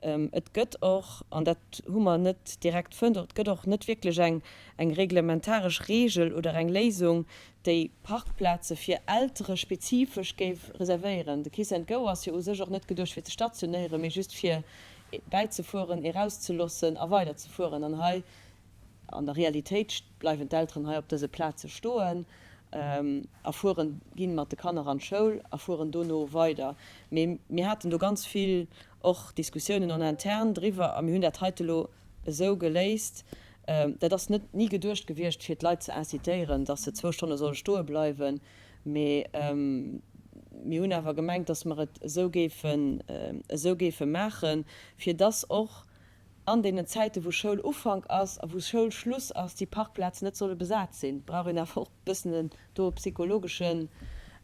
Et gëtt och, an dat hu mer net direkt fënnt, et gëtt och net wierklech eng, eng reglementaresch Regel oder eng Léisung, déi Parkplaze fir Eltere spezifesch géif reservéieren. De Kiss and Go ass jo u sech och net geduecht fir ze stationéieren, mee just fir bäizefueren, erauszeloossen a weiderzefueren. An hei an der Realitéit bleiwen d'Elteren hei op dëse Plaze stoen a fueren, ginn mat de Kanner an d'Schoul a fueren dono weider. Mee mir haten do ganz vill och Diskussiounen en interne driwwer a mir hunn dat heite lo esou geléist. Dat ass net ni geduecht gewiescht, fir d'Leit ze incitéieren, dass se zwou Stonne solle stoe bleiwen, mee mir hunn awer gemengt, dass mer et esou géifen, esou géife maachen, fir dass och an deenen Zäiten, wou Schoulufank ass a wou Schoulschluss ass, déi Parkplazen net solle besat sinn. Et brauch een awer och e bëssen do e psychologeschen,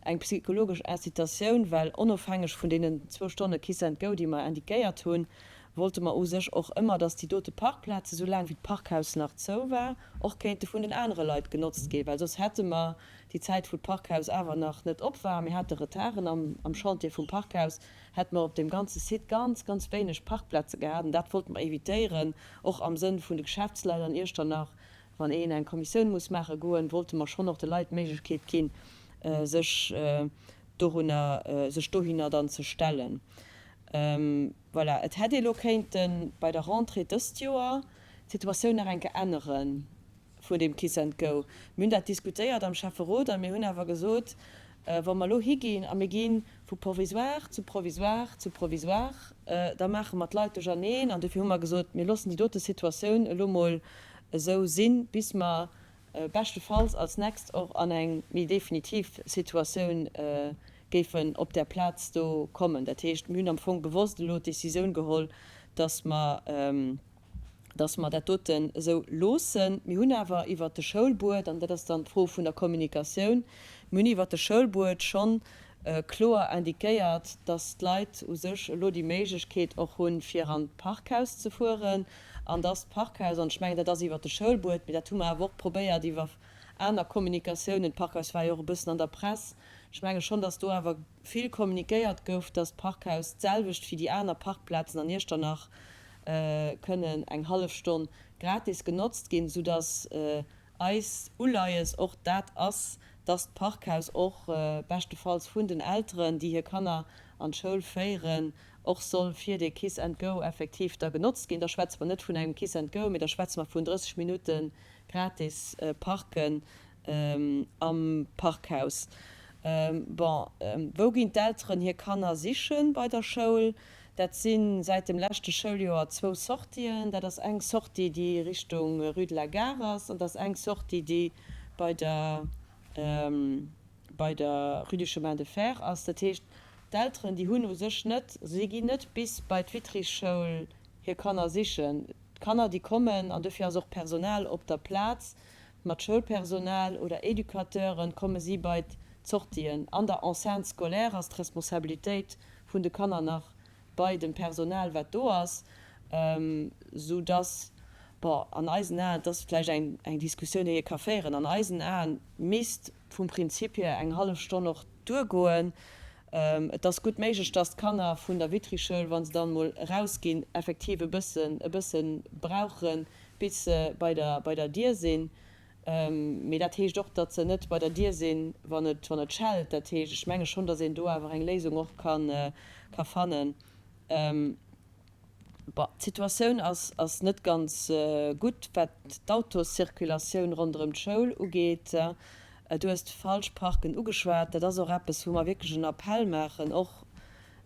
eng psychologesch Incitatioun, well onofhängeg vun deenen zwou Stonne Kiss and Go, déi mer indiquéiert hunn. Wollte mer u sech och ëmmer, dass déi dote Parkplaze sou laang wéi d'Parkhaus nach zou war, och kéinte vun den anere Leit genotzt ginn, well soss hätte mer déi Zäit wou d'Parkhaus awer nach net op war, mir hate Retarden am Chantier vum Parkhaus, hätte mer op deem ganze Site ganz, ganz wéineg Parkplaze gehat an dat wollte mer évitéieren, och am Sënn vun de Geschäftsleit an Iechternach, wann een eng Kommissioun muss maache goen, wollte mer schonn och de Leit d'Méiglechkeet ginn, sech dorunner, sech dohinner dann ze stellen. Voilà, et hätt ee lo kéinte bei der Rentrée dëst Joer d'Situatioun nach eng Kéier ännere vun deem Kiss and Go. Mir hunn dat diskutéiert am Schäfferot a mir hunn awer gesot, wa mer elo higinn a mir gi vu Provisoire zu Provisoire zu Provisoire, da maache mer d'Leit duercherneen. An dofir hu mer gesot, mir loossen déi dote Situatioun elo mol esou sinn, bis mer beschtefalls als next och an eng méi definitiv Situatioun géifen op där Plaz do kommen. Dat heescht, mir hunn am Fong bewosst elo d'Décisioun geholl, dass mer, dass mer dat doten esou loossen. Mir hunn awer iwwert de Schoulbuet, an dat ass dann d'Fro vun der Kommunikatioun, mir hunn iwwert de Schoulbuet schonn kloer indiquéiert, dass d'Leit u sech elo déi Méiglechkeet och hunn, fir an d'Parkhaus ze fueren, an dass d'Parkhaus, an ech mengen, dat ass iwwert de Schoulbuet, mee dat hu mer awer och probéiert iwwer aner Kommunikatiounen, d'Parkhaus war jo och e bëssen an der Press, ech menge schonn, dass do awer vill kommunikéiert gouf, dass d'Parkhaus d'selwecht wéi déi aner Parkplazen an Iechternach kënnen eng hallef Stonn gratis genotzt ginn, soudass Eist Uleies och dat ass, dass d'Parkhaus och beschtefalls vun den Elteren, déi hir Kanner an d'Schoul féieren, och soll fir dee Kiss and Go effektiv da genotzt ginn. Da schwätze mer net vun engem Kiss and Go, mee da schwätze mer vun 30 Minutte gratis Parken am Parkhaus. Bon, wou ginn d'Elteren hir Kanner siche bei der Schoul? Dat si säit dem leschte Schouljoer zwou Sortien. Dat ass eng Sortie, déi Richtung Rue de la Gare ass, an dat ass eng Sortie, déi bei der, bei der Rue du Chemin de Fer ass. Dat heescht, d'Elteren, déi hunn u sech net, si ginn net bis bei d'Wittrig-Schoul hir Kanner sichen. D'Kanner, déi kommen, an dofir ass och Personal op der Plaz, mat Schoulpersonal oder Educateuren, komme si bei d'Sortien. An der Enceinte scolaire ass d'Responsabilitéit vun de Kanner nach bei dem Personal, wat do ass, sou dass, bon, an eisen Aen, et ass vläicht eng eng Diskussioun, déi ee ka féieren, an eisen Aen misst vum Prinzip hier eng hallef Stonn och duergoen. Et ass gutt méiglech, dass d'Kanner vun der Vitry-Schoul, wa se dann emol erausginn, effektiv e bëssen e bësse brauchen, bis se bei der bei der Dier sinn. Mee dat heescht och, datt se net bei der Dier sinn, wann et wann et schellt. Dat heescht, ech menge schonn, datt een do awer eng Léisung och ka ka fannen. Bon, d'Situatioun ass ass net ganz gutt, wat d'Autoscirculatioun ronderëm d'Schoul ugeet. Du hues d'Falschparken ugeschwat. Dat ass och eppes, wou mer wierklech en Appell maachen, och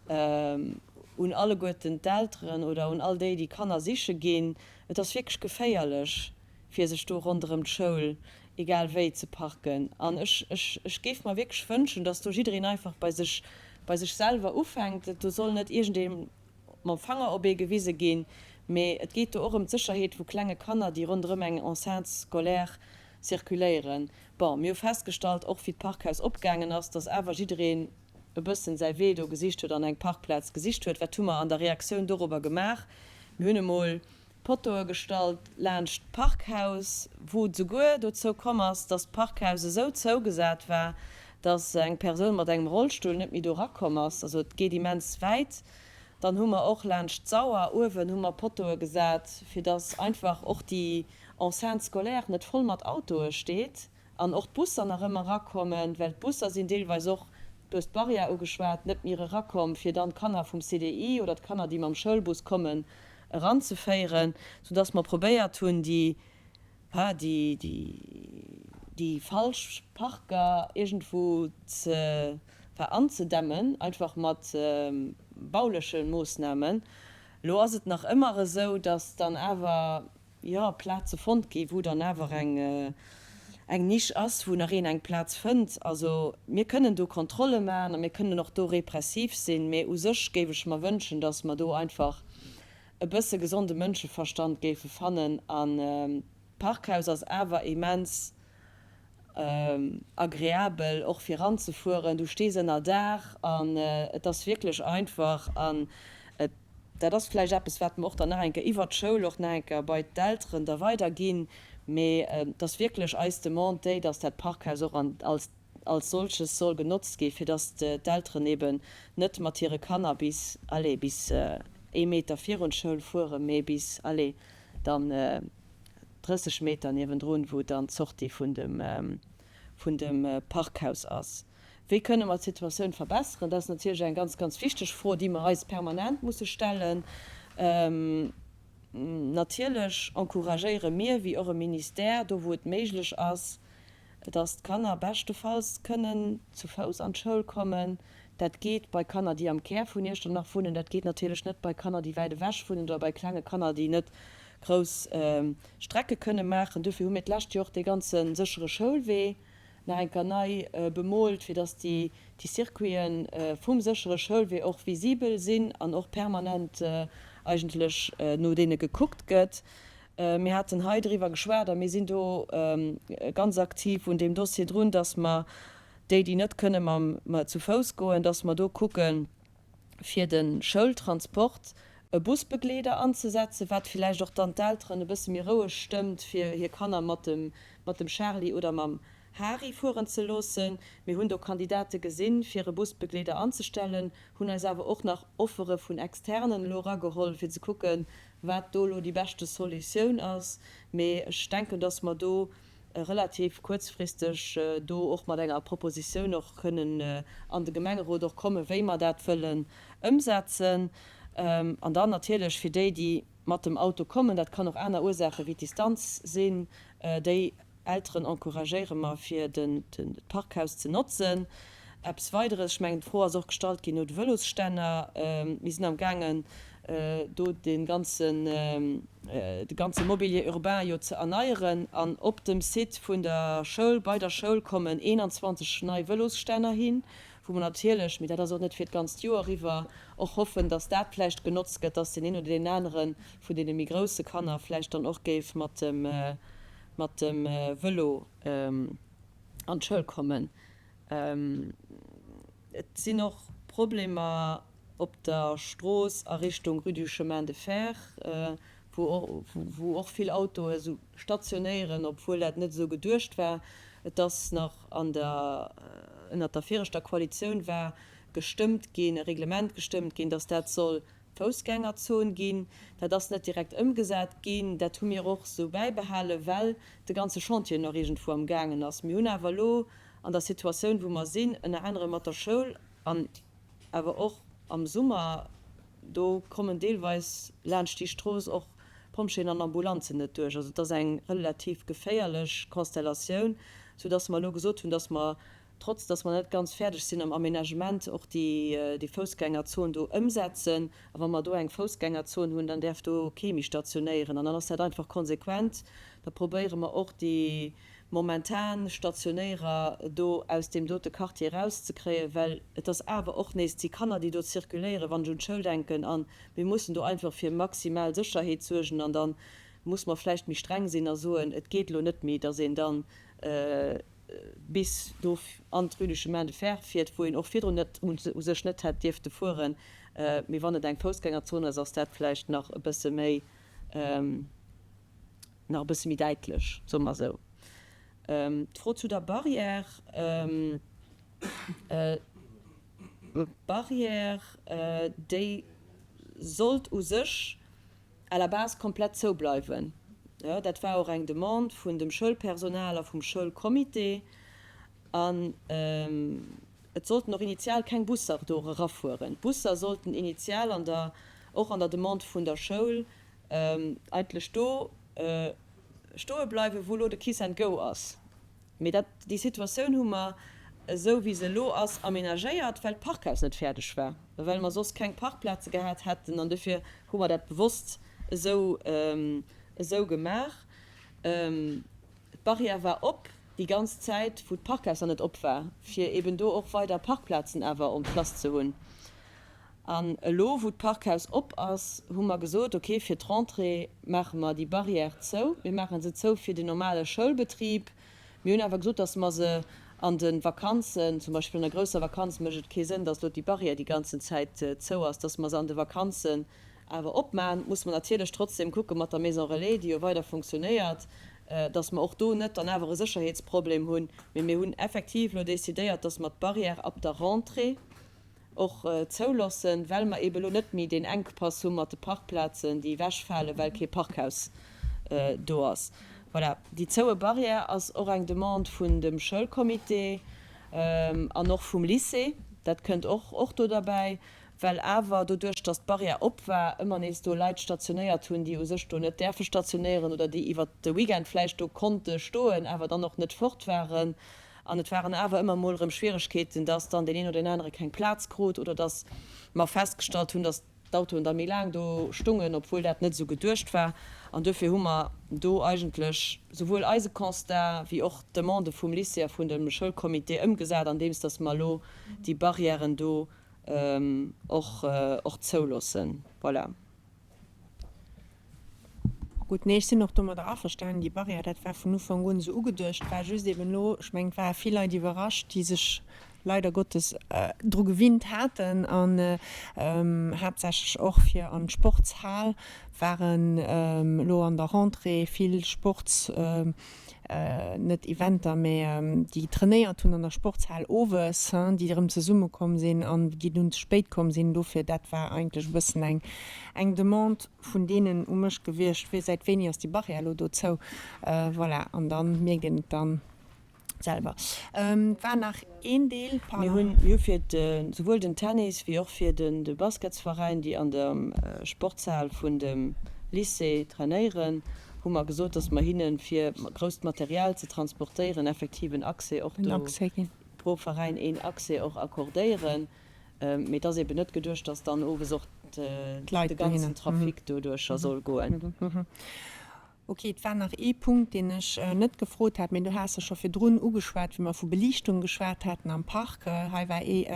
un alleguerten d'Elteren oder un all déi, déi Kanner siche ginn. Et ass wierklech geféierlech. fir sech do ronderëm d'Schoul egal wéi ze parken. An ech, ech, ech géif mer wierklech wënschen, dass do jiddereen einfach bei sech, bei sech selwer ufänkt. Do soll net iergendee mam Fanger op ee gewise ginn, mee et geet do och ëm d'Sécherheet vu klenge Kanner, déi ronderëm eng Enceinte scolaire circuléieren. Bon, mir hu festgestallt, och wéi d'Parkhaus opgaangen ass, dass awer jiddereen e bëssen säi Wee do gesicht huet an eng Parkplaz gesicht huet. Wat hu mer an der Reaktioun dorobber gemaach? Mir hunn emol Pottoe gestallt laanscht d'Parkhaus, wou et souguer dozou komm ass, dass d'Parkhaus esou zougesat war, dass eng Persoun mat engem Rollstull net méi do erakomm ass. Also et geet immens wäit. Dann hu mer och laanscht d'Sauer uewen hu mer Pottoe gesat, fir dass einfach och déi Enceinte scolaire net voll mat Autoe steet. An och d'Busser nach ëmmer erakommen, well d'Busser sinn deelweis och, du hues d'Barrière ugeschwat, net méi erakomm, fir dann d'Kanner vum CDI oder d'Kanner, déi mam Schoulbus kommen, eranzeféieren, soudass mer probéiert hunn, déi, déi, déi falsch Parker iergendwou ze, anzedämmen, einfach mat bauleche Moossnamen. Elo ass et nach ëmmer esou, dass dann awer jo, Plaze fonnt gi wou dann awer eng eng Nisch ass, wou nach een eng Plaz fënnt. Also mir kënnen do Kontrolle maachen a mir kënnen och do repressiv sinn, mee u sech géif ech mer wënschen, datt mer do einfach e bësse gesonde Mënscheverstand géife fannen. An d'Parkhaus ass awer immens agreabel och fir eranzefueren. Du stees ënner Daach an et ass wierklech einfach an et. Dat ass vläicht eppes, wat mer och dann nach eng Kéier iwwert d'Schoul och nach eng Kéier bei d'Elteren da weiderginn. Mee et ass wierklech eis Demande déi, dass dat Parkhaus och an als als solches soll genotzt gi fir dass d'Elteren eben net mat hire Kanner bis, allez, bis ee Meter virun d'Schoul fueren, mee bis, allez, dann 30 Meter niewendrun, wou dann d'Sortie vun dem vun dem Parkhaus ass. Wéi kënne mer d'Situatioun verbesseren? Dat ass natierlech eng ganz, ganz wichteg Fro, déi mer eis permanent musse stellen. Natierlech encouragéiere mir, wéi och e Ministère, do wou et méiglech ass, dass d'Kanner beschtefalls kënnen zu Fouss an d'Schoul kommen. Dat geet bei Kanner, déi am Kär vun Iechternach wunnen. Dat geet natierlech net bei Kanner, déi wäit ewech wunnen oder bei klenge Kanner, déi net grouss Strecke kënne maachen. Dofir hu mir d'lescht Joer och dee ganze séchere Schoulwee nach eng Kéier nei bemoolt, fir dass déi Circuite vum séchere Schoulwee och visibel sinn an och permanent eigentlech no deene gekuckt gëtt. Mir haten hei driwwer geschwat a mir sinn do ganz aktiv un deem Dossier drun, dass mer déi, déi net kënne mam zu Fouss goen, dass mer do kucken, fir de Schoultransport e Busbegleeder anzesetzen, wat villäicht och dann d'Elteren e bësse méi roueg stëmmt, fir hir Kanner mat dem mat dem Charly oder mam Hari fueren ze loossen. Mir hunn do Kandidate gesinn, fir e Busbegleeder anzestellen, hunn eis awer och nach Offere vun Externen elo erageholl, fir ze kucken, wat do elo déi beschte Solutioun ass. Mee ech denken, dass mer do relativ kuerzfristeg do och mat enger Propositioun och kënnen an de Gemengerot och kommen, wéi mer dat wëllen ëmsetzen. An dann natierlech fir déi, déi mat dem Auto kommen, dat kann och aner Ursaache wéi d'Distanz sinn, déi Elteren encouragéiere mer, fir d'Parkhaus ze notzen. Eppes Weideres, ech mengen, d'Fro ass och gestallt ginn no de Vëlosstänner. Mir sinn am gaangen, do de ganzen, de ganze Mobilier urbain jo ze erneieren. An op dem Site vun der Schoul, bei der Schoul kommen 21 nei Vëlosstänner hin, wou mer natierlech, mee dat ass och net fir d'ganzt Joer eriwwer, och hoffen, dass dat vläicht genotzt gëtt, dass deen een oder deen anere vun deene méi grousse Kanner vläicht dann och géif mat dem, mat dem Vëlo an d'Schoul kommen. Et sinn och Problemer op der Strooss a Richtung Rue du Chemin de Fer, wou och vill Autoe esou stationéieren, obwuel dat net esou geduecht war. Et ass nach an der, ënnert der viregter Koalitioun war gestëmmt ginn, e Reglement gestëmmt ginn, datt dat soll Foussgängerzon ginn. Dat ass net direkt ëmgesat ginn. Dat hu mir och esou bäibehalen, well de ganze Chantier nach iergendwou am gaangen ass. Mir hunn awer elo an der Situatioun, wou mer sinn, ënner anerem mat der Schoul an awer och am Summer, do kommen deelweis laanscht déi Strooss och Pompjeeën an Ambulanzen net duerch. Also et ass eng relativ geféierlech Konstellatioun, soudass mer elo gesot hunn, dass mer trotz dass mer net ganz fäerdeg sinn am Aménagement, och déi Foussgängerzon do ëmsetzen. A wa mer do eng Foussgängerzon hunn, dann däerf do kee méi stationéieren. An dann ass dat einfach konsequent. Da probéiere mer och déi momentan Stationéierer do aus deem dote Quartier erauszekréien, well et ass awer och nees déi Kanner, déi do zirkuléieren, wann ech un d'Schoul denken. A mir mussen do einfach fir maximal Sécherheet suergen. An da muss mer vläicht méi streng sinn a soen, et geet elo net méi, dass een dann bis do an d'Rue du Chemin de Fer fiert, wou een och virdrun net u sech net hätt dierfte fueren. Mee wann et eng Foussgängerzon ass, ass dat vläicht nach e bësse méi, nach e bësse méi däitlech, soe mer esou. D'Fro zu der Barrière, D'Barrière, déi sollt u sech à la base komplett zou bleiwen. Jo, dat war och eng Demande vun dem Schoulpersonal a vum Schoulcomité. An et sollten och initial keng Busser do erafueren. D'Busser sollten initial an der, och an der Demande vun der Schoul, eigentlech do stoe bleiwen, wou elo de Kiss and Go ass. Mee dat, déi Situatioun hu mer, esou wéi se elo ass, aménagéiert, well d'Parkhaus net fäerdeg war, well mer soss keng Parkplaze gehat hätten. An dofir hu mer dat bewosst esou, esou gemaach. D'Barrière war op déi ganz Zäit, wou d'Parkhaus nach net op war, fir eben do och weider Parkplazen awer en place ze hunn. An elo, wou d'Parkhaus op ass, hu mer gesot, okay, fir d'Rentrée maache mer déi Barrière zou. Mir maache se zou fir den normale Schoulbetrib. Mir hunn awer gesot, dass mer se an de Vakanzen, zum Beispill an der grousser Vakanz mécht et kee Sënn, dass elo déi Barrière déi ganzen Zäit zou ass, dass mer se an de Vakanzen. Awer opmachen, musse mer natierlech trotzdem kucke mat der Maison Relais, déi jo weider funktionéiert, dass mer och do net dann awer e Sécherheetsproblem hunn. Mee mir hunn effektiv elo decidéiert, dass mer d'Barrière ab der Rentrée och zoulossen, well mer eeben elo net méi deen Enkpass hu mat de Parkplazen, déi ewechfalen, well kee Parkhaus do ass. Voilà, déi zoue Barrière ass och eng Demande vun dem Schoulcomité an och vum Lycée. Dat kënnt och och do derbäi. Well awer doduerch, datt d'Barrière op war, ëmmer nees do Leit stationéiert hunn, déi u sech do net däerfe stationéieren oder déi iwwert de Weekend vläicht do konnte stoen, awer dann och net fort waren. An et waren awer ëmmer emol erëm Schwieregkeeten, datt dann deen een oder deen anere keng Plaz krut oder datt mer festgestallt hunn, datt d'Autoen da méi laang do stungen, obwuel dat net esou geduecht war. An duerfir hu mer do eigentlech souwuel eise Constat wéi och d'Demande vum Lycée a vun dem Schoulcomité ëmgesat, andeems datt mer elo déi Barrièren do och och zouloossen. Voilà. Gutt, nee, ech sinn och domadder averstanen. Déi Barrière, dat war vun Ufank un esou ugeduecht, war just eben elo, ech mengen, et ware vill Leit iwwerrascht, déi sech leider Gottes dru gewinnt haten an haaptsächlech och fir an d'Sportshal waren elo an der Rentrée vill Sports net Eventer, mä déi trainéiert hunn an der Sportshal owes, déi erëm zesumme komm sinn an déi dunn ze spéit komm sinn. Dofir, dat war eigentlech e bëssen eng eng Demande vun deenen u mech gewiescht, wéi säit wéini ass déi Barrière elo dozou? Voilà, an da mierkt een et dann selwer. Et war nach een Deel, Mir hunn jo fir souwuel den Tennis wéi och fir de Basketsveräin, déi an der Sportshal vun dem Lycée trainéieren, hu mer gesot, dass mer hinne fir grousst Material ze transportéieren effektiv en Accès och do pro Veräin een Accès och accordéieren. Mee et ass eben net geduecht, dass dann owes och de ganzen Trafic doduercher soll goen. Ok, et war nach ee Punkt, deen ech net gefrot hat, mee du has e scho virdrun ugeschwat, wéi mer vu Beliichtung geschwat haten am Park. Hei war ee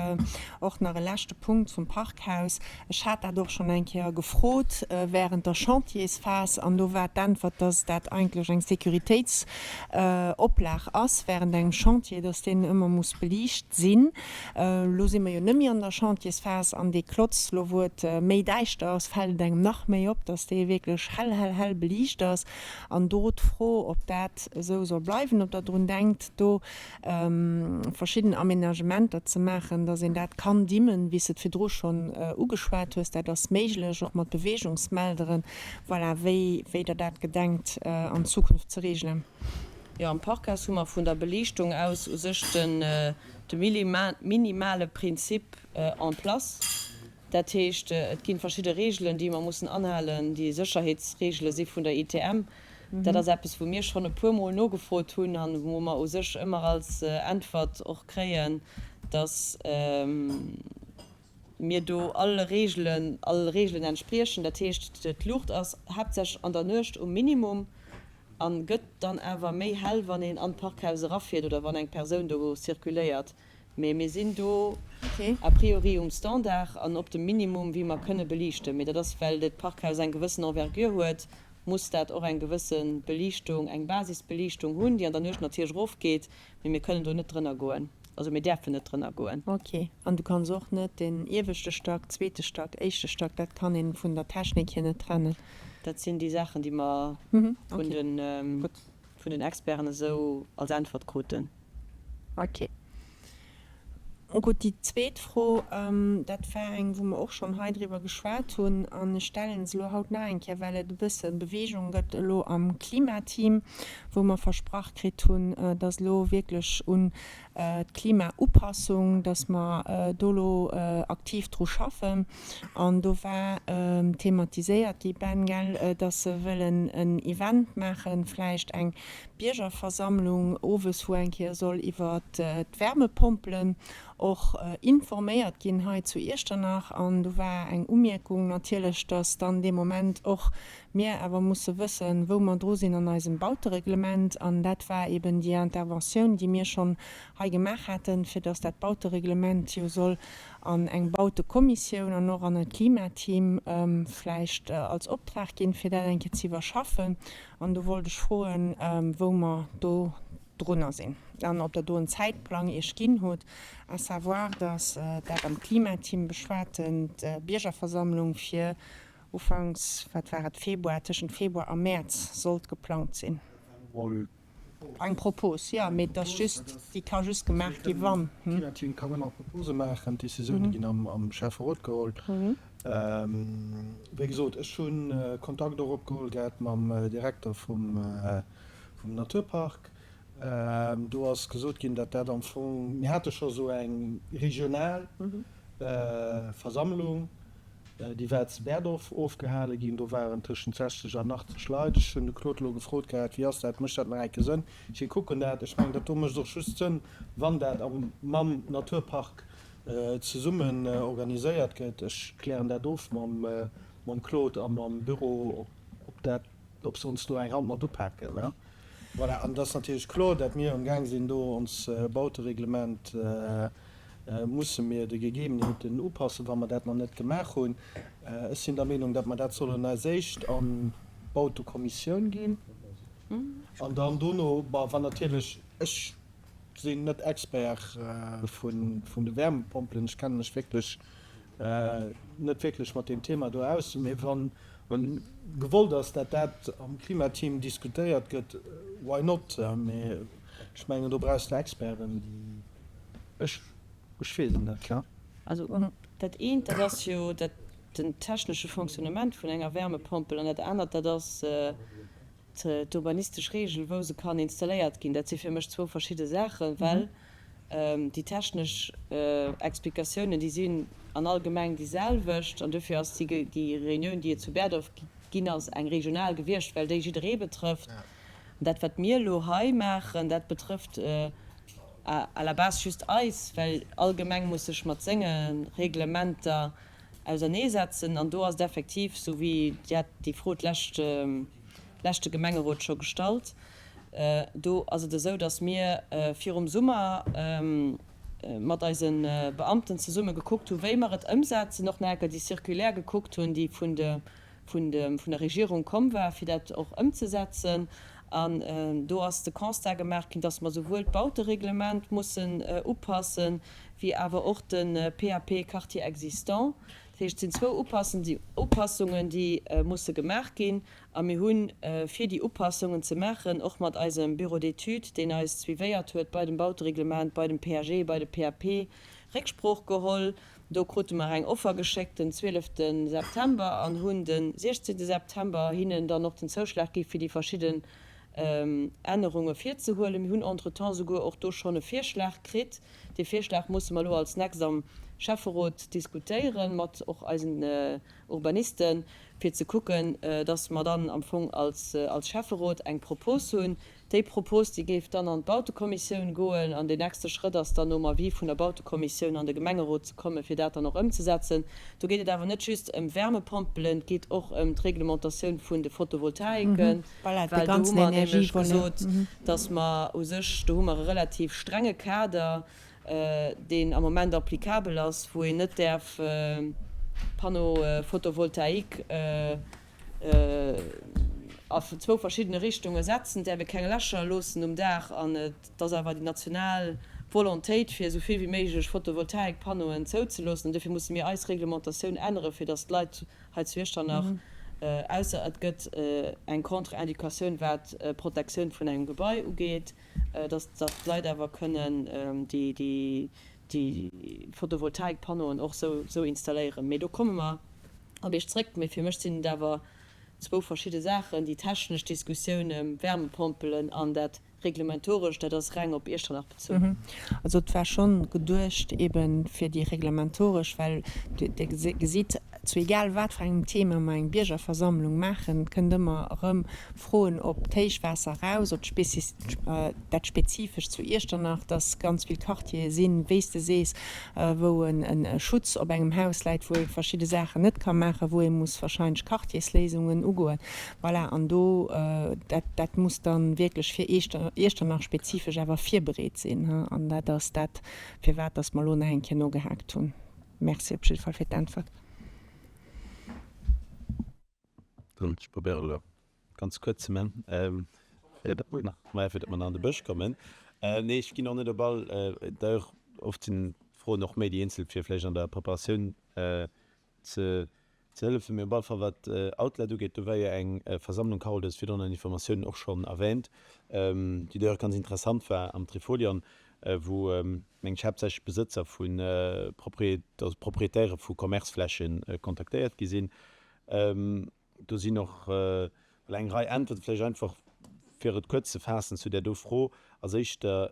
och nach e leschte Punkt zum Parkhaus. Ech hat dat och schonn eng Kéier gefrot während der Chantiersphas an do war d'Äntwert, dass dat eigentlech eng Sécuritéitsoplag ass während engem Chantier, dass deen ëmmer muss beliicht sinn. Elo si mer jo net méi an der Chantiersphas an dee Klotz, elo wou et méi däischter ass, fält et engem nach méi op, dass dee wierklech hell, hell, hell beliicht ass. An do d'Fro, ob dat esou soll bleiwen, ob Der drun denkt, do verschidden Aménagementer ze maachen, dass een dat kann dimmen, wéi s de et virdru schonn ugeschwat hues. Dat ass méiglech, och mat Beweegungsmelderen. Voilà, wéi, wéi Der dat gedenkt an Zukunft ze regelen. Jo, am Parkhaus hu mer vun der Beliichtung aus u sech den de minimale Prinzip en place. Dat heescht, et gi verschidde Reegelen, déi mer mussen anhalen, déi Sécherheetsreegele si vun der ITM. Dat ass eppes, wou mir schonn e puermol nogefrot hunn an wou mer u sech ëmmer als Äntwert och kréien, dass mir do alle Reegelen, alle Reegelen entspriechen. Dat heescht, d'Luucht ass haaptsächlech an der Nuecht um Minimum a gëtt dann awer méi hell, wann een an d'Parkhaus erafiert oder wann eng Persoun do circuléiert. Mee mir sinn do a priori um Standard an op dem Minimum, wéi mer kënne beliichten. Mee dat ass, well dat Parkhaus eng gewëssen Envergure huet, muss dat och eng gewësse Beliichtung, eng Basisbeliichtung hunn, déi an der Nuecht natierlech erofgeet. Mee mir kënnen do net drënner goen. Also mir däerfen net drënner goen. Ok. An du kanns och net den ieweschte Stack, zweete Stack, éischte Stack, dat kann een vun der Technik hier net trennen. Dat sinn déi Saachen, déi mer vun den, vun den Experten esou als Äntwert kruten. Ok. Gutt, déi zweet Fro, dat war eng, wou mer och schonn hei driwwer geschwat hunn, an ech stellen se elo haut nach eng Kéier, well et e bësse Beweegung gëtt elo am Klimateam, wou mer versprach kritt hunn, dass elo wierklech un d'Klimaupassung, dass mer do elo aktiv dru schaffen. An do war thematiséiert gi, Ben, gell, dass se wëllen en Event maachen, vläicht eng Biergerversammlung owes, wou eng Kéier soll iwwer d'Wärmepompelen och informéiert ginn hei zu Iechternach. An do war eng Umierkung natierlech, dass dann dee Moment och mir awer musse wëssen, wou mer dru sinn an eisem Bautereglement. An dat war eben déi Interventioun, déi mir schonn hei gemaach haten, fir dass dat Bautereglement jo soll an eng Bautekommissioun an och an e Klimateam vläicht als Optrag ginn, fir dat eng Kéier ze iwwerschaffen. An do wollt ech froen, wou mer do drunner sinn an ob Der do en Zäitplang Iech ginn hutt, à savoir, dass dat am Klimateam beschwaten Biergerversammlung fir. Ufanks, wat war et, Februar, tëschent Februar a Mäerz sollt geplangt sinn. Eng Propos, jo, mee et ass just, déi ka just gemaach gi wann. D'Klimateam kann ëmmer Propose maachen, d'Decisioune ginn am Schäfferot geholl. Wéi gesot, ech hu Kontakt och opgeholl gehat mam Direkter vum Naturpark. Do ass gesot ginn, datt dat am Fong, mir hate scho sou eng regional Versammlung, déi war zu Berdorf ofgehale ginn, do waren tëschent 60 an 80 Leit. Ech hunn de Claude elo gefrot gehat, wéi ass dat, mécht dat nach enke Sënn? Ech kucken dat, ech mengen, dat do mécht och just Sënn, wann dat mam Naturpark zesummen organiséiert gëtt. Ech klären dat of mam Claude a mam Büro, ob dat, ob se ons do eng Hand mat upaken. Voilà, an et ass natierlech kloer, dat mir amgaang sinn, do ons Bautereglement musse mir de Gegebenheeten upassen, wa mer dat nach net gemaach hunn. Ech sinn der Meenung, datt mer dat sollen als éischt an d'Bautekommissioun ginn an dann dono, bon, wann natierlech, ech sinn net Expert vun de Wärmepompelen, ech kenne mech wierklech net wierklech mat deem Thema do aus, mee wann gewollt ass, dat dat am Klimateam diskutéiert gëtt, why not? Mee ech mengen, do brauchs de Experten, déi, ech, ech weess et net, ja. Also dat eent, dat ass jo dat, den technesche Fonctionnement vun enger Wärmepompel an dat anert, dat ass D'urbanistesch Regel, wou se kann installéiert ginn, dat si fir mech zwou verschidde Saachen, well déi technesch Explikatiounen, déi sinn an all Gemeng déi selwecht. An dofir ass déi Reunioun, déi et zu Berdorf ginn ass, eng regional gewiescht, well déi jidderee betrëfft. An dat, wat mir elo hei maachen, dat betrëfft à la base just eis, well all Gemeng muss sech mat senge Reglementer auserneesetzen. An do ass et effektiv, esou wéi Dir hat déi Fro d'lescht leschte Gemengerot scho gestallt. Do ass et esou, datt mir virum Summer mat eise Beamten zesumme gekuckt hu wéi mer et ëmsetzen, och nach eng Kéier déi Circulaire gekuckt hunn, déi vun de vun der Regierung komm war, fir dat och ëmzesetzen. An do ass de Constat gemaach ginn, datt mer souwuel d'Bautereglement mussen upassen, wéi awer och de PAP Quartier existant. Dat heescht, et sinn zwou Upassungen, déi musse gemaach ginn. A mir hunn, fir déi Upassungen ze maachen, och mat eisem Bureau d'études, deen eis suivéiert huet bei dem Bautereglement, bei dem PAG, bei de PAP, Récksprooch geholl. Do krute mer eng Offer geschéckt den 12 September an hunn de 16 September hinnen dann och den Zouschlag gi fir déi verschidden Ännerunge virzehuelen. Mir hunn entretemps souguer och do schonn e Virschlag kritt. Dee Virschlag musse mer elo als nächst am Schäfferot diskutéieren, mat och eisen Urbanisten, fir ze kucken, dass mer dann am Fong als Schäfferot eng Propos hunn. Déi Propos, déi géif dann an d'Bautekommissioun goen an deen nächste Schrëtt ass dann nom Avis vun der Bautekommissioun an de Gemengerot ze kommen, fir dat dann och ëmzesetzen. Do geet et awer net just ëm Wärmepompelen, et geet och ëm d'Reglementatioun vun de Photovoltaiken, well do hu mer nämlech gesot, dass mer u sech, do hu mer e relativ strenge Kader, deen am Moment applicabel ass, wou een net däerf Panneaux photovoltaïques a zwou verschiddene Richtunge setzen, däerf ee keng Lächer loossen um Daach. An et ass awer déi national Volontéit, fir esou vill wéi méiglech Photovoltaikpanneauen zouzeloossen. An dofir musse mir eis Reglementatioun änneren, fir datt d'Leit hei zu Iechternach, ausser et gëtt eng Contre-indication, wat d'Protektioun vun engem Gebai ugeet, datt d'Leit awer kënnen déi Photovoltaikpanneauen och esou installéieren. Mee do komme mer op Iech zréck. Mee fir mech sinn et awer zwou verschidde Saachen, déi technesch Diskussioun ëm Wärmepompelen an dat Reglementoresch, dat ass reng op Iechternach bezunn. Also et war schonn geduecht eebe fir déi reglementoresch, well Dir gesitt, zu egal wat fir engem Thema mer eng Biergerversammlung maachen, et kënnt ëmmer erëm Froen op d'Héichwaasser eraus, op dat Spezifescht zu Iechternach, dass ganz vill Quartiere sinn, wéi s de sees, wou e Schutz op engem Haus läit, wou ee verschidde Saachen net ka maachen, wou ee muss wahrscheinlech Quartiersléisungen ugoen. Voilà, an do, dat, dat muss da wierklech fir Iechternach spezifesch awer virbereet sinn. An dat ass dat, firwat dass mer elo nach eng Kéier nogehaakt hunn. Merci op jidde Fall fir d'Äntwert. Dann, ech probéiere elo ganz kuerz ze man, fir datt mer nach an de Bësch kommen. Nee, ech ginn och net op all, d'ailleurs, oft sinn d'Froen och méi déi eenzel, fir vläicht an der Preparatioun ze. Ze hëllefen. Mee op alle Fall wat Outlet ugeet, do war jo eng Versammlung, Carole, du hues virdrun an Informatiounen och schonn erwähnt, déi d'ailleurs ganz interessant war am Trifolion, wou, mengen ech, haaptsächlech Besëtzer vu also Proprietäre vu Commercefläche kontaktéiert gi sinn. Do sinn och Well eng Rei Äntwerten, vläicht einfach fir et kuerz ze faassen zu där do Fro, ass éischter,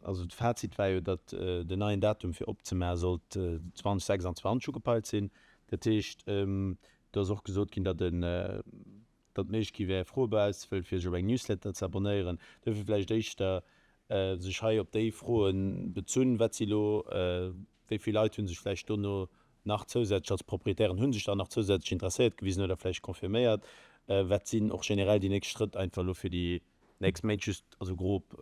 also de Fazit war jo, datt den neien Datum fir opzemaache sollt 2026 ugepeilt sinn. Dat heescht, do ass och gesot ginn, datt en, datt et méiglech gi wär, Froebou auszefëllen, fir sech op eng Newsletter ze abonnéieren. Duerfir vläicht éischter sech hei op déi Froe bezunn, Wat si lo, wéi vill Leit hu sech vläicht dono nach zousätzlech als Proprietären hu sech dann nach zousätzlech interesséiert gewisen oder vläicht confirméiert? Wat sinn och generell déi nächst Schrëtt einfach elo fir déi nächst Méint, just also grob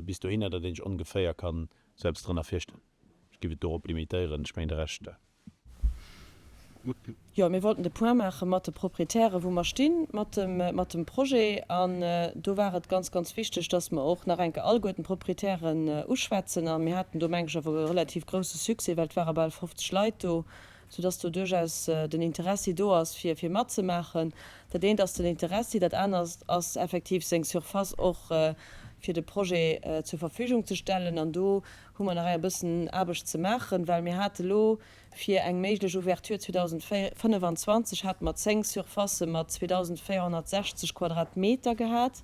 bis dohinner, datt een sech ongeféier kann esou eppes drënner virstellen? Ech géif et dorop limitéieren, ech mengen de Rescht. Jo, mir wollten de Point maache mat de Proprietären, wou mer sti mat dem, mat dem Projet. An do war et ganz, ganz wichteg, dass mer och nach eng Kéier alleguerten d'Proprietären uschwätzen. A mir haten do, meng ech, awer e relativ grouse Succès, well et ware bal 50 Leit do, soudass do duerchaus den Interessi do ass, fir, fir matzemaachen. Dat eent ass den Interessi, dat anert ass effektiv seng Surface och fir de Projet zur Verfügung ze stellen. An do hu mer nach e bëssen Aarbecht ze maachen, well mir hate lo Fir eng méiglech Ouverture 2025 hate mer 10 Surfacë mat 2.460 Quadratmeter gehat.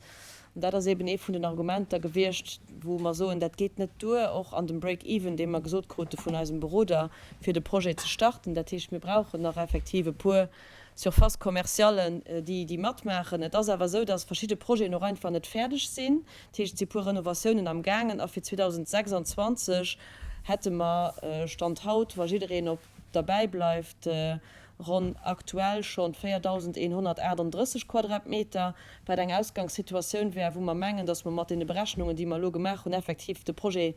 An dat ass eben ee vun den Argumenter gewiescht, wou mer soen, dat geet net duer, och an dem Break-even, dee mer gesot krute vun eisem Beroder, fir de Projet ze starten. Dat heescht, mir brauchen nach effektiv e puer Surfaces commerciallen, déi déi matmaachen. Et ass awer esou, dass verschidde Projeten och einfach net fäerdeg sinn. Dat heescht, et si puer Renovatiounen amgaangen a fir 2026 hätte mer, Stand haut, wa jiddereen op derbäi bleift, ronn aktuell schonn 4.138 Quadratmeter, wat eng Ausgangssituatioun wär, wou mer mengen, dass mer mat deene Berechnungen, déi mer elo gemaach hunn, effektiv de Projet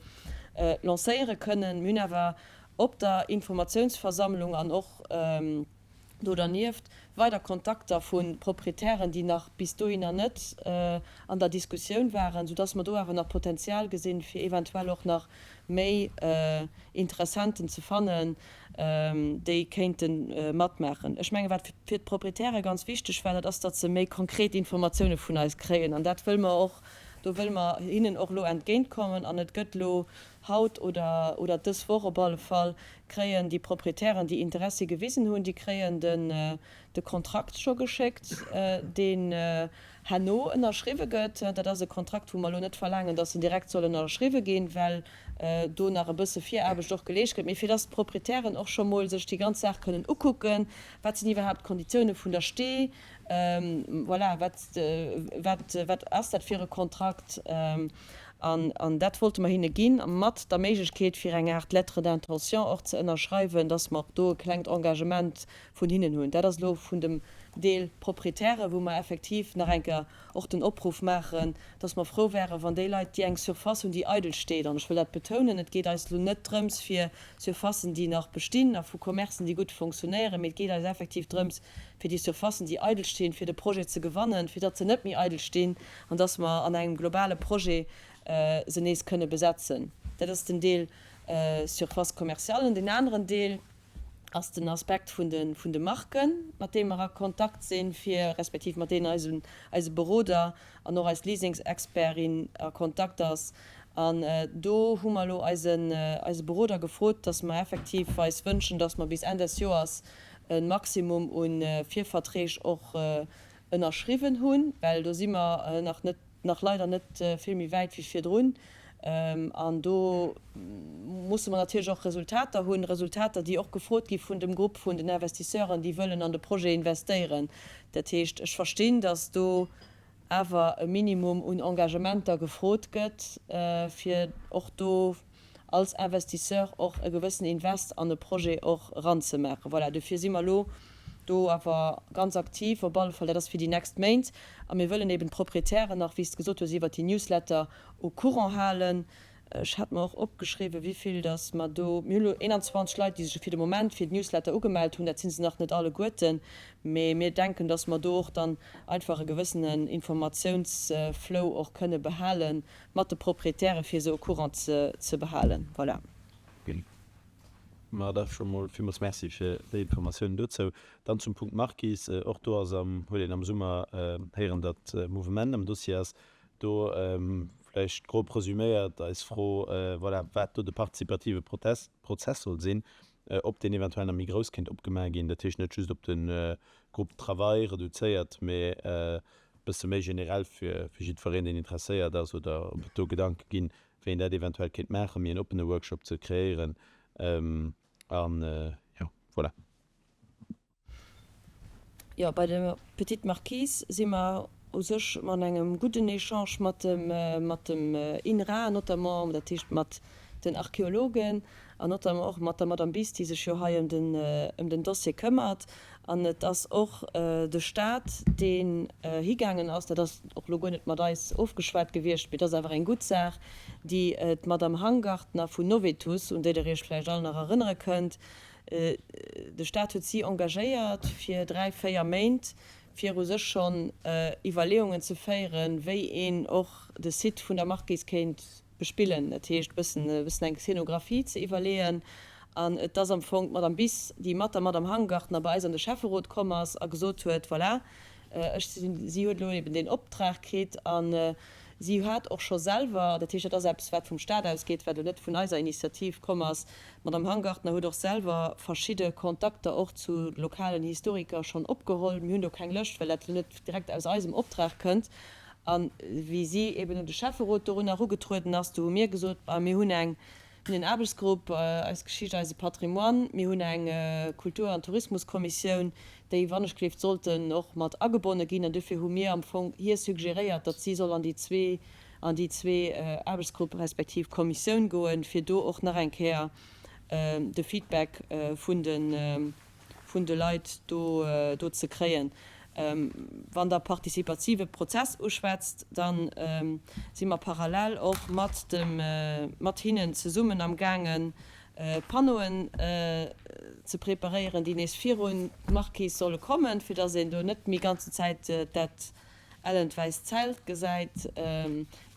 lancéiere kënnen. Mir hunn awer op der Informatiounsversammlung an och, Do dernieft weider Kontakter vu Proprietären, déi nach bis dohinner net an der Diskussioun waren, soudass mer do awer nach Potenzial gesinn, fir eventuell och nach méi Interessenten ze fannen, déi kéinte matmaachen. Ech mengen, wat fir d'Proprietäre ganz wichteg war, dat ass, datt se méi konkret Informatioune vun eis kréien. An dat wëlle mer och, do wëlle mer hinnen och elo entgéintkommen. An et gëtt elo haut oder oder dës Woch op alle Fall kréien déi Proprietären, déi Interessi gewisen hunn, déi kréien den de Kontrakt scho geschéckt, deen herno ënnerschriwwe gëtt. Dat ass e Kontrakt, wou mer elo net verlaangen, dass en direkt soll ënnerschriwwe ginn, well do nach e bësse Viraarbecht och geleescht gëtt, mee fir dass d'Proprietären och scho mol sech déi ganz Saach kënnen ukucken, wat sinn iwwerhaapt d'Konditioune vun der Stee, voilà, wat wat wat ass dat fir e Kontrakt. An dat wollte mer hinne ginn, mat der Méiglechkeet, fir eng Aart Lettre d'intention och ze ënnerschreiwen, dass mer och do e klengt Engagement vun hinnen hunn. Dat ass elo vun dem Deel Proprietäre, wou mer effektiv nach eng Kéier och den Opruff maachen, dass mer frou wären, wann déi Leit, déi eng Surface hunn, déi eidel steet, an ech wëll dat betounen, et geet eis elo net drëms, fir Surfacen, déi nach bestinn a vu Commercen, déi gutt fonctionnéieren, mee et geet eis effektiv drëms, fir déi Surfacen, déi eidel stinn, fir de Projet ze gewannen, fir datt se net méi eidel stinn an dass mer an engem globale Projet se nees kënne besetzen. Dat ass den Deel Surface commerciale. Deen aneren Deel ass den Aspekt vun de vun de Marken, mat deem mer a Kontakt sinn, fir, respektiv mat deenen eisen eise Beroder an och eis Leasingsexpertin a Kontakt ass. An do hu mer elo eisen eise Beroder gefrot, dass mer effektiv eis wënschen, dass mer bis Enn des Joers e Maximum u Virverträg och ënnerschriwwen hunn, well do si mer nach net, nach leider net vill méi wäit wéi virdrun. An do musse mer natierlech och Resultater hunn, Resultater, déi och gefrot gi vun dem Grupp vun den Investisseuren, déi wëllen an de Projet investéieren. Dat heescht, ech verstinn, datt do awer e Minimum un Engagementer gefrot gëtt, fir och do als Investisseur och e gewëssen Invest an e Projet och eranzemaachen. Voilà, dofir si mer elo do awer ganz aktiv, op alle Fall, dat ass fir déi nächst Méint. A mir wëllen eben d'Proprietären nach, wéi s de gesot hues, iwwert déi Newsletter au courant halen. Ech hat mer och opgeschriwwen, wéi vill datt mer do, mir hunn elo 21 Leit, déi sech fir de Moment fir d'Newsletter ugemellt hunn. Dat si se nach net alleguerten, mee mir denken, datt mer do och dann einfach e gewëssenen Informatiounsflow och kënne behalen mat de Proprietären, fir se au courant ze behalen. Voilà. Ma da scho mol villmools Merci fir déi Informatiounen dozou. Dann zum Punkt Marquise. Och do ass am, huet een am Summer héieren, datt Mouvement am Dossier ass. Do vläicht grob resüméiert eis Fro, voilà, wat do de partizipative Protest, Prozess soll sinn, ob deen eventuell nach méi grouss kéint opgemaach ginn, dat heescht net just op de Groupe de travail reduzéiert, mee e bësse méi generell fir jiddwereen, deen interesséiert ass, oder ob et do Gedanke ginn, wéi een dat eventuell kéint maachen, méi en oppene Workshop ze kreéieren. An jo, voilà. Jo, bei der Petite Marquise si mer u sech an engem gudden Echange mat dem, mat dem INRA notamment, dat heescht mat den Archäologen an notamment och mat der Madame Bies, déi sech jo hei ëm den, ëm den Dossier këmmert. An et ass och de Stat, deen higaangen ass, dat ass och elo guer net mat eis ofgeschwat gewiescht, mee et ass awer eng gutt Saach, déi d'Madame Hangartner vun Novetus, un déi Der Iech vläicht all nach erënnere kënnt, de Stat huet si engagéiert fir dräi, véier Méint, fir u sech schonn Iwwerleeungen ze féieren, wéi een och de Site vun der Marquise kéint bespillen, dat heescht e bëssen e bëssen eng Scénographie ze iwwerleeën. An et ass am Fong d'Madame Biss, déi mat der Madame Hangartner bei eis an de Schäfferot komm ass a gesot huet, Voilà, ech sinn, si huet elo eben deen Optrag kritt a si hat och scho selwer, dat heescht, dat ass eppes, wat vum Stat ausgeet, wat elo net vun eiser Initiativ komm ass, d'Madame Hangartner huet och selwer verschidde Kontakter och zu lokalen Historiker schonn opgeholl. Mir hunn do keng Lëscht, well dat elo net direkt aus eisem Optrag kënnt. A wéi si eben un de Schäfferot dorun erugetrueden ass, do hu mir gesot, Bah, mir hunn eng, mir hunn en Aarbechtsgrupp Eis Geschicht, eise Patrimoine, mir hunn eng Kultur an Tourismuskommissioun, déi wannechgleeft sollten och mat agebonne ginn. An dofir hu mir am Fong hir suggéréiert, datt si soll an déi zwee, an déi zwee Aarbechtsgrupp respektiv Kommissioun goen, fir do och nach eng Kéier de Feedback vun de, vun de Leit do do ze kréien. Wann Der participative Prozess uschwätzt, da si mer parallel och mat dem mat hinnen zesummen amgaangen, Panneauen ze preparéieren, déi nees virun d'Marquise solle kommen, fir dass een do net méi ganzen Zäit dat ellent wäisst Zelt gesäit,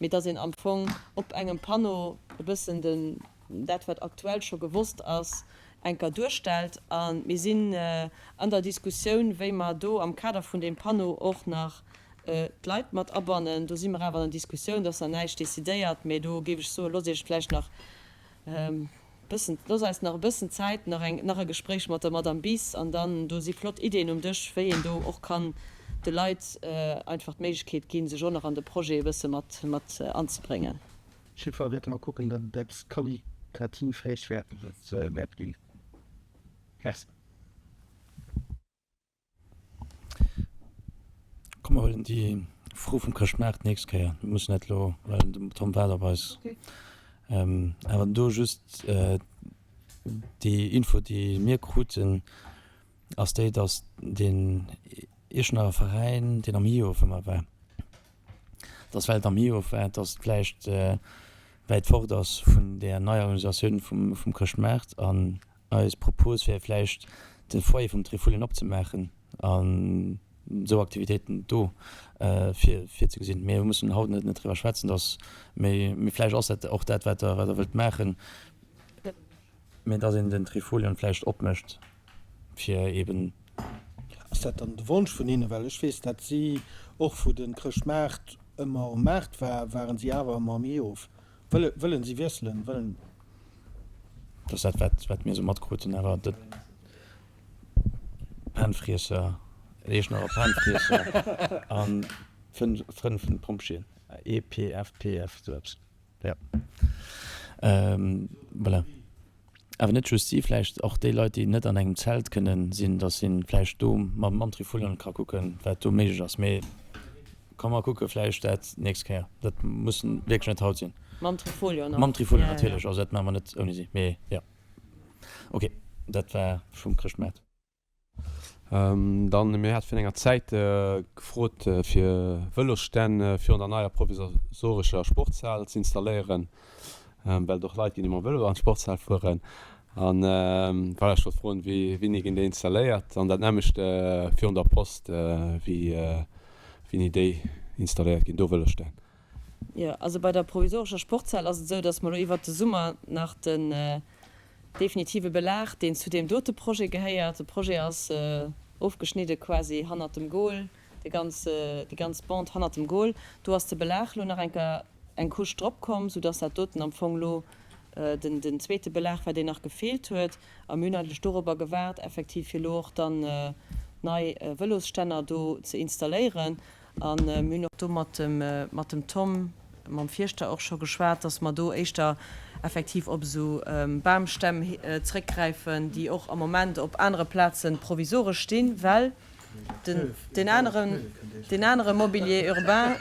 mee dass een am Fong op engem Panneau e bëssen den dat wat aktuell scho gewosst ass, enker duerstellt. A mir sinn an der Diskussioun, wéi mer do am Kader vun deem Panneau och nach d'Leit mat abannen. Do si mer awer an der Diskussioun, et ass nach näischt decidéiert, mä do géif ech soen, loosst Iech vläicht nach e bëssen, loosst eis nach e bëssen Zäit, nach eng, nach e Gespréich mat der Madame Bies an dann, do si flott Ideeën um Dësch, wéi een do och kann de Leit einfach d'Méiglechkeet ginn, sech och nach an de Projet e bësse mat, mat anzebréngen. Chiffer wäerte mer kucken, datt et eppes qualitativ Héichwäerteges wäert ginn. Merci. Komm mer huelen déi Fro vum Chrëschtmaart d'nächst Kéier. Mir mussen net elo, well den Tom waart op eis. Awer do just déi Info, déi mir kruten, ass déi, datt deen Iechternacher Veräin, deen am Hihof ëmmer war, dass well et am Hihof war, dass et vläicht wäit fort ass vun där neier Organisatioun vum Chrëschtmaart an eis Propos wär vläicht de Foyer vum Trifullen opzemaachen an esou Aktivitéiten do vir virzegesinn. Mir mussen haut net driwwer schwätzen, dass méi, mee vläicht ass dat och dat wat Der wat Der wëllt maachen, mee dass een den Trifolion vläicht opmécht. fir eben. Ass dat dann de Wonsch vun hinnen? Well ech weess, dat si och wou de Chrëschtmaart ëmmer um Maart war, waren si awer ëmmer am Ehof. Wëlle, wëllen si wiesselen? Wëllen. Dat ass dat, wat, wat mir esou matkruten. Awer dat Panfriesser, Eechnacher Panfriesser an Frënn, Frënn vun de Pompjeeën, EPFPF, esou eppes, jo. Voilà. Awer net just si, vläicht och déi Leit, déi net an engem Zelt kënnen sinn, dass si vläicht do mam Trifolion ka kucken, wat do méiglech ass. Mee komm mer kucke vläicht dat d'nächst Kéier. Dat muss wierklech net haut sinn. Mam Trifolion och. Mam Trifolion natierlech. Also dat maache mer net ouni si. Mee jo. Okay, dat war vum Chrëschtmaart. Dann, mir hate virun enger Zäit gefrot, fir Vëlosstänn virun der neier provisorescher Sportshal ze installéieren, well et och Leit ginn, déi mam Vëlo an d'Sportshal fueren. An voilà, ech wollt froen, wéini ginn déi installéiert? An dat nämmlecht virun der Post, wéini déi installéiert ginn, do Vëlosstänn. Jo, also bei der provisorescher Sportshal ass et esou, dass mer elo iwwert de Summer nach den. definitive Belag, deen zu deem dote Projet gehéiert. De Projet ass ofgeschnidde quasi hannert dem Goal, déi ganz, déi ganz Bande hannert dem Goal. Do ass de Belag elo nach eng Kéier eng Couche drop komm, soudass dat doten am Fong elo den, den zweete Belag war, deen nach gefeelt huet. A mir hunn eigentlech dorobber gewaart, effektiv fir elo och dann nei Vëlosstänner do ze installéieren. A mir hunn och do mat dem, mat dem Tom, mam Fierschter och scho geschwat, dass mer do éischter effektiv op esou Bamstämm zréckgräifen, déi och am Moment op anere Plaze provisoresch stinn, well den, deen aneren, deen anere Mobilier urbain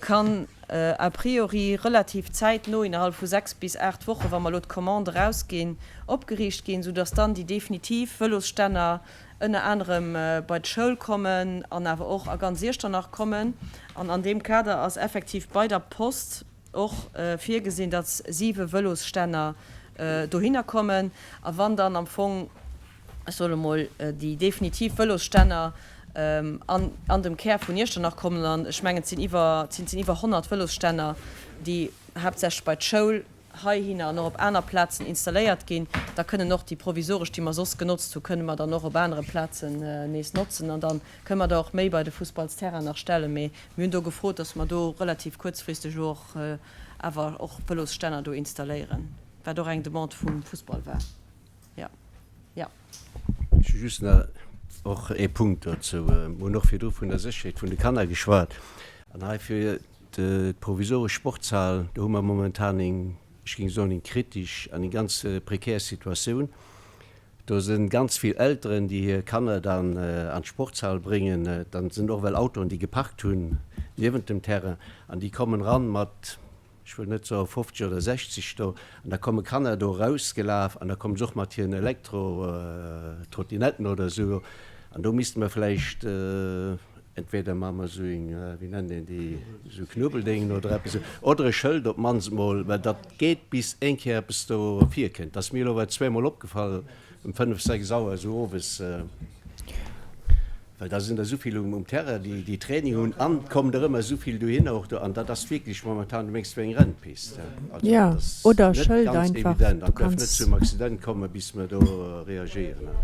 kann a priori relativ zäitno, innerhalb vu 6 bis 8 Wochen, wa mer elo d'Commande erausginn, opgeriicht ginn, soudass dann déi definitiv Vëlosstänner ënner anerem bei d'Schoul kommen an awer och a ganz Iechternach kommen. An an deem Kader ass effektiv bei der Post och virgesinn, datt siwe Vëlosstänner dohinner kommen. A wann dann am Fong, ech soe mol, déi definitiv Vëlosstänner an an dem Kär vun Iechternach kommen, an ech mengen, et sinn iwwer, et sinn iwwer 100 Vëlosstänner, déi haaptsächlech bei d'Schoul heihinner an och op aner Plazen installéiert ginn, da kënnen och déi provisoresch, déi mer soss genotzt hu, kënne mer dann och op anere Plazen nees notzen an da kënne mer der och méi bei de Fussballsterrain nach stellen. Mee mir hunn do gefrot, dass mer do relativ kuerzfristeg elo och awer och Vëlosstänner do installéieren, wat och eng Demande vum Fussball war. Jo. Jo. Ech hu just nach och ee Punkt dozou. Mir hunn och virdru vun der Sécherheet vun de Kanner geschwat an hei fir D'provisoresch Sportshal, do hu mer momentan eng, ech géing soen, eng kritesch an eng ganz prekär Situatioun. Do si ganz vill Elteren, déi hir Kanner dann an d'Sportshal bréngen. Dann sinn och well Autoen, déi geparkt hunn niewent dem Terrain an déi kommen eran mat, ech wëll net soen 50 oder 60 do, an da komme Kanner do erausgelaf an da komme se och mat hiren Elektro-Trottinetten oder esou an do misste mer vläicht, Entweder maache mer esou eng, wéi nennt een déi, esou Knuebbeldéngen oder eppes esou, oder e Schëld op d'mannst mol, well dat geet bis eng Kéier eppes do virkënnt. Dat ass mir elo awer zweemol opgefall, ëm 5, 6 Auer esou owes, well da sinn der esou vill um Terrain, déi déi Training hunn an et kommen der ëmmer esou vill dohinner och do an dat ass wierklech momentan, du mengs, wéi eng Rennpist. Also Ja, dat ass oder e net Schëld ganz einfach, evident du an et däerf net kanns. zum Accident komme bis mer do reagéieren.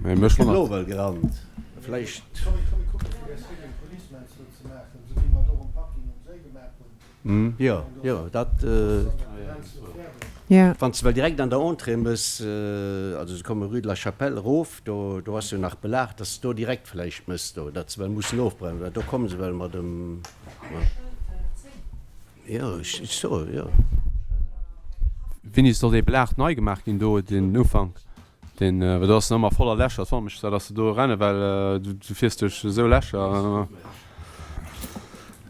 Mee mech wonnert. Elo well gerannt, vläicht. Jo, jo, dat, wann s de well direkt an der Entrée mëss, also se komme Rue de la Chapelle erof, do, do ass jo nach Belag, dass s de do direkt vläicht mëss do, datt se well mussen ofbremsen, well do komme se well mat em. Jo, ech soe jo. Wéini soll dee Belag nei gemaach ginn do, den Ufank? Deen, well do ass en ëmmer voller Lächer. Et wonnert mech zwar, dass se do rennen, well du fiers duerch esou Lächer.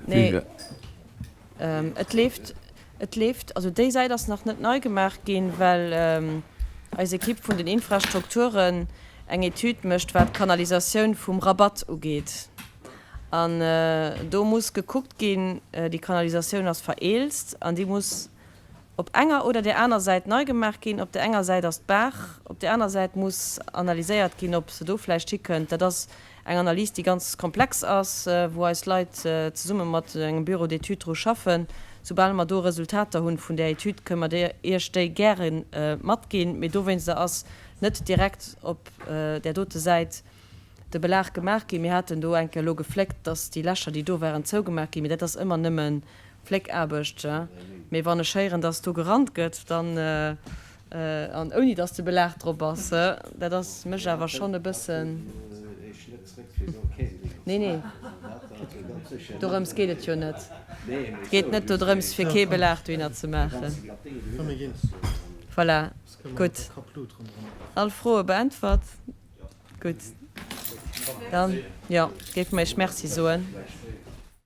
Nee, et leeft, et leeft. Also déi Säit ass nach net nei gemaach ginn, well eis Ekipp vun den Infrastrukturen eng Etüd mécht, wat d'Kanalisatioun vum Rabatt ugeet. An do muss gekuckt ginn, déi Kanalisatioun ass vereelzt an déi muss op enger oder där aner Säit nei gemaach ginn. Op där enger Säit ass d'Baach, op där aner Säit muss analyséiert ginn, ob se do vläicht hikënnt. Dat ass eng Analys, déi ganz komplex ass, wou eis Leit zesumme mat engem Bureau d'études dru schaffen. Soubal mer do Resultater hunn vun där Etüd, kënne mer Iech déi gäre matginn. Mee dowéinster ass net direkt op där dote Säit de Belag gemaach ginn. Mir haten do eng Kéier elo gefléckt, dass déi Lächer, déi do waren, zougemaach ginn. Mee dat ass ëmmer nëmme Fléckaarbecht. Mee wann ech héieren, dass do gerannt gëtt, dann, an ouni dass de Belag drop ass, dat ass mech awer schonn e bëssen. Nee, nee, dorëms geet et jo net. Et geet net dodrëms, fir kee Belag dohinner ze maachen. Voilà, gutt. All Froe beäntwert? Gutt, dann, jo, géife mer Iech Merci soen.